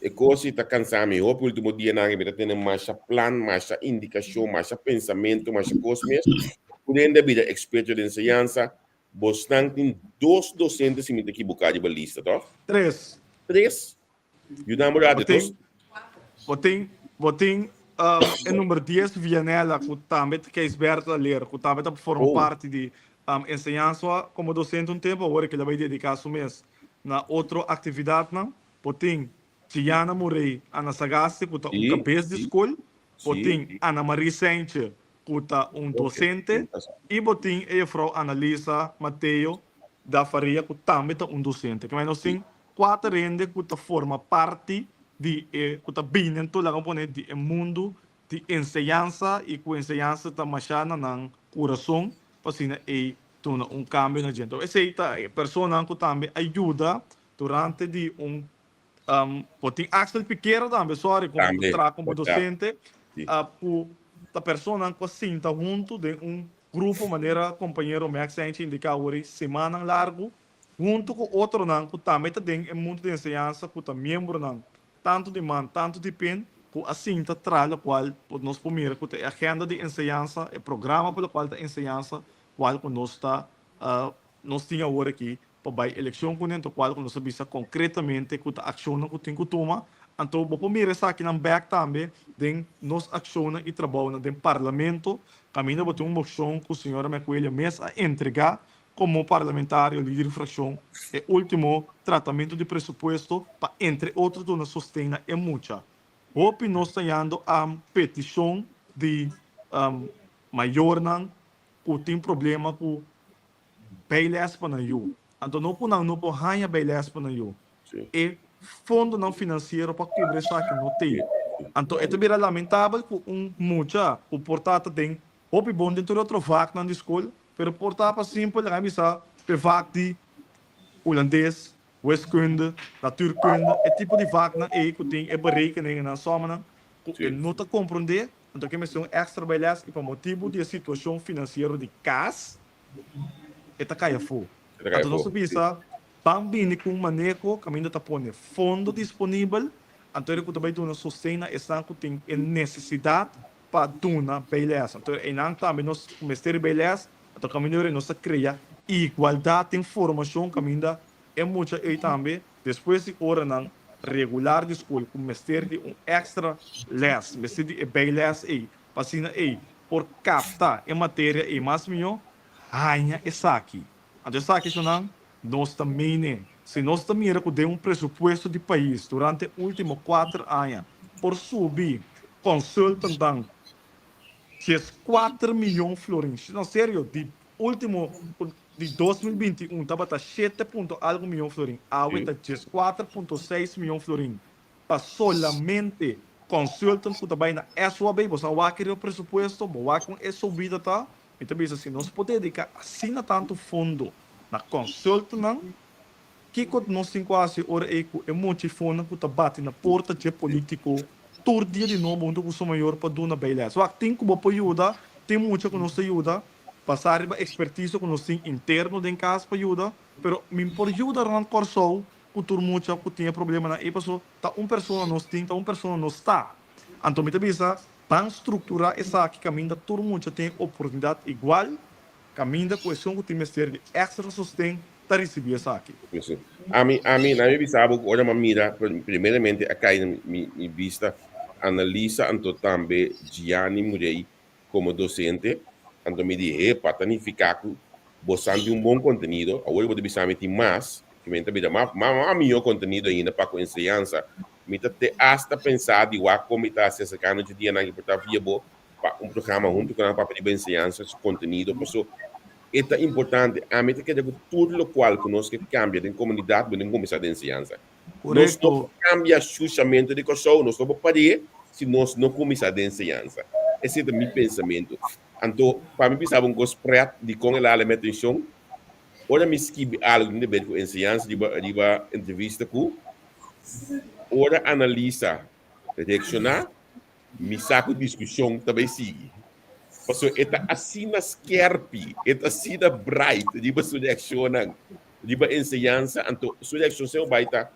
[SPEAKER 2] e kos si ta kansa mi hopi ultimo dianan mi ta tene masha plan, masha indikashon, masha pensamentu, masha kos mes. Tur hende a bira eksperto den enseñansa. Bosnan tin dos dosente si mi ta ekiboká riba lista, tòg?
[SPEAKER 7] Tres.
[SPEAKER 2] Tres? Yuda mi rato,
[SPEAKER 7] Bo tin,
[SPEAKER 2] dos.
[SPEAKER 7] bo tin, bo tin um, e number 10 Vianella, ku tambe ta Keisberto Aler, ku tambe ta forma
[SPEAKER 2] Oh.
[SPEAKER 7] parti di um, enseñansa komo dosente un tempu, awor e kila bai dediká su mes na otro aktividatnan. Bo tin Gianna Murray Anasagasti, ku ta un
[SPEAKER 2] Sí,
[SPEAKER 7] kabes di
[SPEAKER 2] sí,
[SPEAKER 7] skol. Bo
[SPEAKER 2] sí.
[SPEAKER 7] tin Ana Marie Seintje, ku ta un
[SPEAKER 2] Ok.
[SPEAKER 7] dosente. I bo tin e jefrou Annalisa Mateo da Faria, ku tambe ta un dosente. Kemey nos tin Kuater hende ku ta forma parti di e ku ta bini anto laga pone di e mundu di enseñansa i ku enseñansa ta mashá na nan kurason pa asina ei duna un kambio na djente. Esei ta e personanan ku tambe a yuda durante di un bo tin Axel Piquero tambe sorry ku
[SPEAKER 2] Tambe,
[SPEAKER 7] traha komo
[SPEAKER 2] ya.
[SPEAKER 7] dosente
[SPEAKER 2] Si.
[SPEAKER 7] ku ta personanan ku a sinta huntu den un grupo manera kompañero Max Sanchez indiká awor ei simannan largu huntu ku otronan ku tambe ta den e mundu di enseñansa ku ta miembronan tantu di man tantu di pin ku a sinta traha lokual nos por mira ku ta e agenda di enseñansa, e programa pa lokual ta enseñansa kual ku nos ta nos tin awor aki pa bai elekshon kuné anto kual ku nos a bisa konkretamente ku ta akshonnan ku tin ku tuma anto bo por mira esakinan bèk tambe den nos akshonnan i trabounan den parlamento kaminda bo tin un moshon ku señora McWilliam mes a entregá Komo parlamentario lider di frakshon e ultimo tratamentu di presupuesto pa entre otro duna sosten na e mucha. Hopi nos ta yando a petishon di mayornan ku tin problema ku bijles pa nan yu. Anto no ku nan no por haña bijles pa nan yu. E fondonan finansiero pa kubri esaki no tin. Anto e ta bira lamentabel ku un mucha ku por ta ta den Hopi bon den tur e otro vaknan di skol, pero por ta pa simpel laga mi bisa p'e vak di Hulandes, wiskunde, natuurkunde, e tipo di vaknan ei ku tin e berekeningennan, sòmanan, ku e no ta komprondé, anto ke mester un èkstra bijles i pa motibu di e situashon finansiero di kas e ta kai afó. Anto nos ta bisa ban bini ku un maneho kaminda ta pone fondo disponibel, anto e ku ta bai duna sosten na esnan ku tin e nesesidat pa duna bijles. Anto einan tambe nos mester di bijles, anto kaminda ora nos ta krea igualdat den formashon kaminda e mucha ei tambe despues di oranan regular di skol ku mester di un èkstra lès, mester di e bijles ei pa asina ei por kapta e materia ei mas mihó, haña esaki. Anto esaki esnan nos ta mene. Si nos ta mira ku den un presupuesto di pais durante último kuater aña por subi consultantnan 14 miyon florin, no serio, di último di 2021 tabata shete punto algu miyon florin, awe ta 14.6 miyon florin pa solamente consultant ku ta bai na SWB. Bo sa wak riba presupuesto, bo wak kon e subida ta. Mi ta bisa si nos por dedica asina tanto fondo na consultnan, kico nos tin cu haci ora ey cu e mochifonnan cu ta bati na porta dje politico tur dia di nobo hunto cu su mayor pa duna bijles? Wak, tin cu bo por yuda, tin mucha cu nos ta yuda, basa riba expertiso cu nos tin interno den cas pa yuda, pero mi por yuda rond Corsou cu tur mucha cu tin e problemanan ey paso ta un persona nos tin, ta un persona nos ta. Anto mi ta bisa, Ban strukturá esaki kaminda tur mucha tin oportunidat igual, kaminda ku esun ku tin mester di èkstra sosten ta risibí esaki.
[SPEAKER 2] Sí. Ami, ami, na mi bisa bo ku ora mi a mira, primeramente a kai na mi, mi bista, analisa anto tambe Gianni Murray komo dosente, anto mi di, hepa, ta nifiká ku bo san tin un bon kontenido, awor bo ta bisa mi tin mas, ki men ta bira mas, mas mihó kontenido ainda pa ku enseñansa. Mi ta te asta pensa di wak kon mi ta hasi aserka nochi dianan i por ta via bo pa un programa huntu ku nan papia riba enseñansa su kontenido paso e ta importante. Ami ta kere ku tur lokual ku nos ke kambia den komunidat bo tin kuminsá den enseñansa. Nos no por kambia shushamentu di Kòrsou, nos no por par'é si nos no kuminsá den enseñansa. Esei ta mi pensamentu. Anto pa mi bisa bo un kos prèt dikon el a hala mi atenshon, ora mi skibi algu ku tin di ber ku enseñansa riba riba entrevista ku Ora analisa reakshoná, mi sa ku diskushon ta bai sigui. Pasobra e ta asina skèrpi, e ta asina bright riba su reakshonnan, riba enseñansa, anto su reakshon semper bai ta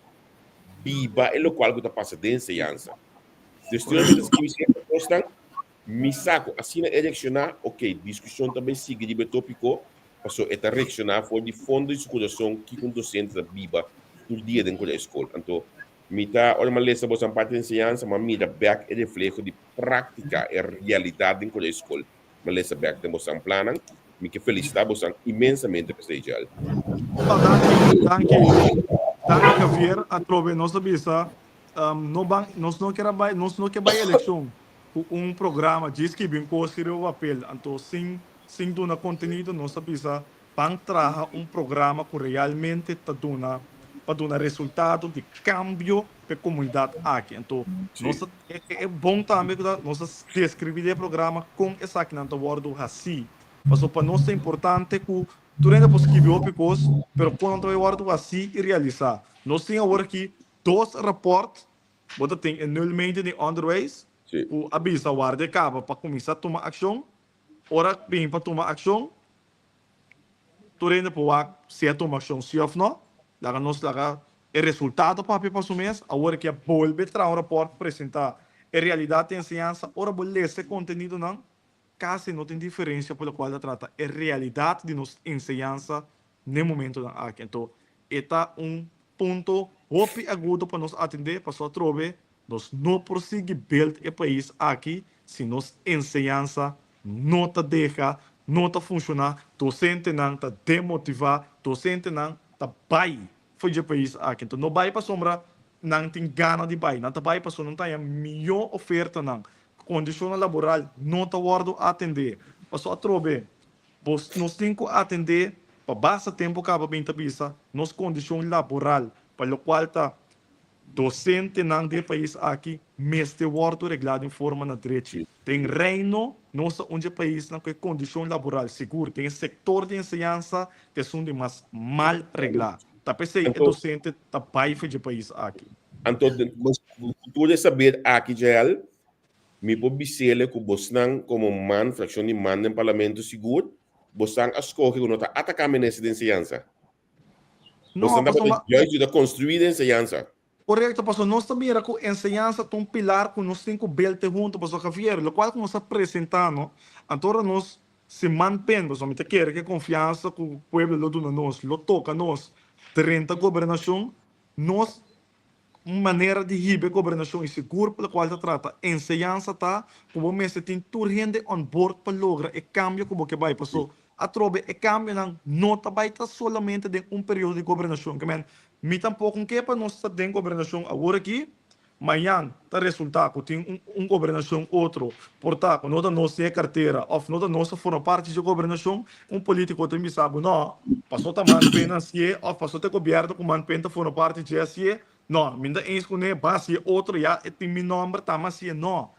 [SPEAKER 2] biba e lokual ku ta pasa den enseñansa. Dus tur mi ta skibi sierto kosnan, mi sa ku asina e reakshoná, oke, diskushon ta bai sigui riba e tópiko, Pasobra e ta reakshoná for di fondo di su kurason kiko un dosente ta biba tur dia den kura e skol. Anto, mi ta, ora mi a lesa boso parti di enseñansa, mi a mira bèk e refleho di práktika, e realidat den kura e skol. Mi a lesa bèk den boso plannan. Mi ke felisitá boso inmensamente pa esei, Joel.
[SPEAKER 7] Oh, danki, danki, danki Javier. Atrobe nos a bisa, no ban, nos no kier a bai, nos no ke bai elekshon ku un programa djis skibi un kos riba papel, anto sin Sin duna kontenido nos a bisa ban traha un programa ku realmente ta duna pa duna resultado di kambio pa e komunidat aki. Anto nos ta e bon tambe ku ta nos ta deskribí den e programa kon esakinan ta wòrdu hasí. Pasobra pa nos ta importante ku tur hende por skibi hopi kos pero kon nan ta bai wòrdu hasí i realisá. Nos tin awor aki dos rapòrt, bo ta tin e nulmeting di onderwijs ku a bisa warda e kaba pa kuminsá tuma akshon. Ora bin pa tuma akshon, tur hende por wak si a tuma akshon si òf no. Laga nos laga e resultado papia pa su mes. Awor ke a bolbe traha un rapòrt presentá e realidat di enseñansa, ora bo lesa e kontenidonan, kasi no tin diferensia pa lokual ta trata e realidat di nos enseñansa n'e momentonan aki. Anto e ta un punto hopi agudo pa nos atendé pasobra atrobe nos no por sigui build e pais aki si nos enseñansa no ta deha, no ta funshoná, dosentenan ta demotivá, dosentenan ta bai for dje pais aki. Anto no bai pasobra nan tin gana di bai, nan ta bai pasobra nan ta haña mihó ofertanan, kondishonnan laboral no ta wòrdu atendé. Pasobra atrobe Bos nos tin ku atendé pa basta tempu kaba bin ta bisa nos kondishon laboral pa lokual ta dosentenan di e pais aki mester wòrdu reglá den forma na drechi. Den Reino nos ta un dje paisnan ku e kondishon laboral sigur den e sektor di enseñansa ta esun di mas mal reglá. Ta p'esei e dosente ta bai for dje pais aki.
[SPEAKER 2] Anto tur e saber aki, Jael, Mi por bisele ku bosnan komo man, frakshon di man den parlamento sigur, bosnan a skohe ku no ta ataká minister di enseñansa.
[SPEAKER 7] No,
[SPEAKER 2] Bosnan
[SPEAKER 7] pasobra
[SPEAKER 2] tabata juist yuda konstruí di enseñansa.
[SPEAKER 7] Korekto, pasobra nos ta mira ku enseñansa ta un pilar ku nos tin ku belte huntu, pasobra Javier, lokual ku nos ta presentá no, anto ora nos si man pen, pasobra mi ta kere ku e konfiansa ku pueblo lo duna nos, lo toka nos drenta gobernashon, nos Un manera di hiba e gobernashon i sigur pa lokual ta trata enseñansa ta ku bo mester tin tur hende on board pa logra e kambio ku bo ke bai. Paso atrobe e kambionan no ta bai ta solamente den un periodo di gobernashon. Ke men, Mi tampoko ke pa nos ta den gobernashon awor aki, mañan ta resultá ku tin un un gobernashon otro, por ta ku no ta nos tin e kartera òf no ta nos ta forma parti dje gobernashon, un polítiko ta bisa bo no, paso ta man pen hasié òf paso ta e gobièrnu ku man pen ta forma parti dje hasié, no, mi no ta eens kuné, ban hasié otro ya e tin mi nòmber ta hasié, no.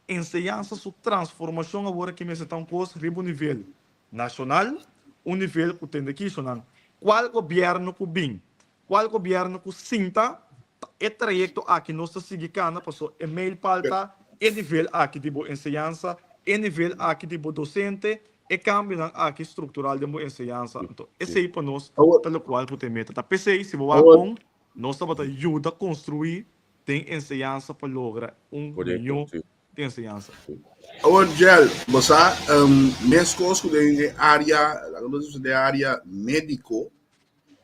[SPEAKER 7] Enseñansa su transformashon awor aki mester ta un kos riba un nivel nashonal, un nivel ku tende kisonan. Kual gobièrnu ku bin, kual gobièrnu ku sinta, ta e trayekto aki nos ta sigui kana paso e mijlpaal ta e nivel aki di bo enseñansa, e nivel aki di bo dosente, e kambionan aki struktural den bo enseñansa. Anto esei pa nos ta lokual ku ta e meta. Ta p'esei si bo wak bon, nos tabata yuda konstruí den enseñansa pa logra un mihó enseñansa.
[SPEAKER 3] Awor Jel, bo sa, meskos ku den e área, laga nos bisa den e área médiko,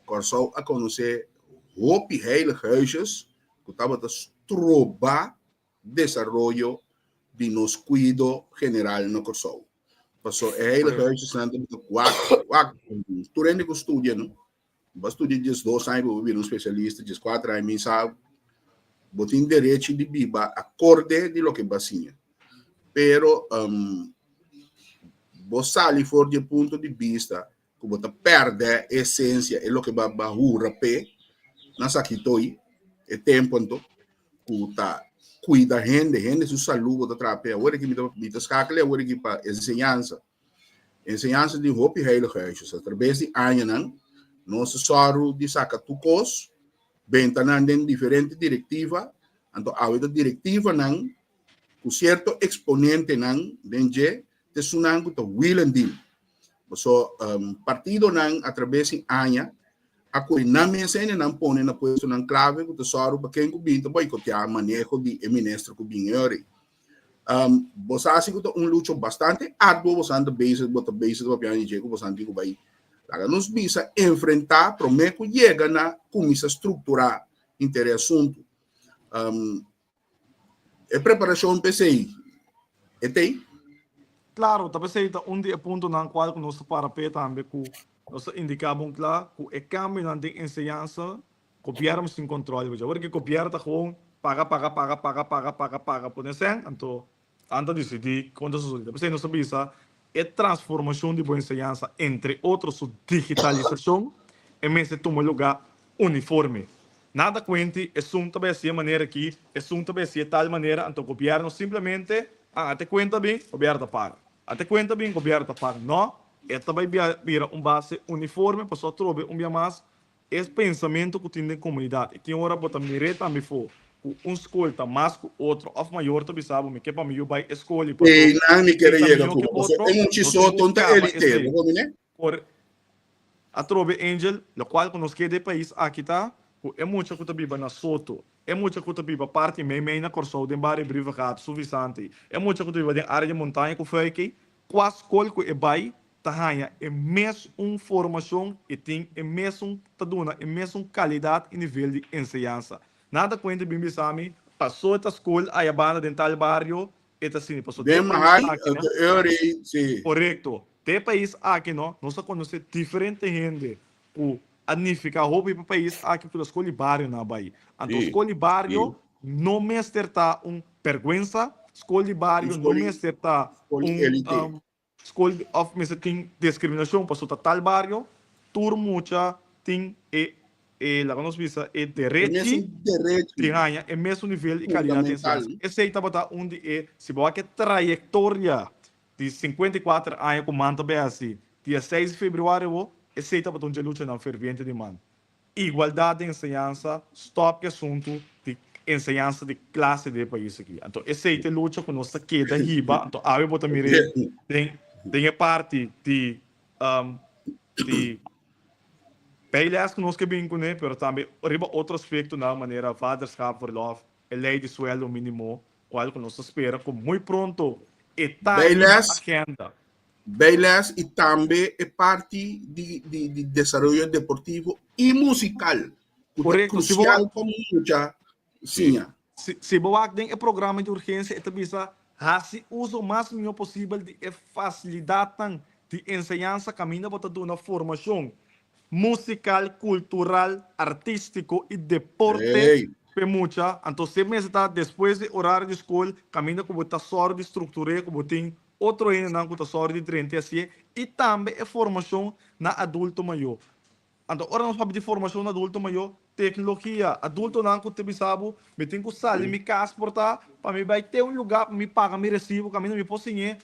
[SPEAKER 3] Kòrsou a konosé hopi heilig huisjes ku tabata stroba desaroyo di nos kuido general na Kòrsou. Pasobra e heilig huisjesnan tabata wak, wak, tur hende ku studia no, Bo a studia diesdos aña pa bo bira un spesialista, dieskuater aña, mi sa bo tin derechi di biba akorde di loke bo a siña. Pero bo sali for di e punto di bista ku bo ta pèrdè e esensia, e loke bo a hura p'e na Sakitoi e tempu anto, ku ta kuida hende, hende su salú bo ta traha p'e. Awor aki mi ta skakel awor aki pa enseñansa. Enseñansa di hopi heilige huisjes. Atrabes di añanan nos a sòru di saka tur kos, benta nan den diferente direktiva, anto awe ta direktivanan ku sierto eksponentenan den dje ta esunnan ku ta wheel and deal. Paso partidonan atrabes di aña a kohe nan mes hendenan pone na puestonan klave ku ta sòru pa ken ku bin ta boikoteá maneho di e minister ku bin e ora ei. Um, bo sa si ku ta un lucho bastante arduo bo san ta bezig, bo ta bezig ta papia di ku bo san tin ku bai. Laga nos bisa enfrentá promé ku yega na kuminsá strukturá henter e asuntu. Um, e preparashon p'esei e t'ei?
[SPEAKER 7] Klaro, ta p'esei ta un di e puntonan kual ku nos ta para p'e tambe ku nos ta indiká bon kla ku e kambionan den enseñansa Gobierno sin control riba dje. Awor ki gobierno ta gewoon paga paga paga paga paga paga paga pone sèn anto nan ta disidí kon ta sosodé. P'esei nos ta bisa e transformashon di bo enseñansa entre otro su digitalisashon e mester tuma lugá uniforme. Nada kuenti esun ta bai hasi e manera aki, esun ta bai hasi e tal manera anto gobierno simplemente a ate kuenta bin gobierno ta paga, ate kuenta bin gobierno ta paga. No, e ta bai bira un base uniforme pasobra atrobe un bia mas E pensamentu ku tin den komunidat i tin ora bo ta mir'é tambe fo ku un skol ta mas ku otro òf mayor ta bisa bo mi ke pa mi yu bai e skol i paso
[SPEAKER 3] Einan mi
[SPEAKER 7] e
[SPEAKER 3] kere
[SPEAKER 7] ta
[SPEAKER 3] yega
[SPEAKER 7] mihó
[SPEAKER 3] ku
[SPEAKER 7] ke
[SPEAKER 3] bo pasobra
[SPEAKER 7] otro,
[SPEAKER 3] e
[SPEAKER 7] nos
[SPEAKER 3] muchi
[SPEAKER 7] tin
[SPEAKER 3] so
[SPEAKER 7] ku
[SPEAKER 3] ton ta
[SPEAKER 7] kaba
[SPEAKER 3] elite,
[SPEAKER 7] esei.
[SPEAKER 3] bo komi ne?
[SPEAKER 7] Por atrobe Angel, lokual ku nos ke den e pais aki ta ku e mucha ku ta biba na Soto, e mucha ku ta biba parti meimei na Kòrsou den bario Brievengat, Suffisante, e mucha ku ta biba den área di montaña ku Fuikey, Kua skol ku e bai ta haña e mes un formashon i tin e mesun ta duna e mesun kalidat i nivel di enseñansa. Nan ta kuenta bin bisa mi paso e ta skol aya banda den tal bario e ta sini paso
[SPEAKER 3] Den
[SPEAKER 7] te pais
[SPEAKER 3] Mahai,
[SPEAKER 7] aki no.
[SPEAKER 3] de Eury, si.
[SPEAKER 7] Korekto. Te pais aki no nos a konosé diferente hende ku a nifiká hopi pa pais aki ku ta skol di bario nan a bai. Anto
[SPEAKER 2] Sí,
[SPEAKER 7] skol di bario
[SPEAKER 2] sí.
[SPEAKER 7] no mester ta un bèrgwensa, skol di
[SPEAKER 3] Un
[SPEAKER 7] bario no
[SPEAKER 3] skol di
[SPEAKER 7] mester ta
[SPEAKER 3] skol di
[SPEAKER 7] un
[SPEAKER 3] elite.
[SPEAKER 7] skol di òf mester tin diskriminashon pasobra ta tal bario, tur mucha tin e e laga nos bisa e
[SPEAKER 3] E
[SPEAKER 7] derechi
[SPEAKER 3] mesun
[SPEAKER 7] di
[SPEAKER 3] derechi
[SPEAKER 7] haña e mesun nivel i kalidat di
[SPEAKER 3] fundamental.
[SPEAKER 7] enseñansa. Esei tabata un di e, si bo wak e trayektoria Di 54 aña ku man ta bay hasi dia seis di februari awo, esei tabata un dje luchanan ferviente di man. Igualdat den enseñansa, stòp ku e asuntu di enseñansa di klase den e pais aki. Anto esei ta e lucha ku nos ta keda hiba, anto awe bo ta mir'é den den e parti di di bijles ku nos ke bin kuné, pero tambe riba otro aspektonan manera vaderschapverlof, e lei di sueldo minimo, Cual cu nos ta spera cu muy pronto e ta riba
[SPEAKER 3] Bijles,
[SPEAKER 7] agenda.
[SPEAKER 3] bijles y tambe e parti di, di, di desaroyo deportivo y musical cu ta
[SPEAKER 7] Correcto. Si bo
[SPEAKER 3] crucial pa mucha siña.
[SPEAKER 7] Si, si bo wak den e programa di urgencia e ta bisa haci uso mas miho posibel di e facilidadnan di enseñansa caminda bo ta duna formacion. musikal, kultural, artístiko i deporte p'e mucha. Anto si e mester ta despues di orario di skol, kaminda ku bo ta sòru di struktur'é ku bo tin otro hendenan ku ta sòru di drenta i hasié, i tambe e formashon na adulto mayó. Anto ora nos papia di formashon na adulto mayó, teknologia, adultonan ku ta bisa bo, mi tin ku sali mi kas por ta pa mi bai te un lugá pa mi paga mi resibo kaminda mi por siñ'é.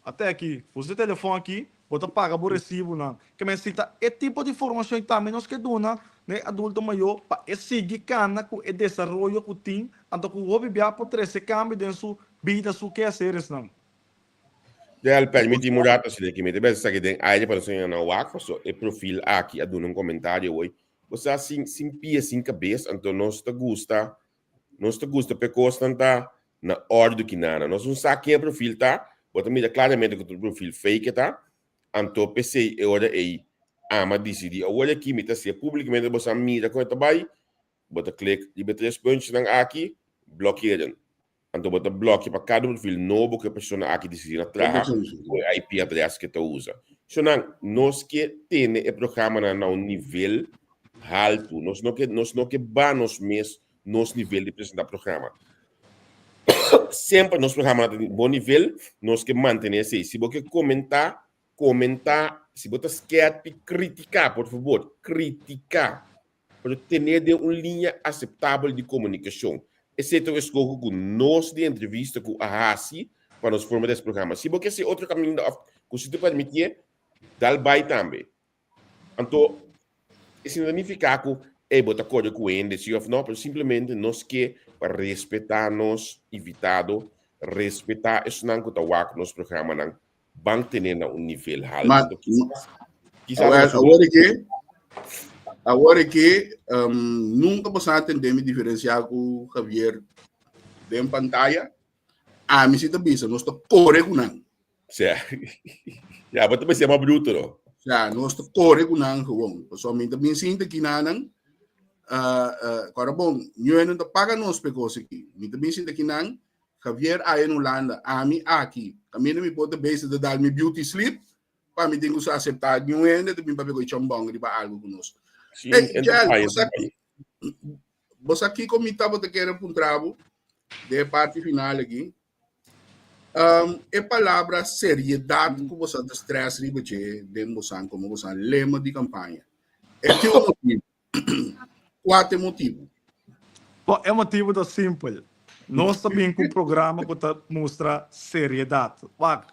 [SPEAKER 7] Ate aki, usa e telefòn aki, bo ta paga bo resibonan. Ke men si ta e tipo di formashon ei tambe nos ke duna na e adulto mayó pa e sigui kana ku e desaroyo ku tin, anto ku hopi bia por trese kambio den su bida, su keaseresnan.
[SPEAKER 2] Del, permiti mi un rato asina aki. Mi ta pensa esaki den aire pa nos a nan wak, paso e profil aki a duna un comentario hoy. Bo sa sin sin pia sin cabes, anto nos ta gusta nos ta gusta p'e cosnan ta na ordo kinana. Nos no sa ken e profil ta, bo ta mira claramente cu ta un profil fake e ta, anto p'esey e ora ey ama dicidi. Awor aki mi ta haci'e publicamente, bo sa mira con e ta bay, Bo ta klik riba e tres puntjesnan aki, Blokkeren. Anto bo ta blòkia pa kada profil nobo ku e persona aki disidí na traha ku e IP adrès ku e ta usa. Shonnan, nos ke tene e programanan na un nivel haltu. Nos no ke nos no ke ba nos mes nos nivel di presentá programa. Semper nos programanan ta di bon nivel, nos ke mantené esei. Si bo ke komentá, komentá. Si bo ta skèrpi, kritiká, por fabor, kritiká. pero tené den un liña aseptabel di komunikashon. Esei ta un eskoho ku nos di entrevista ku a hasi pa nos forma des programa. Si bo ke hasi otro kaminda òf ku si ta permitié, dal bai tambe. Anto, esei no ta nifiká ku ey bo ta kore ku hende si òf no, pero simplemente nos ke pa respetá nos invitado, respetá esnan ku ta wak nos programanan ban tene na un nivel halto.
[SPEAKER 3] Ma,
[SPEAKER 2] Anto kisas, kisas
[SPEAKER 3] awor,
[SPEAKER 2] nos
[SPEAKER 3] awor ke, awor ke um, nunca boso a tende mi diferencia ku Javier den pantalla. A mi si ta bisa, nos ta kore ku nan.
[SPEAKER 2] Sea, ya, bo ta pensé mas bruto, no?
[SPEAKER 3] Sea, nos ta kore ku nan gewoon. Pasobra mi ta bin sinta ki nanan, uh, uh, kora bon, ñoe no ta paga nos pe kos aki. Mi ta bin sinta ki nan, Javier aya na Hulanda, ami aki. Kaminda mi por ta bezig ta dal mi beauty sleep, pa mi tin ku sa aseptá niun hende ta bin papia ku e chambon riba algu ku nos.
[SPEAKER 2] Sí,
[SPEAKER 3] Ey,
[SPEAKER 2] en
[SPEAKER 3] Jel,
[SPEAKER 2] ta
[SPEAKER 3] bo sa, bo sa kiko mi tabata kere puntra bo den e parti final aki? Um, e palabra seriedat ku bo sa ta stress riba dje den bosan komo bosan lema di kampaña. E tin un motibu. Kua ta e motibu?
[SPEAKER 7] Bon, e motibu ta simpel. Nos ta bin ku un programa ku ta mustra seriedat. Wak,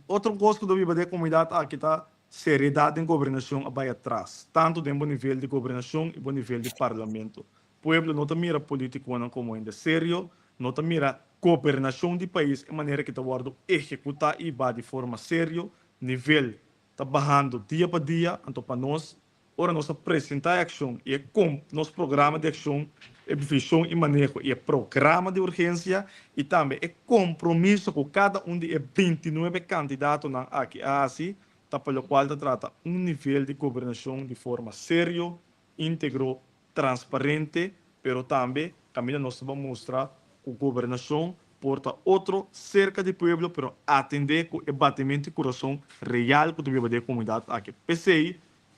[SPEAKER 7] otro kos ku ta biba den e komunidat aki ta seriedat den gobernashon a bai atras, tantu den bo nivel di gobernashon i bo nivel di parlamento. Pueblo no ta mira politikonan komo hende serio, no ta mira gobernashon di pais e manera ki ta wòrdu ehekutá i ba di forma serio, nivel ta bahando dia pa dia, anto pa nos Ora nos a presentá e akshon i e kom nos programa di akshon, e vishon i maneho i e programa di urgensia i tambe e kompromiso ku kada un di e bintinuebe kandidatonan aki a hasi ta pa lokual ta trata un nivel di gobernashon di forma serio, íntegro, transparente, pero tambe kaminda nos ta mustra ku gobernashon por ta otro serka di pueblo pero atendé ku e batimentu di kurason real ku ta biba den e komunidat aki. P'esei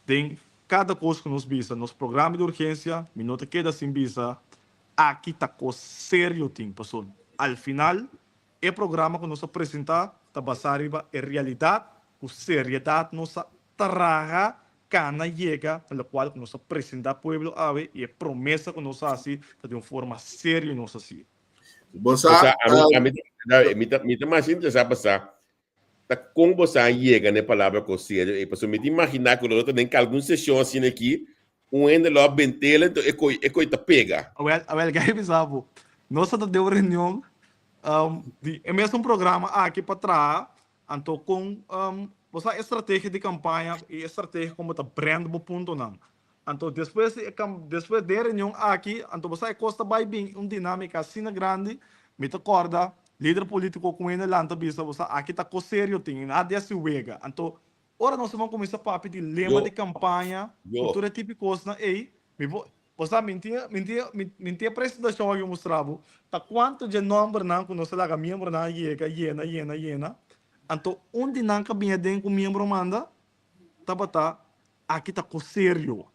[SPEAKER 7] Den kada kos ku nos bisa, nos programa di urgensia, mi no ta keda sin bisa, aki ta kos serio tin. Pasobra al final e programa ku nos a presentá ta basá riba e realidat ku seriedat nos a traha kana yega na lokual ku nos a presentá pueblo awe i e promesa ku nos a hasi ta di un forma serio nos a hasi.
[SPEAKER 3] Bo sa,
[SPEAKER 2] Ami, ami, mi ta mas interesá pa sa Ta kon bo sa yega na e palabra konserio ei? Pasobra mi ta imaginá ku lo ta den kalgun seshon asina aki, un hende lo a bent'el enton e koi e koi ta pega.
[SPEAKER 7] Awel, awel, kei bisa bo, nos a ta den un reunion di e mesun programa aki pa traha, anto kon bo sa e strategia di kampaña i e strategia kon bo ta brand bo puntonan. Anto despues di e kam despues den e reunion aki anto bo sa e kos ta bai bin un dinamika asina grandi mi ta kòrda lider politiko ku hende lanta bisa bo sa aki ta kos serio tin i nada di hasi wega anto ora nos a kuminsá papia di lema
[SPEAKER 2] Yo
[SPEAKER 7] di kampaña ku
[SPEAKER 2] yo
[SPEAKER 7] tur e tipo di kosnan ei mi por bo sa mi tin mi tin mi tin e presentashon aki mustra bo ta kuantu dje nòmbernan ku nos a laga miembronan a yega yena yena yena anto un di nan ka bini aden ku miembro manda tabata. Aki ta kos serio.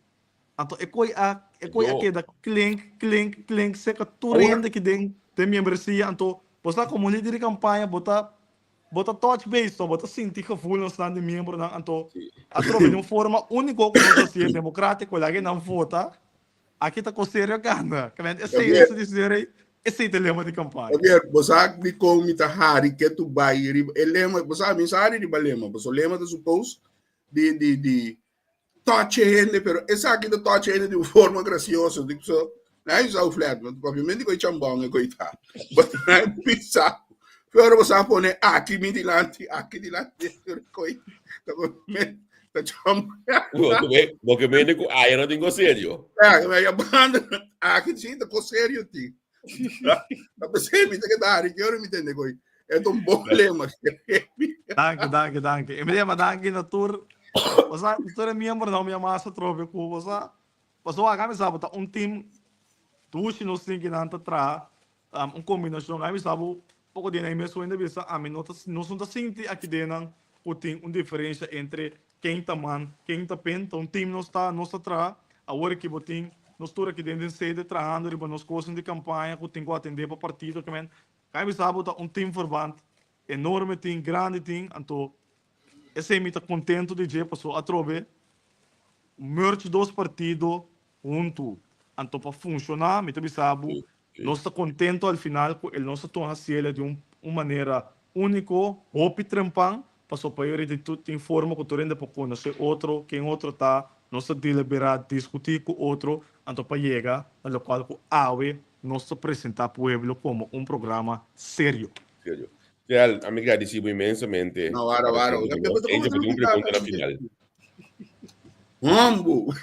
[SPEAKER 7] Anto e koi a e koi a keda klink, klink, klink seka tur hende ki den den miembresia. Anto bo sa komo lider di kampaña bo ta bo ta touch base no, bo ta sinti gevoelensnan di miembronan. Anto atrobe di un forma úniko ku nos ta hasié demokratiko laga nan vota. Aki ta kos serio gana. Kamente esei
[SPEAKER 3] Javier.
[SPEAKER 7] esei di señor ei, esei ta e lema di kampaña.
[SPEAKER 3] Javier, bo sa dikon mi ta hari ketu bai riba e lema, bo sa mi sa hari riba lema, pasobra lema ta supos di di di touch e hende, pero esaki ta touch e hende di un forma gracioso, di so na isa u flat, want obviamente koi chambon e koi ta, but na bisa, pero bo sa pone aki mi dilanti, aki dilanti, pero koi ta me ta chambon.
[SPEAKER 2] Bo ke mende ku aya no tin ko serio.
[SPEAKER 3] Ja, ya banda aki si ta ko serio ti. Ta pensé mi ta keda hari ke ora mi tende koi. E ta un bon lema.
[SPEAKER 7] Danki, danki, danki. E mi lema danki na tur, osea, tur e miembronan mi a masa trobe ku, osea, pasobra wak ami sa bo ta un team dushi nos tin kinan ta traha, un kombinashon. Ami sa bo poko di nan mes hende bisa ami no ta, nos no ta sinti aki den nan ku tin un diferensha entre ken ta man, ken ta pen. Ta un team nos ta, nos ta traha. Awor aki bo tin nos tur aki den den sede trahando riba nos kosnan di kampaña ku tin ku atendé pa partido. Kimen Kan bisa bo ta un teamverband enorme tin, grandi tin, anto esei mi ta contento di dje paso atrobe merge dos partido huntu, anto pa funciona mi ta bisa bo nos ta contento al final cu el nos ta tuma haciele di un manera unico, hopi trempan, paso pa e riti tin forma cu tur hende por conoce otro, ken otro ta, nos ta delibera, discuti cu otro, anto pa yega na locual cu awe Nos ta presenta pueblo como un programa serio.
[SPEAKER 2] Serio. Tel, ami gradisi bo inmensamente.
[SPEAKER 3] No, wara, wara.
[SPEAKER 2] Oca Angel, bo tin un pregunta na final.
[SPEAKER 3] Hombo.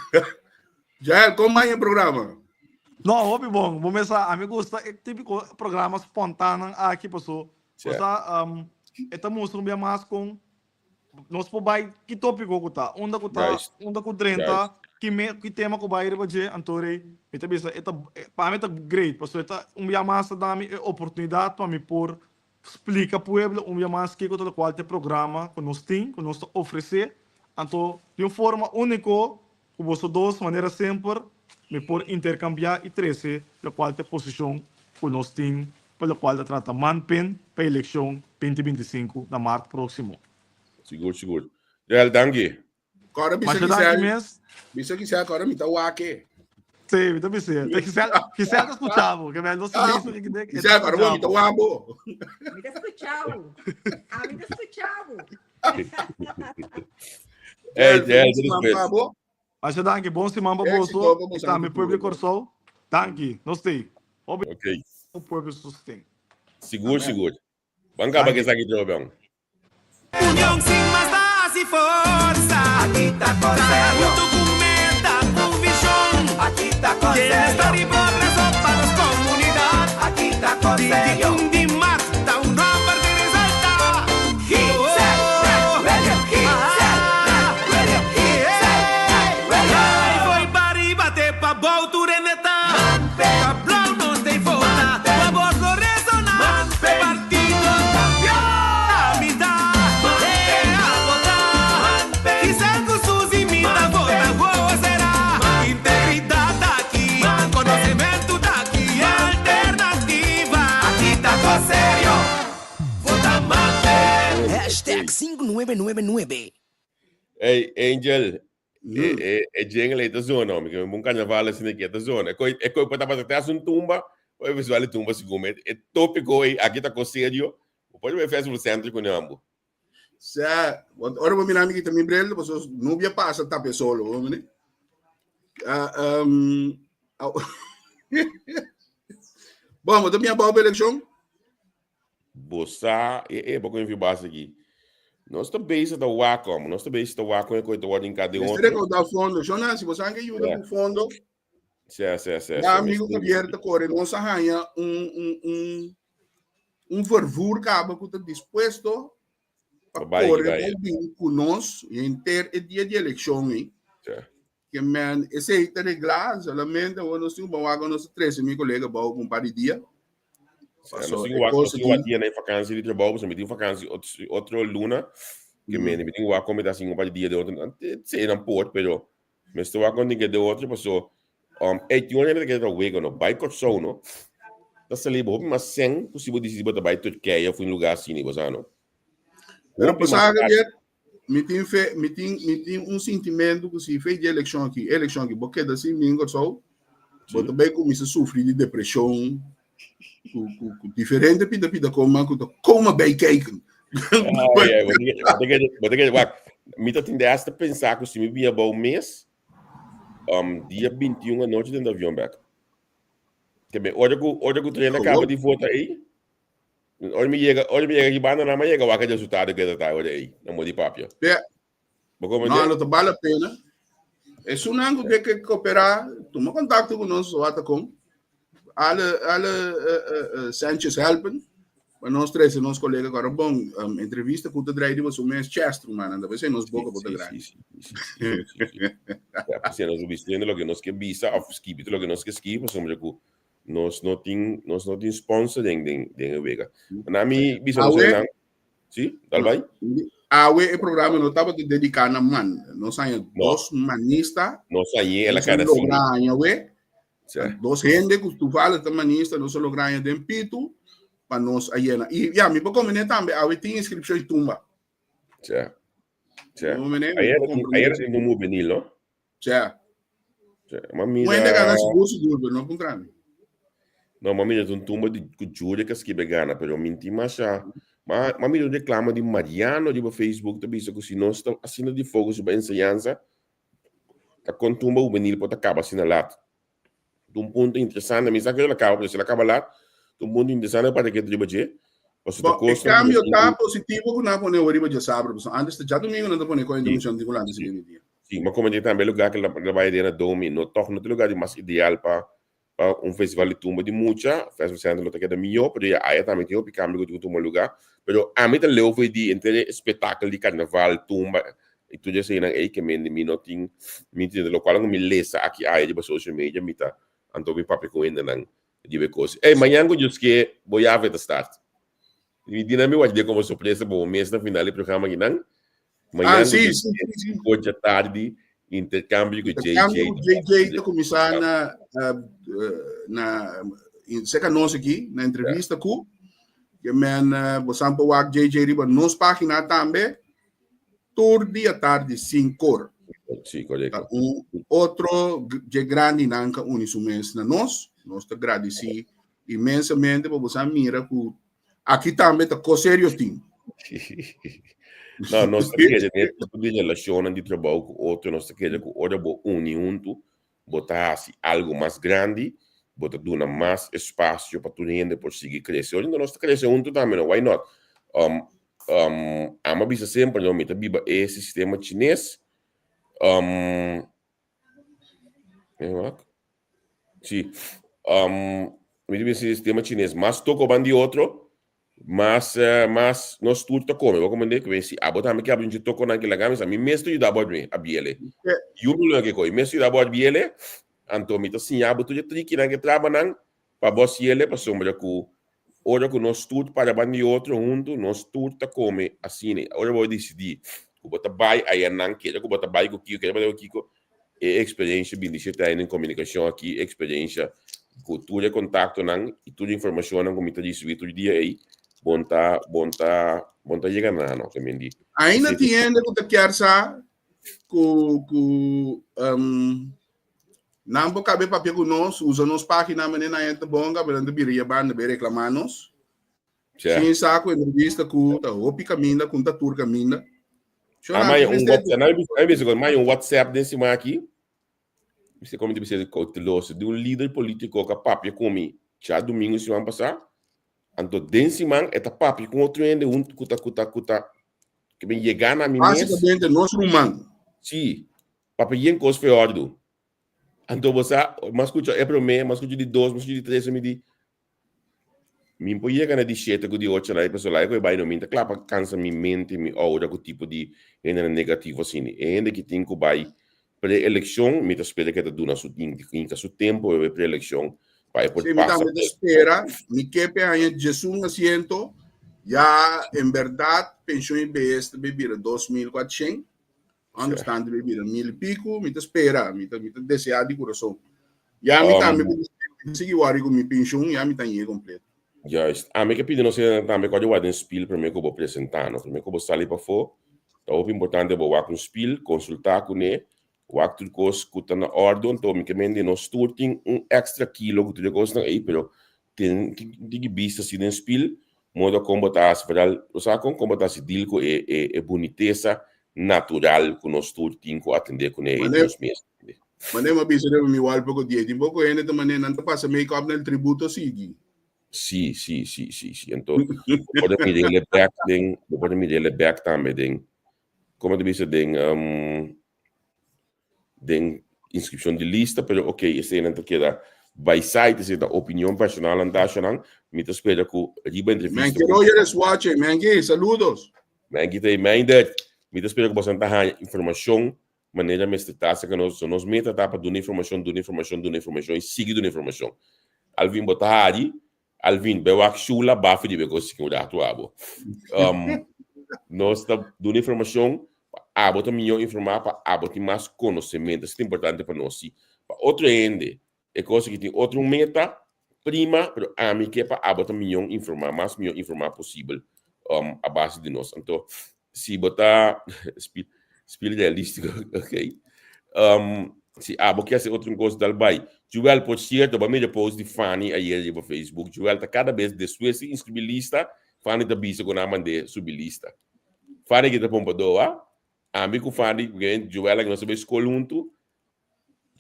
[SPEAKER 3] Jael, kon bai e programa?
[SPEAKER 7] No, hopi bon. Bo mesa, ami gusta e típico programa spontanan aki, paso, paso, um, e ta mustra un bia mas kon Nos por bai ki tópiko ku ta, unda ku ta, unda ku drenta, ki me, ki tema ku bai riba dje, anto rei mi ta bisa e ta, pa mi ta great, pasobra e ta un bia mas ta da mi e oportunidat pa mi por splika pueblo un bia mas kiko ta lokual ta e programa ku nos tin, ku nos ta ofresé, anto di un forma úniko Ku boso dos, manera semper, mi por interkambiá i trese lokual ta e posishon ku nos tin pa lokual ta trata man-pen pa elekshon 2025 na mart próksimo.
[SPEAKER 2] Sigur, sigur. Joel, danki.
[SPEAKER 3] Kòrda bisa
[SPEAKER 7] Masha danki
[SPEAKER 3] Giselle,
[SPEAKER 7] mes.
[SPEAKER 3] bisa Giselle kòrda mi ta wak e.
[SPEAKER 7] Sí, mi ta bis'é. Ta Giselle, Giselle ta skuchá bo, ke mel no silencio ke kende, e ta
[SPEAKER 3] Giselle, kòrda bo mi
[SPEAKER 7] skuchá
[SPEAKER 3] ta
[SPEAKER 7] bo.
[SPEAKER 3] wak bo.
[SPEAKER 9] Mi ta skuchá bo. Ami ta skuchá bo.
[SPEAKER 2] Hey,
[SPEAKER 3] Joel,
[SPEAKER 2] Joel,
[SPEAKER 3] feliz siman
[SPEAKER 2] despues.
[SPEAKER 3] pa bo.
[SPEAKER 7] Masha danki, bon siman pa
[SPEAKER 3] Éxito
[SPEAKER 7] boso
[SPEAKER 3] pa
[SPEAKER 7] i
[SPEAKER 3] boso
[SPEAKER 7] tambe pueblo di
[SPEAKER 3] futuro.
[SPEAKER 7] Kòrsou. Danki, nos t'ei. Hopi
[SPEAKER 2] Ok.
[SPEAKER 7] ku pueblo sosten.
[SPEAKER 2] Sigur,
[SPEAKER 3] Amen.
[SPEAKER 2] sigur. Ban kaba
[SPEAKER 7] Danki.
[SPEAKER 2] ke esaki trobe, hon.
[SPEAKER 5] Union sin mas ta hasi forsa. Aki ta Traha huntu ku meta, ku vision. Aki ta Bienestar i progreso pa nos komunidat. Aki ta 21 di mart ta un nòmber di resaltá. Foi pa riba te pa bou tur hende ta. Ta blou nos ta vota. Pa bos lo resoná. Partido kampion. Ami ta e a vota. Kisas ku Suzy mi ta vota. Wowo será. Integridat ta aki. Konosementu ta aki. Alternativa. Aki ta kos serio. Vota Manpen.
[SPEAKER 6] Hashtag 5999.
[SPEAKER 2] Hey, Angel, e, e, e jingle ei ta zona, homie. Que un carnaval asina que ta zona. E coi, e coi pota pasa te hace un tumba, o e festival de tumba según me. E tópico ei, aquí ta cos serio. Pode ver festival centro con ambo.
[SPEAKER 3] Sa, want ora bo mira mi kita mi bril, paso nubia pasa tapia solo, bo mira. Ah, um, au. Bom, bo ta mira bao eleccion?
[SPEAKER 2] Bo sa, e e bo kon base aki. Nos ta bezig ta wak om, nos ta bezig ta wak kon e koi ta wòrdu hinká den
[SPEAKER 3] Mester
[SPEAKER 2] otro.
[SPEAKER 3] rekoudá fondo. Shona, si bo sa ke yuda
[SPEAKER 2] Ja.
[SPEAKER 3] ku fondo,
[SPEAKER 2] Sí, sí, sí,
[SPEAKER 3] ya
[SPEAKER 2] sí,
[SPEAKER 3] amigo
[SPEAKER 2] mester.
[SPEAKER 3] Javier ta kore, nos a haña un, un, un, un vervoer kaba ku ta dispuesto pa
[SPEAKER 2] Pa bai
[SPEAKER 3] kore
[SPEAKER 2] bai.
[SPEAKER 3] bai bin ku nos henter e dia di elekshon ei.
[SPEAKER 2] Sí.
[SPEAKER 3] Ke men esei ta reglá, solamente awor nos tin ku wak nos ta trese mi kolega bou pa un par di dia.
[SPEAKER 2] Sí, nos tin wak, nos tin wak dia na e vakantie di trabou, pasobra mi tin vakantie otro luna. Ke mende mi tin wak kon mi ta hasi un par di dia den otro. Sí, nan por, pero mester wak kon tin ke den otro paso um ey tin un hende ta kere ta wega no. Bai Kòrsou no ta sali bo hopi mas sèn ku si bo disidi bo ta bai Turkije of un lugar asina bo sa no.
[SPEAKER 3] Pero
[SPEAKER 2] Hopi mas
[SPEAKER 3] pasá
[SPEAKER 2] karo.
[SPEAKER 3] Javier, mi tin fe, mi tin, mi tin un sintimentu ku si fe di elekshon aki, elekshon aki, bo keda sin bin Kòrsou, bo
[SPEAKER 2] Sí.
[SPEAKER 3] ta bai kuminsá sufri di depreshon, ku, ku, ku diferente pida pida koma ku ta koma bij kijken.
[SPEAKER 2] Ai, ai, bo ta kere, bo ta kere, bo ta kere, wak, mi ta tin de hasta pensa ku si mi bia bou mes, um, dia 21 anochi den avion bek. Ke me ora ku, ora ku trena kaba
[SPEAKER 3] Gewoon.
[SPEAKER 2] di vota ei, ora mi yega, ora mi yega ki banda nan, mi yega wak e resultado ke ta ta ora ei, na modi papia.
[SPEAKER 3] Ja.
[SPEAKER 2] Bo comprende?
[SPEAKER 3] No, lo ta bale a pena. Esunnan ku ke ke kooperá, tuma kontakto ku nos wata kon. Alle, alle uh, uh, uh, Sanchez helpen. Pa nos trese nos kolega ku bon um, entrevista ku ta drai di boso mes Chester, man. Anda bese nos boka bota grandi.
[SPEAKER 2] Sí, sí, sí, sí, sí. Ja, pues nos bistiendo lo que nos ke bisa of skibi lo que nos ke skibi, pasobra ku nos no tin nos no tin sponsor den den den e wega. Na mi bisa nos
[SPEAKER 3] Awe,
[SPEAKER 2] nan Sí, dal bai.
[SPEAKER 3] Awe e programa no tabata dediká na man. Nos haña
[SPEAKER 2] No.
[SPEAKER 3] dos manista.
[SPEAKER 2] Nos hañ'é el a
[SPEAKER 3] Nos a
[SPEAKER 2] kada sin.
[SPEAKER 3] logra haña we.
[SPEAKER 2] Sí.
[SPEAKER 3] Dos hende ku toevallig ta manista, nos a logra haña den pitu pa nos a yena. I ya, mi por kombiné tambe, awe tin inskripshon i tumba.
[SPEAKER 2] Sí. Sí.
[SPEAKER 3] No, meneer, mi
[SPEAKER 2] Ayer,
[SPEAKER 3] por komprondé.
[SPEAKER 2] ayer tin un juvenil, no?
[SPEAKER 3] Tja.
[SPEAKER 2] Ma
[SPEAKER 3] Un hende gana
[SPEAKER 2] mira,
[SPEAKER 3] sigur sigur, pero no puntra mi.
[SPEAKER 2] no, ma mira, un tumba di ku Julia ka skibe gana, pero minti masha. Ma, ma mira un reclamo di Mariano riba Facebook ta bisa ku si nos ta asina di focus riba enseñansa, ta kon tumba juvenil por ta kaba asina lat. Ta un punto interesante, mi sa ke el a kaba, pero si el a kaba lat, ta un punto interesante pa ke riba dje. Pasobra ta
[SPEAKER 3] Bo, e
[SPEAKER 2] kosnan ku
[SPEAKER 3] cambio
[SPEAKER 2] nos tin
[SPEAKER 3] ta
[SPEAKER 2] ku
[SPEAKER 3] positivo ku nan a pone riba djasabra, pasobra antes ta djadumingu nan ta pone kon
[SPEAKER 2] Sí,
[SPEAKER 3] intervenshon di Hulanda
[SPEAKER 2] sí.
[SPEAKER 3] siguiente dia.
[SPEAKER 2] Sí, ma como tambe lugar que la bai den Domi, no toch no ta lugar di mas ideal pa pa un festival di tumba di mucha, Festival Center lo ta keda mihó, pero ya aya tambe tin hopi cambio cu tin cu tuma lugar. Pero ami ta leu for di henter e espectakel di carnaval, tumba y tur eseinan ey ke mende mi no tin mi tin locual cu mi lesa aki aya riba social media mi ta anto mi papia cu hendenan riba e cos. Ey mañan cu Dios ke bo yave ta start. Mi di nan mi wak dje como sorpresa pa bo mes na final di programa akinan.
[SPEAKER 3] Ah,
[SPEAKER 2] Mañan
[SPEAKER 3] sí,
[SPEAKER 2] ku
[SPEAKER 3] sí, sí, sí.
[SPEAKER 2] ocho tardi intercambio ku JJ.
[SPEAKER 3] Intercambio ku JJ ta kuminsá na eh, na seka nos aki na entrevista ku ke men eh, bosan por wak JJ riba nos página tambe tur dia tardi 5 or.
[SPEAKER 2] Sí, korekto.
[SPEAKER 3] Ta un otro dje grandinan ka uni su mes na nos. Nos ta gradisí inmensamente pa bosan mira ku Aki tambe ta kos serio tin.
[SPEAKER 2] No, nos ta kere net tipo di relacionnan di trabou ku otro, nos ta kere ku ora bo uni huntu, bo ta hasi algo mas grandi, bo ta duna mas espacio pa tur hende por sigui crece. Ora nos ta crece huntu tambe, no, why not? Um, um, amo a bisa semper, no, mi ta biba e sistema chines, um, eh, Sí. Um, mi ta bisa sistema chines. Mas toko ban di otro, mas, uh, mas nos tur ta come. Bo comprende? Que si abo tambe ke abri un toko nan ke laga mi sa mi mes ta yuda abo admi abiele. Yu problema ke koi. Mes ta yuda abo abiele, anto mi ta siña abo tur e trikinan ke traba nan pa bo siele pasobra ku ora ku nos tur para ban di otro huntu, nos tur ta come asina. Ora bo disidí ku bo ta bai ayanan, kere ku bo ta bai ku kiko, kere bo ta bai ku kiko, e eksperensha bini si trae den komunikashon aki, e eksperensha ku tur e kontaktonan i tur e informashonnan ku mi ta risibí tur dia ei, bon ta, bon ta, bon ta yega na no, ke men di.
[SPEAKER 3] Ainda tin hende ku ta kier sa ku ku um, nan por kabe papia ku nos, usa nos página manera nan ta bonga, pero nan ta bira banda be reklamá nos.
[SPEAKER 2] Tja.
[SPEAKER 3] Sin sa ku entrevista ku ta hopi kaminda, ku ta tur kaminda.
[SPEAKER 2] Ah, mai un WhatsApp, nou ai bisa kon, mai un WhatsApp den siman aki. Bisa kom di bisa kouteloso, di un líder polítiko ka papia ku mi dja domingo siman pasá. Anto den siman e ta papia ku otro hende huntu ku ta ku ta ku ta ke ben yega na mi mes.
[SPEAKER 3] Básicamente nos ruman.
[SPEAKER 2] Sí, papia yen kos fe òrdu. Anto bo sa, m'a skucha e promé, m'a skucha di dos, m'a skucha di tres, mi di, Mi por yega na di shete ku di ocho na e pasobra ku e bai no mi ta kla pa kansa mi mente, mi oura ku tipo di hendenan negativo asina. E hende ki tin ku bai pre-elekshon mi ta spera ku e ta duna su hinka su tempu e pre-elekshon pa e por
[SPEAKER 3] Sí, mi
[SPEAKER 2] pasa.
[SPEAKER 3] tambe ta spera, mi ke pe haña djesun asiento. Ya en berdad pensioen y behes ta bay bira 2400, understand ta bay bira mil y pico, mi ta spera, mi ta mi ta desea di curason. Ya mi tambe um, sigui worry cu mi pensioen, ya mi ta ñe completo.
[SPEAKER 2] Juist. Ami ke pidi nos hende tambe ku a wak den spiel promé ku bo presentá no. Promé ku bo sali pafó, ta hopi importante bo wak un spiel, konsultá kuné, Wak tur kos ku ta na òrdu, anto mi ke mende nos tur tin un èkstra kilo ku tur e kosnan ei, pero tin tiki bista si den spil, modo kon bo ta hasi, foral bo sa kon kon bo ta hasi deal ku e e e bunitesa natural ku nos tur tin ku atendé kuné ei
[SPEAKER 3] Mane
[SPEAKER 2] nos mes.
[SPEAKER 3] mane mi a bisa riba mi wal poko dia, tin poko hende ta mane nan ta pasa make up na el tributo sigui.
[SPEAKER 2] Si, si, si, si, si. Anto bo por a mir'é bèk den, bo por a mir'é bèk tambe den, komo ta bisa den den inscripcion di lista, pero ok, eseinan ta keda by side, esei ta opinion personal nan tashanan. Mi ta spera ku riba entrevista
[SPEAKER 3] Menki Roger is watching. Menki, saludos.
[SPEAKER 2] Menki ta Meindert. Mi ta spera ku boso ta haña informashon manera mester ta aserka nos. So nos meta ta pa duna informashon, duna informashon, duna informashon i sigui duna informashon. Alvin bo ta hari, Alvin, bai wak Shula bafi di be kos chikin un ratu abo. Um, nos ta duna informashon pa abo ta mihó informá, pa abo tin mas konosementu. Esei ta importante pa nos. Si pa otro hende e kos aki tin otro meta, prima, pero ami ke pa abo ta mihó informá, mas mihó informá posibel um, a base di nos. Anto, si bo ta spil realístico, ok. Um, si abo ke hasi otro kos dal bai. Joel, por cierto, ba mira post di Fanny ayer riba Facebook. Joel ta cada bes despues di inscribi lista, Fanny ta bisa ku nan mand'é subi lista. Fanny ki ta pompadó, ah? Ami ku Fanny, Joel a nos a bai skol huntu.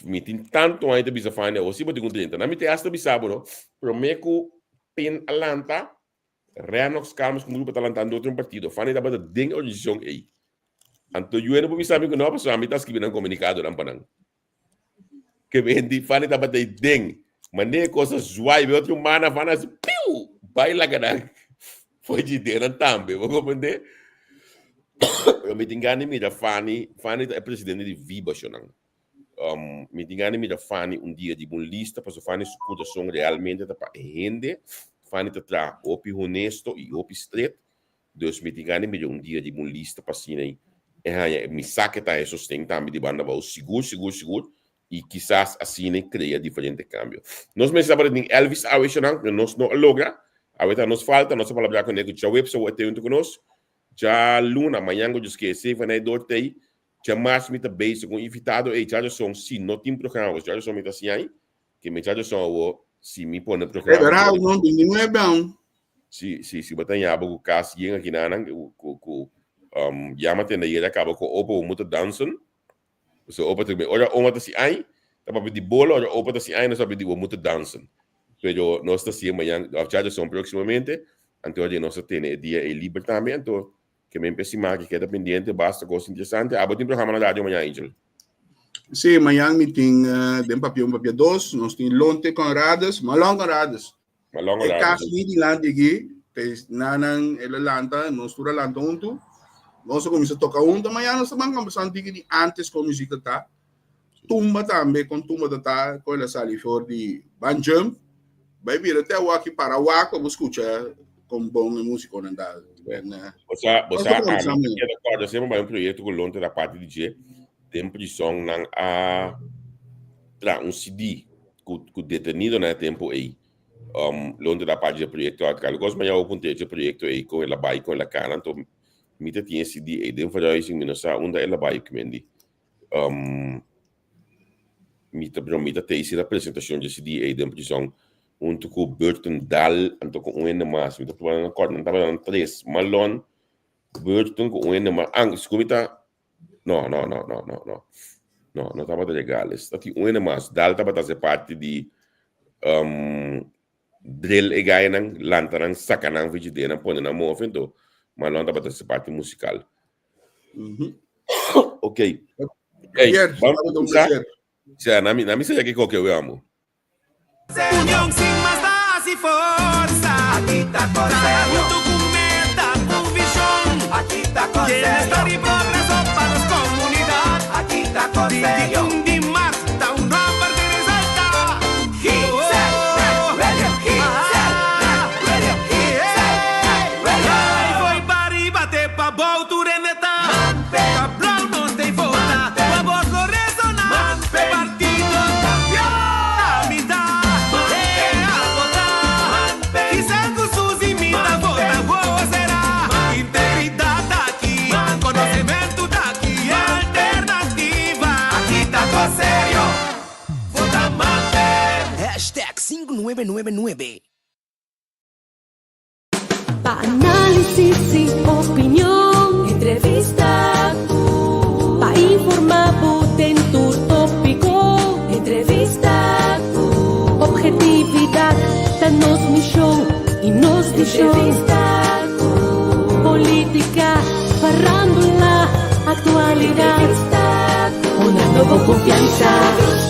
[SPEAKER 2] Mi tin tantu aña ta bisa Fanny, awor si bo tin ku drenta. Na mi te hasta bisa bo, no? Promé ku pin a lanta, Rennox Calmes ku un grupo ta lantando otro un partido. Fanny tabata den e organisashon ei. Anto yu no por bisa mi ku no, pasobra mi ta skibi nan komunikadonan pa nan. Ke bendi Fanny tabata ei den. Mane e kos a zwai be otro mana Fanny a hasi piu! Bai laga nan for dje den nan tambe. Bo komprende? Pero mi tin gana di mira Fanny. Fanny ta e presidente di Viba shonan. Um, mi tin gana di mira Fanny un dia riba un lista, pasobra Fanny su kurason realmente ta pa e hende. Fanny ta traha hopi honesto i hopi stret. Dus mi tin gana di mira un dia riba un lista pa asina e haña, mi sa ke ta haña sosten tambe di banda abou, sigur, sigur, sigur, i kisas asina e krea diferente kambio. Nos mester tabata tin Elvis awe shonnan, pero nos no a logra. Awe ta nos falta, nos a palabrá kuné ku djaweps awor e te huntu ku nos. Djaluna, mañan ku djoskee, seif anei dor tei, Djamas mi ta bezig ku un invitado ey djaduson si no tin programa pues djaduson mi ta siña ay ke mi djaduson awo si mi pone
[SPEAKER 3] programa Verá no bini nuebe aun.
[SPEAKER 2] Si si si bo ta ña bo ku kas yen aki nanan ku ku um yama tende ayera kaba ku opa bo muta dansen so opa ta ora oma ta si ay ta papia di bolo ora opa ta si ay nos papia di bo muta dansen pero nos ta siña mañan of djaduson proximamente anto ora nos ta tene e dia ey liber tambe anto Ke men p'e siman aki keda pendiente basta kos interesante. Abo tin programa na radio mañan, Angel?
[SPEAKER 3] Sí, mañan mi tin den Papia Un Papia Dos. Nos tin Lonte Conradus, Malon Conradus.
[SPEAKER 2] Malon
[SPEAKER 3] E kas
[SPEAKER 2] Conradus.
[SPEAKER 3] ni dilanti aki, te nanan el a lanta, nos tur a lanta huntu. Nos a kuminsá toka huntu. Mañan nos ta ban kombersá un tiki di antes kon muzik ta ta. Tumba tambe, kon tumba ta ta, kon el a sali for di Ban Jump. Bai bira te awaki para wak pa bo skucha kon bon e musikonan ta. En, eh,
[SPEAKER 2] Bo sa, bo
[SPEAKER 3] nos
[SPEAKER 2] sa,
[SPEAKER 3] ta kombersá
[SPEAKER 2] ami
[SPEAKER 3] mañan.
[SPEAKER 2] keda kòrda semper bai un proyekto ku Lonte ta parti di dje. Den prison nan a traha un CD ku ku detenidonan e tempu ei. Um, Lonte ta parti di e proyekto aki. Kal kos mañan bo puntra dje proyekto ei kon el a bai, kon el a kana. Anto mi ta tin e CD ei den verhuizing, mi no sa unda el a bai kumendi. Um, mi ta, mi ta teisi na presentacion dje CD ei den prison hunto cu Burton Dahl anto cu un hende mas. Mi ta proba nan acord, nan tabata nan tres. Malon, Burton cu un hende mas. Ang, sigur mi ta, no, no, no, no, no, no. No, no tabata Regales. Ta tin un hende mas. Dahl tabata hace parti di um, drill e gainan, lanta nan, saca nan frigider nan, pone nan move, anto Malon tabata hace parti musical. Ok. Hey,
[SPEAKER 3] Javier,
[SPEAKER 2] vamos
[SPEAKER 3] tabata un
[SPEAKER 2] kuminsá.
[SPEAKER 3] placer.
[SPEAKER 2] Sea, na mi, na mi sa ya ke koke we amo.
[SPEAKER 5] Union sin mas ta hasi forsa. Aki ta Traha huntu ku meta, ku vision. Aki ta Bienestar i progreso pa nos komunidat. Aki ta 21 di mart ta un nomber di resalta.
[SPEAKER 6] 5999.
[SPEAKER 1] Pa análisis i opinion, entrevista pa informá bo den tur tópiko, entrevista. Ophetividat ta nos mishon i nos vishon. Entrevista, polítika, farándula, aktualidat. Una nobo konfiansa.